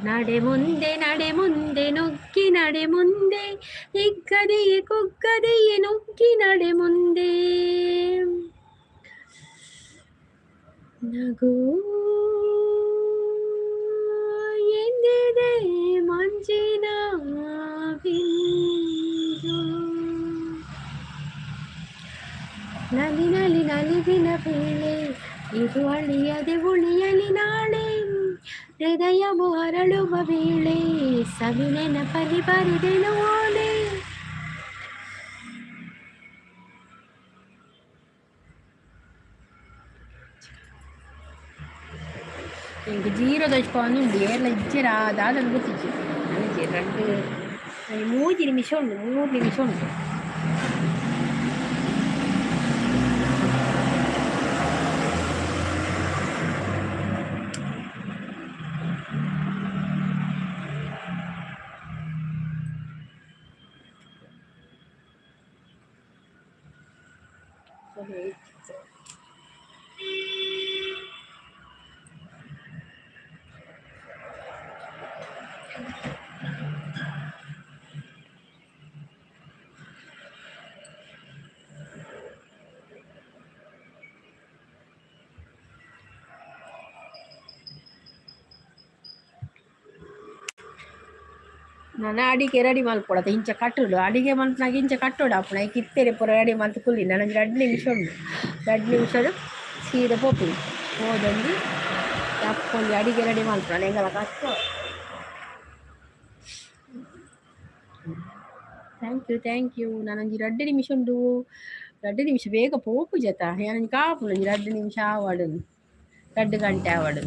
ನಡೆ ಮುಂದೆ, ನಡೆ ಮುಂದೆ, ನುಗ್ಗಿ ನಡೆ ಮುಂದೆ, ಹಿಗ್ಗದೆಯೇ ಕುಗ್ಗದೆಯೇ ನುಗ್ಗಿ ನಡೆ ಮುಂದೆ. ನಗು ಎಂದಿದೆ ಮಂಜಿನ ಬಿಂದು, ನಲಿ ನಲಿ ನಲಿವಿನ ವೇಳೆ ಇದು, ಅಳಿಯದೆ ಉಳಿಯಲಿ ನಾಳೆ. ಹೃದಯವು ಅರಳುವ ವೇಳೆ ಸವಿ ನೆನಪಲಿ ಬರೆದೆನು ಓಲೆ. ಇಂಕ್ ಜೀರೋ ದೊಜ್ಪಾವೊಂದು ಏರ್ಲ ಇಜ್ಜೆರ ದಾದನ ಗೊತ್ತಿಜ್ಜಿ. ನನಗೆ 2 3 ನಿಮಿಷ ಉಂಟು, 3 ನಿಮಿಷ ಉಂಟು. ನಾನು ಅಡಿಗೆ ರೆಡಿ ಮಲ್ಪೊಡತ್ತ ಇಂಚ ಕಟ್ಟುಡು. ಅಡಿಗೆ ಮಲ್ಪನಾಗ ಇಂಚ ಕಟ್ಟೋಡು ಅಪ್ಪಣ ಇತ್ತೇನೆ ಪೂರ ರೆಡಿ ಮಲ್ತ್ ಕುಲ್ಲಿ. ನನಗೆ 2 ನಿಮಿಷ ಉಂಟು, 2 ನಿಮಿಷ ಸೀದಾ ಪೋಪಿ ಹೋದೊಂದು ಅಪ್ಪೊಂದು ಅಡಿಗೆ ರೆಡಿ ಮಲ್ಪುನ ಎಂಗಲ ಕಷ್ಟ. Thank you, thank you. ನಾನೊಂಜಿ 2 ನಿಮಿಷ ಉಂಟು, 2 ನಿಮಿಷ ಬೇಗ ಪೋಪು ಜತ. ಯಾನೊಂಜಿ ಕಾಪುಂಡು ಒಂಜಿ 2 ನಿಮಿಷ ಆವಡು, 2 ಗಂಟೆ ಆವಡು.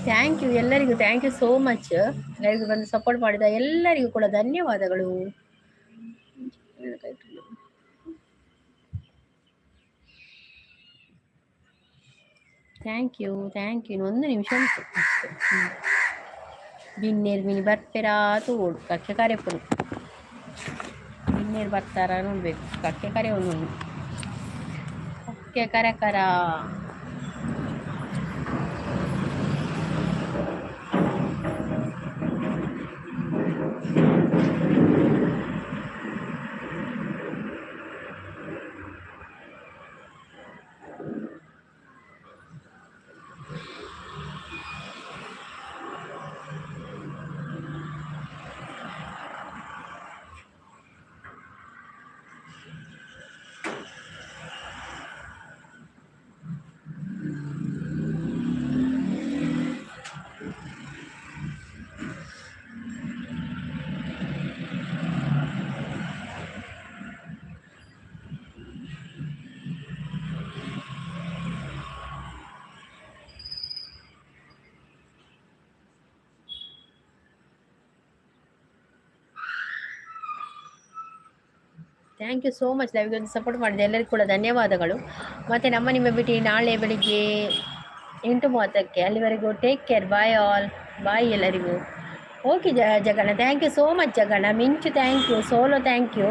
Thank you ಎಲ್ಲರಿಗೂ, thank you so much. ಎಲ್ಲರಿಗೂ ಬಂದು ಸಪೋರ್ಟ್ ಮಾಡಿದ ಎಲ್ಲರಿಗೂ ಕೂಡ ಧನ್ಯವಾದಗಳು. Thank you, thank you. 1 ನಿಮಿಷ ಉಂಟು ಅಷ್ಟೇ. ಬಿನ್ನೇರು ಮಿನಿ ಬರ್ಪೆರಾ ತೋಡು ಕಕ್ಕೆ ಕರೆಪುನು. ಬಿನ್ನೇರು ಬರ್ತಾರ ನೋಡ್ಬೇಕು. ಕಕ್ಕೆ ಕರೆ ಒಂದು ಕಕ್ಕೆ ಕರೆ ಕರ. Thank you so much. ಲೈವ್ಗೆ ಒಂದು ಸಪೋರ್ಟ್ ಮಾಡಿದೆ ಎಲ್ಲರಿಗೂ ಕೂಡ ಧನ್ಯವಾದಗಳು. ಮತ್ತು ನಮ್ಮ ನಿಮ್ಮ ಭೇಟಿ ನಾಳೆ ಬೆಳಿಗ್ಗೆ 8:30ಕ್ಕೆ. ಅಲ್ಲಿವರೆಗೂ take care, bye all, bye ಎಲ್ಲರಿಗೂ. Okay Jaganna, thank you so much Jaganna. Minchu thank you, solo thank you,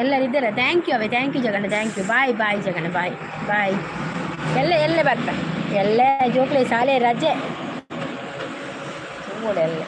ಎಲ್ಲರಿದ್ದೀರ thank you away, thank you Jaganna, thank you, bye bye Jaganna, bye bye. ಎಲ್ಲ ಎಲ್ಲೇ ಬರ್ತಾರೆ, ಎಲ್ಲ ಜೋಕ್ಲೆ ಶಾಲೆ ರಜೆ ಎಲ್ಲ.